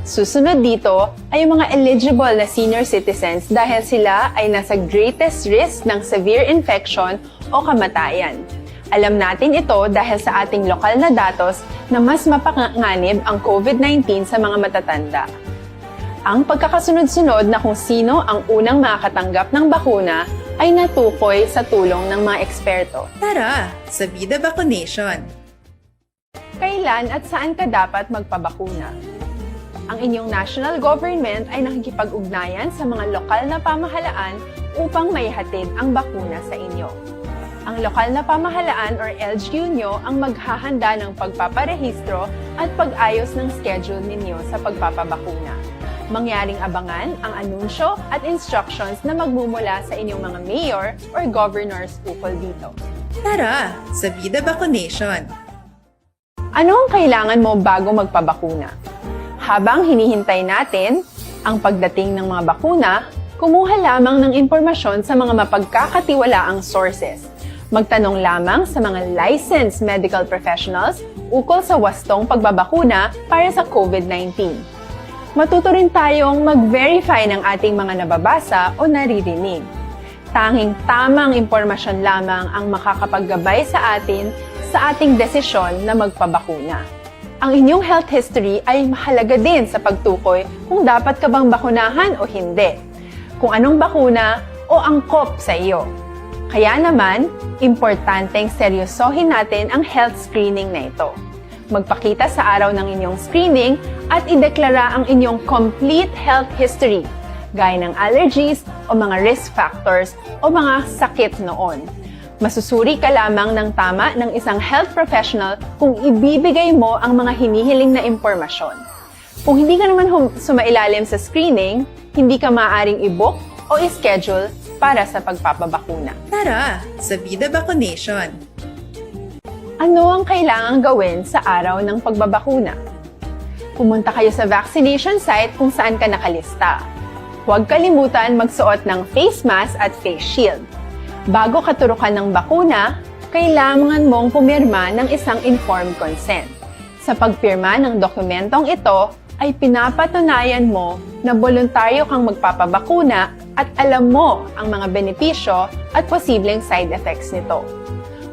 Susunod dito ay ang mga eligible na senior citizens dahil sila ay nasa greatest risk ng severe infection o kamatayan. Alam natin ito dahil sa ating lokal na datos na mas mapanganib ang COVID nineteen sa mga matatanda. Ang pagkakasunod-sunod na kung sino ang unang makakatanggap ng bakuna ay natukoy sa tulong ng mga eksperto. Tara, sa Vida Vaccination! Kailan at saan ka dapat magpabakuna? Ang inyong national government ay nakikipag-ugnayan sa mga lokal na pamahalaan upang maihatid ang bakuna sa inyo. Ang lokal na pamahalaan or L G U nyo ang maghahanda ng pagpaparehistro at pag-ayos ng schedule ninyo sa pagpapabakuna. Mangyaring abangan ang anunsyo at instructions na magmumula sa inyong mga mayor or governors ukol dito. Tara, sa Vida Vaccination! Ano ang kailangan mo bago magpabakuna? Habang hinihintay natin ang pagdating ng mga bakuna, kumuha lamang ng impormasyon sa mga mapagkakatiwalaang sources. Magtanong lamang sa mga licensed medical professionals ukol sa wastong pagbabakuna para sa COVID nineteen. Matuto rin tayong mag-verify ng ating mga nababasa o naririnig. Tanging tamang impormasyon lamang ang makakapaggabay sa atin sa ating desisyon na magpabakuna. Ang inyong health history ay mahalaga din sa pagtukoy kung dapat ka bang bakunahan o hindi, kung anong bakuna o angkop sa iyo. Kaya naman, importanteng seryosohin natin ang health screening na ito. Magpakita sa araw ng inyong screening at ideklara ang inyong complete health history, gaya ng allergies o mga risk factors o mga sakit noon. Masusuri ka lamang ng tama ng isang health professional kung ibibigay mo ang mga hinihiling na impormasyon. Kung hindi ka naman hum- sumailalim sa screening, hindi ka maaaring i-book o i-schedule para sa pagpapabakuna. Tara, sa Vida Vaccination! Ano ang kailangang gawin sa araw ng pagbabakuna? Pumunta kayo sa vaccination site kung saan ka nakalista. Huwag kalimutan magsuot ng face mask at face shield. Bago katurukan ng bakuna, kailangan mong pumirma ng isang informed consent. Sa pagpirma ng dokumentong ito, ay pinapatunayan mo na boluntaryo kang magpapabakuna at alam mo ang mga benepisyo at posibleng side effects nito.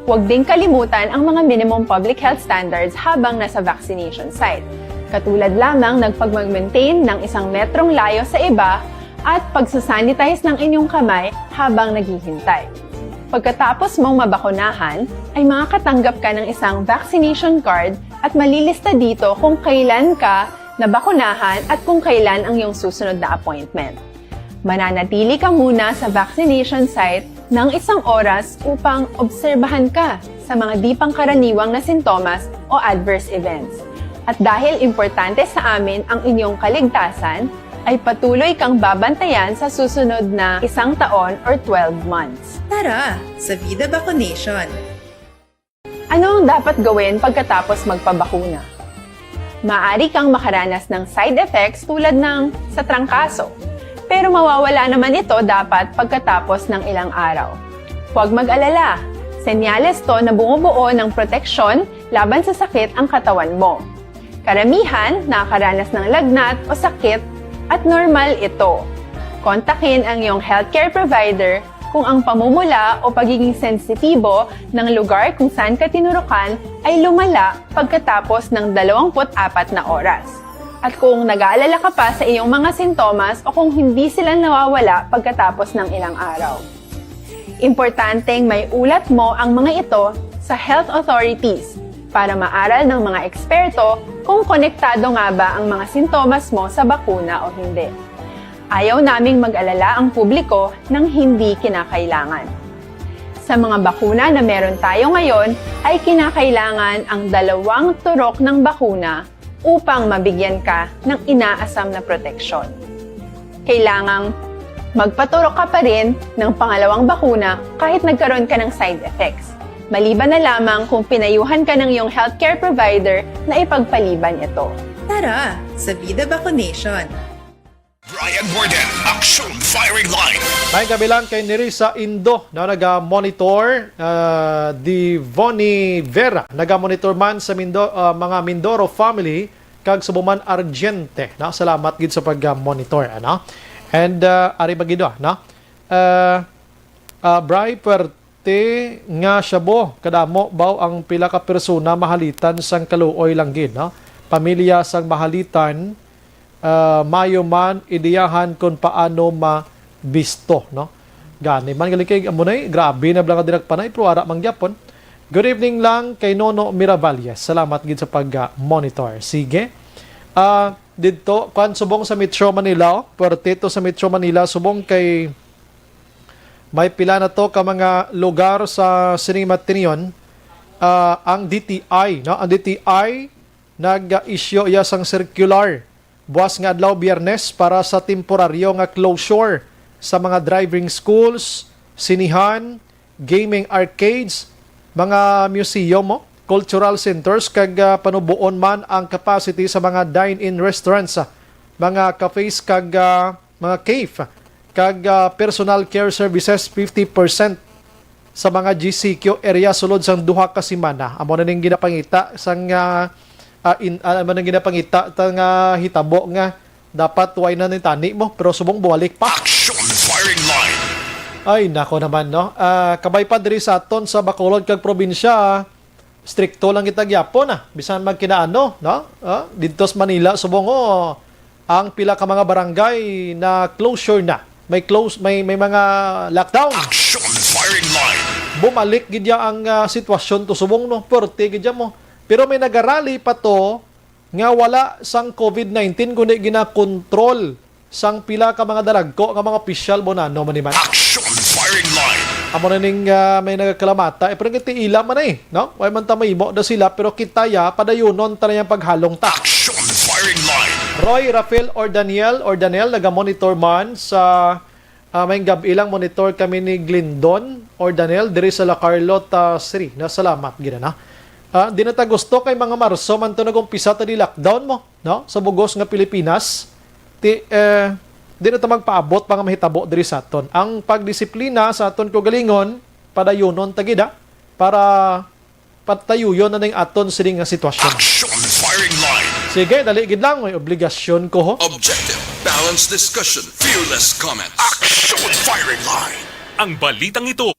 Huwag ding kalimutan ang mga minimum public health standards habang nasa vaccination site. Katulad lamang ng pagmag-maintain ng isang metrong layo sa iba at pagsasanitize ng inyong kamay habang naghihintay. Pagkatapos mong mabakunahan, ay makakatanggap ka ng isang vaccination card at malilista dito kung kailan ka nabakunahan at kung kailan ang iyong susunod na appointment. Mananatili ka muna sa vaccination site ng isang oras upang obserbahan ka sa mga di pangkaraniwang na sintomas o adverse events. At dahil importante sa amin ang inyong kaligtasan, ay patuloy kang babantayan sa susunod na isang taon or twelve months. Tara, sa Vida Vaccination! Ano ang dapat gawin pagkatapos magpabakuna? Maaari kang makaranas ng side effects tulad ng sa trangkaso, pero mawawala naman ito dapat pagkatapos ng ilang araw. Huwag mag-alala, senyales to na bumubuo ng proteksyon laban sa sakit ang katawan mo. Karamihan nakakaranas ng lagnat o sakit at normal ito. Kontakin ang iyong healthcare provider kung ang pamumula o pagiging sensitibo ng lugar kung saan ka tinurukan ay lumala pagkatapos ng dalawampu't apat na oras. At kung nag-aalala ka pa sa iyong mga sintomas o kung hindi sila nawawala pagkatapos ng ilang araw. Importanteng may ulat mo ang mga ito sa health authorities para maaral ng mga eksperto kung konektado nga ba ang mga sintomas mo sa bakuna o hindi. Ayaw naming mag-alala ang publiko ng hindi kinakailangan. Sa mga bakuna na meron tayo ngayon, ay kinakailangan ang dalawang turok ng bakuna upang mabigyan ka ng inaasam na proteksyon. Kailangang magpaturok ka pa rin ng pangalawang bakuna kahit nagkaroon ka ng side effects, maliban na lamang kung pinayuhan ka ng iyong healthcare provider na ipagpaliban ito. Tara, sa Vida Vaccination! Brian Warden, Aksyon Firing Line. May kabilang kay Nerissa Indo na naga-monitor, ah, Divoni Vera, naga-monitor man sa Mindo-, ah, mga Mindoro family, kag subong man Argente, no? Salamat gid sa pag-monitor, ano? And, ah, ari ba gid, no? Ah, ah, Bri, pwerte nga shabu, kadamo baw ang pila ka persona mahalitan sang kaluoy lang gid, no? Pamilya sang mahalitan, ah, maayo man ideyahan kon paano mabisto, no? Gani man, galing kay amo na, eh, grabe na bala nga dinagpanay, pero ara man gyapon. Good evening lang kay Nono Miravalles. Salamat gid sa pag-monitor. Sige. Ah, didto, kwan, subong sa Metro Manila, oh. Puwerte to sa Metro Manila, subong kay may pila na to ka mga lugar sa sini matinyon, ah, ang D T I, no? Ang D T I nag-issue iya sang circular buas nga adlaw, Biyernes, para sa temporaryo nga closure sa mga driving schools, sinihan, gaming arcades, mga museum, oh, cultural centers, kag, ah, panuboon man ang capacity sa mga dine-in restaurants, ah, mga cafes, kag, ah, mga cafe, kag, ah, personal care services, fifty percent sa mga G C Q area sulod sang duha ka semana. Amo na ning ginapangita sang, ah, ah, in-, ah, amo na ning ginapangita ta nga hitabo nga dapat way na ni tani mo, pero subong buwalik pa. Action Firing Line. Ay, nako naman, no? Ah, kabay pa diri sa aton sa Bacolod kag probinsya, strikto lang kita gyapon, ah. Bisan magkinaano, no? Ah, didto sa Manila, subong, oh, ang pila ka mga barangay na closure na. May close, may, may mga lockdown. Action Firing Line. Bumalik gid ya ang, ah, sitwasyon to subong, no? Puwerte gid ya mo. Pero may nagarally pa to nga wala sang COVID nineteen, kundi ginakontrol sang pila ka mga dalagko nga mga opisyal, Bonano, Maniman. Action Firing Line. Amo na ning, ah, may nagakalamata. Eh, pero iti ila man eh, no? Way man ta mahimo da sila, pero kita ya, padayunon ta na yang paghalong ta. Action Firing Line. Roy, Rafael, or Daniel, or Daniel, naga-monitor man sa, ah, may gab-i lang monitor kami ni Glendon or Daniel diri sa La Carlota City. Nasalamat gid na. Ah, di na ta gusto kay mga Marso man to nag-umpisa ta di lockdown mo, no? Sa bugos nga Pilipinas. Ti, eh, di na ta magpaabot pa nga mahitabo diri sa aton. Ang pagdisiplina sa aton kaugalingon, padayunon ta gid, ha? Para patayuyon na ning aton sini nga sitwasyon. Action Firing Line. Sige, dali gid lang, may obligasyon ko, ho. Objective, balanced discussion, fearless comments. Action Firing Line. Ang balitang ito.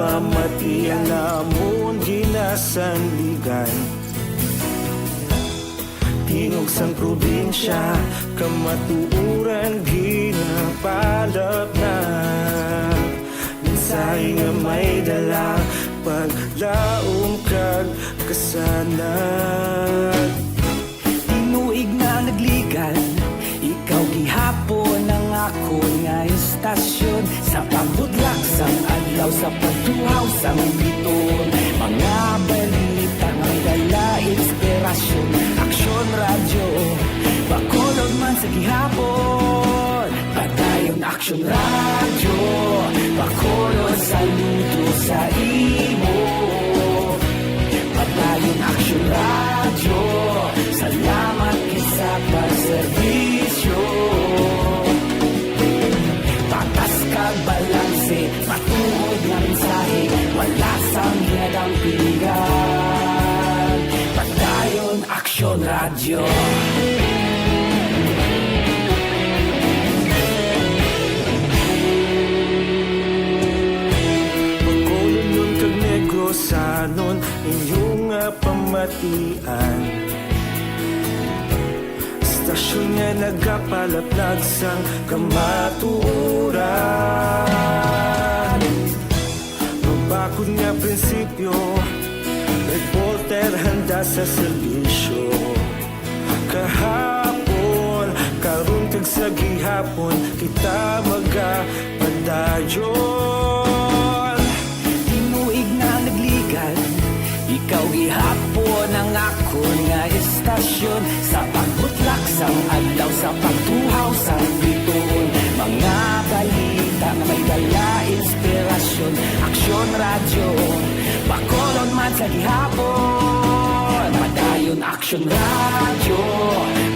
Amati ang namon ginasandigan. Tingog sang probinsya, kamatuoran ginapalapnag. Mensahe nga may dala, paglaom kag kasanag. Tinuig nga nagligan, ikaw gihapon ang akon nga istasyon. Sa pagbudlak sang adlaw, sa pagtuhaw sang bituon, mga balita nga may dala inspirasyon. Aksyon Radyo, Bacolod man sa gihapon. Padayon Aksyon Radyo, Bacolod, saludo sa imo. Padayon Aksyon Radyo, salamat gid sa pagserbisyo. Patas kag balanse, matuod nga mensahe, wala sang ginadampigan. Padayon Aksyon Radyo. Bacolodnon kag Negrosanon, inyo nga pamatian. Istasyon nga nagapalaplag sang kamatuoran. Mabakod nga prinsipyo, reporter handa sa serbisyo. Kahapon, karon kag sa gihapon, kita magapadayon. Tinuig nga nagligan, ikaw gihapon ang akon nga istasyon. Sa pagbutlak sang adlaw, sa pagtuhaw sang bituon, mga balita nga may dala inspirasyon. Aksyon Radyo, Bacolod man sa gihapon. Padayon Aksyon Radyo,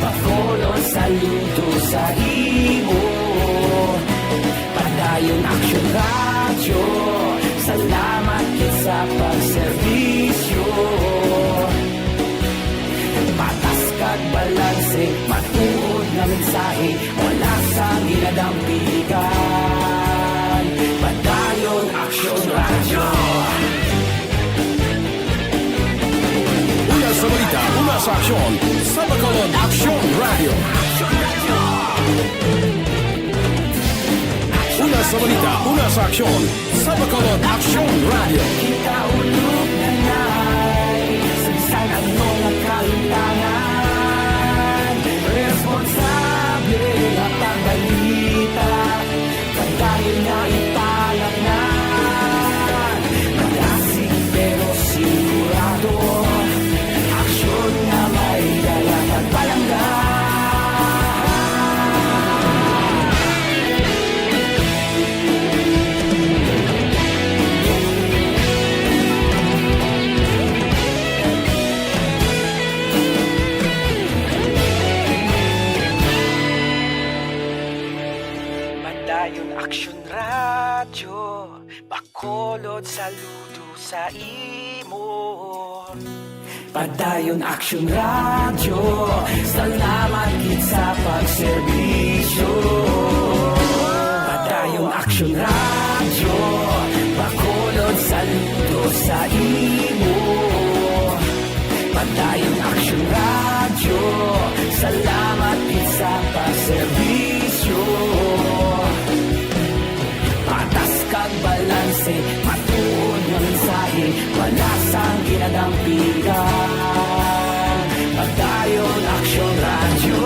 Bacolod, saludo sa imo. Padayon Aksyon Radyo, salamat gid sa pagserbisyo. Patas kag balanse, matuod nga mensahe, wala sang ginadampigan. Padayon Aksyon Radyo. Una sa balita, una sa aksyon, sa Bacolod Aksyon Radyo. Una sa balita, una sa aksyon, sa Bacolod Aksyon Radyo. Kita ulog na nay, sa bisan ano nga kahimtangan, responsable nga pagbalita. Padayon nga ipalapngan, malasig pero sigurado. Aksyon nga may dala kag palangga. Padayon Aksyon Radyo, Bacolod, saludo sa imo. Padayon Aksyon Radyo, salamat gid sa pagserbisyo. Padayon Aksyon Radyo, Bacolod, saludo sa imo. Padayon Aksyon Radyo, salamat gid sa pagserbisyo. Patas kag balanse, matuod nga mensahe, wala sang ginadampigan. Padayon Aksyon Radyo.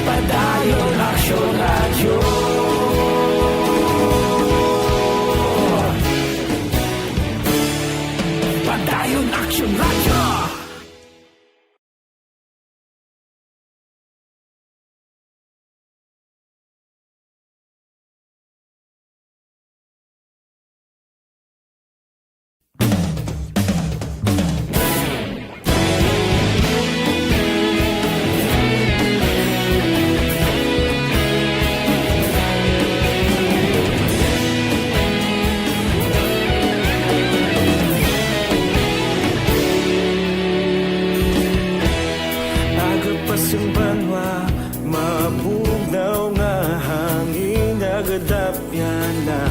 Padayon Aksyon Radyo. Padayon Aksyon Radyo. Gadapyan na,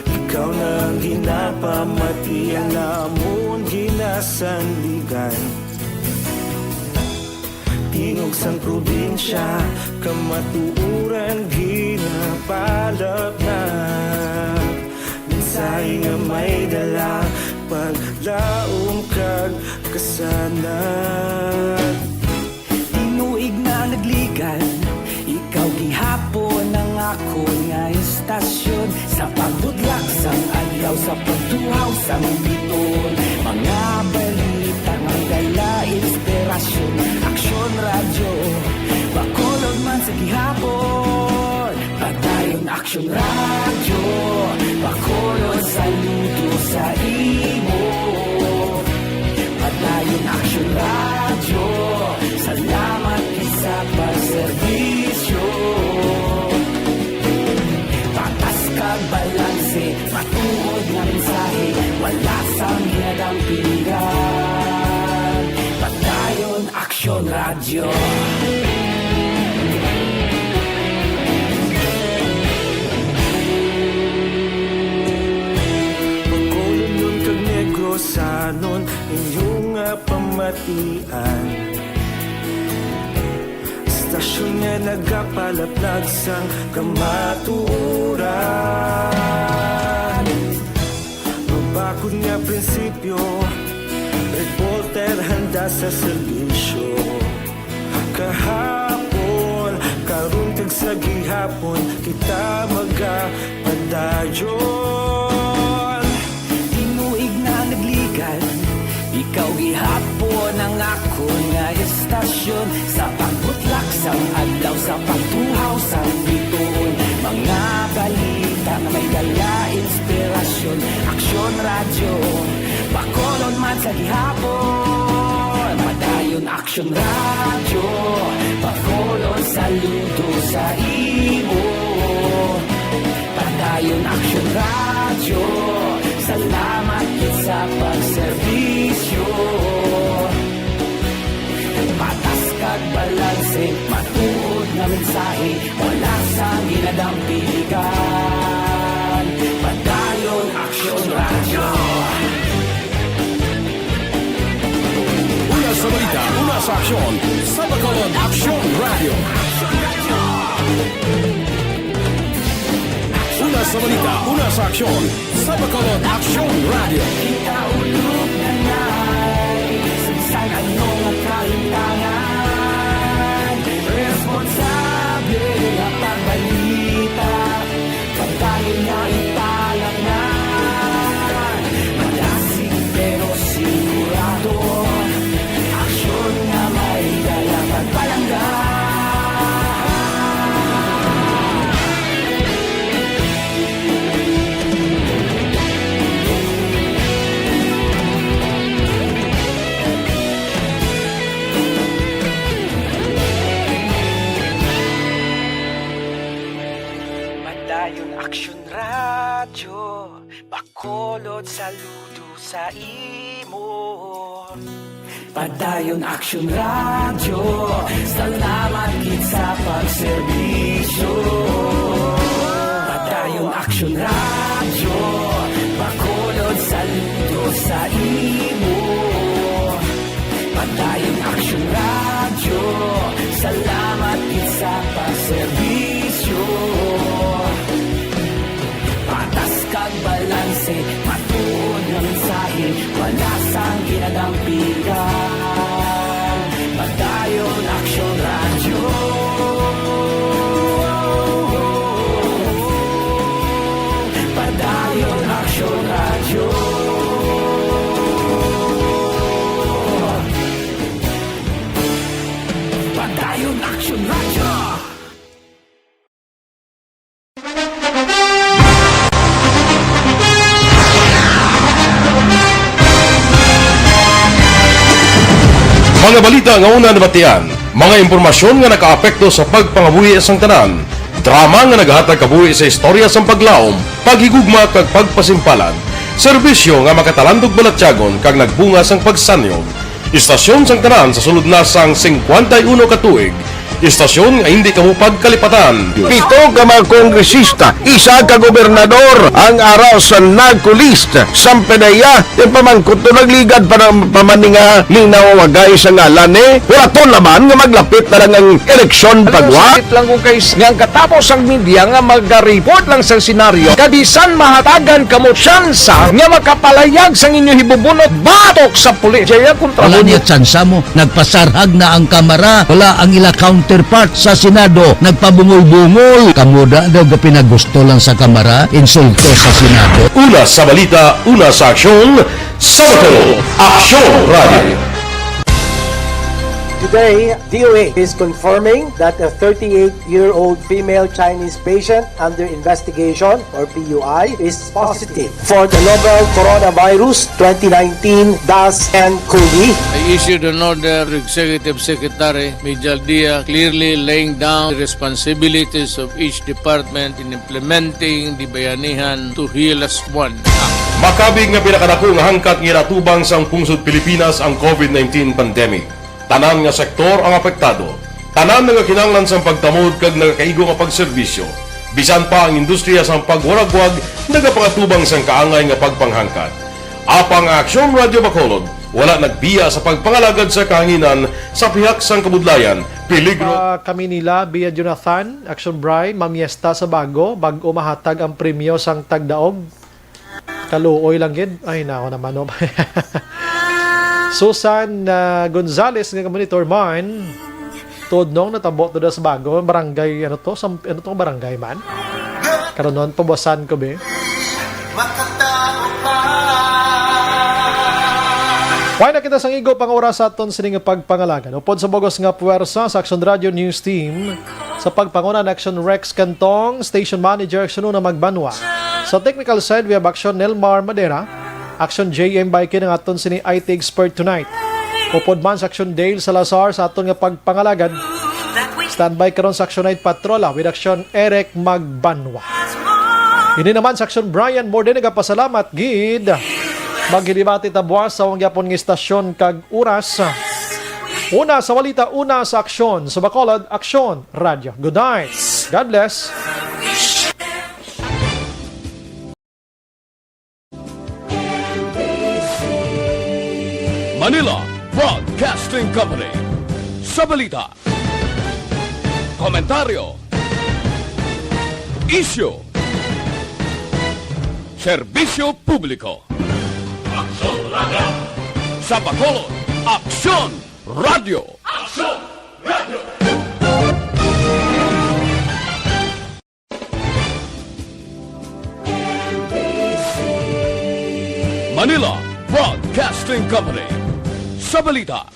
ikaw na ang ginapamatian namon ginasandigan. Tingog sang probinsya, kamatuoran ginapalapnag. Mensahe nga may dala, paglaom kag kasanag. Tinuig na nagligan, ikaw gihapon ang akon nga istasyon. Sa pagbutlak sang adlaw, sa pagtuhaw sang biton, mga balita nga dala inspirasyon. Aksyon Radyo, Bacolod man sa gihapon. Padayon Aksyon Radyo, Bacolod, saludo sa imo. Padayon Aksyon Radyo, salamat gid sa pagserbisyo. Patas kag balanse, matuod nga mensahe, wala sang ginadampigan. Padayon Aksyon Radyo. Bacolodnon kag Negrosanon, inyo nga pamatian. Istasyon nga nagapalaplag sang kamatuoran. Mabakod nga prinsipyo, reporter handa sa serbisyo. Kahapon, karon kag sa gihapon, kita magapadayon. Tinuig na nagligan, ikaw gihapon ang akon nga istasyon. Sa pagbutlak sang adlaw, sa pagtuhaw sang bituon, mga balita nga may dala inspirasyon. Aksyon Radyo, Bacolod man sa gihapon. Padayon Aksyon Radyo, Bacolod, saludo sa imo. Padayon Aksyon Radyo, salamat gid sa pagserbisyo. Patas kag balanse, matuod nga mensahe, wala sang ginadampigan. Padayon Aksyon Radyo. Una sa balita, una sa aksyon, sa Bacolod Aksyon Radyo. Una sa balita, una sa aksyon, sa Bacolod Aksyon Radyo. Kita ulog na nay, sa bisan ano nga kalimtangan, responsable nga pagbalita. Pagdayon nga ipalangnan, malasig pero sigurado. Aksyon nga may dala pagpalangga. Padayon Aksyon Radyo, Bacolod, saludo sa imo. Padayon Aksyon Radyo, salamat gid sa pagserbisyo. Padayon Aksyon Radyo, Bacolod, saludo sa imo. Padayon Aksyon Radyo, salamat gid sa pagserbisyo. Patas kag balanse, matuod nga mensahe, wala sang ginadampigan. Padayon Aksyon Radyo. Padayon Aksyon Radyo. Padayon Aksyon Radyo. Mga balita nga una nabatian, mga impormasyon nga nakaapekto sa pagpangabuhi sang tanan, drama nga nagahatag kabuhi sa istorya sang paglaom, paghigugma kag pagpasimpalan, serbisyo nga makatalandog balatyagon kag nagbunga sang pagsanyog. Istasyon sang tanan sa sulod na sang singkwenta y uno ka tuig, Istasyon nga hindi kamo pagkalipatan. Pito ka mga kongresista, isa ka gobernador ang ara sa NAGCO list. Sampanaya, ipamangkot to nagligad pa ng pamaninga ni nawawagay sa ngalan ni. Wala to naman nga maglapit na lang ang eleksyon. Alam mo, pagwa. Sakit lang kung kay nga ang katapos ang media nga mag-report lang sa senaryo. Kabisan mahatagan kamo tsansa nga makapalayag sang inyo hibubunot batok sa pulis. Jaya kontra. Wala mo niya tsansa mo. Nagpasarhag na ang kamara, wala ang ila counterpart sa Senado, nagpabungol-bungol. Kamo da daw gapinagusto lang sa kamara, insulto sa Senado. Una sa balita, una sa aksyon, sa Bacolod, Aksyon Radio. Today, D O A is confirming that a thirty-eight-year-old female Chinese patient under investigation, or P U I, is positive for the novel coronavirus twenty nineteen dash N cov. I issued an order to Executive Secretary Mijal Dia, clearly laying down the responsibilities of each department in implementing the Bayanihan to Heal As One Act. Makabig nga pinakadako nga hangkat nga ginatubang sang pungsod Pilipinas ang covid nineteen pandemic. Tanan nga sektor ang apektado. Tanan nga kinahanglan sang pagtamod kag nagakaigo nga pagserbisyo. Bisan pa ang industriya sang pagwaragwag nagapangatubang sang kaangay nga pagpanghangkat. Apang ang Aksyon Radio Bacolod wala nagbiya sa pagpangalagad sa kahanginan sa pihak sang kabudlayan, peligro. Ah, kami nila, Bia Jonathan, Action Bry, mamiesta sa bago, bag-o mahatag ang premyo sang tagdaog. Kaluoy lang gid. Ay, nako naman, no. Susan, ah, Gonzales nga monitor man. Tudnong natabo to das bago. Barangay, ano to? Sam-, ano tong barangay man? Karon non, pabuasan ko, be. Wala na kita sang igo pang oras sa aton sining pagpangalagad. Upod sa bugos nga puwersa sa Action Radio News Team, sa pagpanguna ni Action Rex Cantong, Station Manager, Action Una Magbanwa. Sa technical side, we have Action Nelmar Madera, Action J M Baikin ang aton sini I T expert tonight. Upod man sa Action Dale Salazar sa aton nga pagpangalagad. Standby karon sa Action Night Patrola with Action Eric Magbanwa. Ini naman sa Action Brian Morde nagapasalamat gid. Maghilibati ta buwas sa wang gyapon nga istasyon kag oras. Una sa balita, una sa aksyon sa Bacolod, Aksyon Radyo. Good night. God bless. Manila Broadcasting Company. Sa balita, komentaryo, isyu, serbisyo publiko. Aksyon Radyo. Sa Bacolod, Aksyon Radyo. Aksyon Radyo. Manila Broadcasting Company. Sa balita,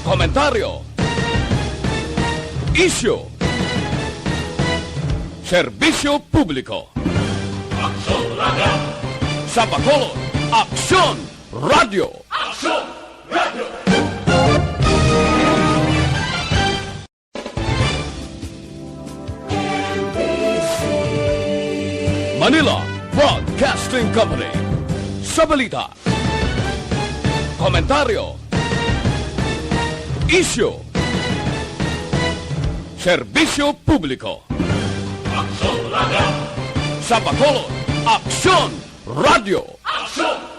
komentaryo, isyu, serbisyo publiko. Aksyon Radyo. Sa Bacolod, Aksyon Radyo. Aksyon Radyo. Manila Broadcasting Company. Sa balita, komentaryo, isyu, serbisyo publiko. Aksyon Radyo. Sa Bacolod, Aksyon Radyo. Aksyon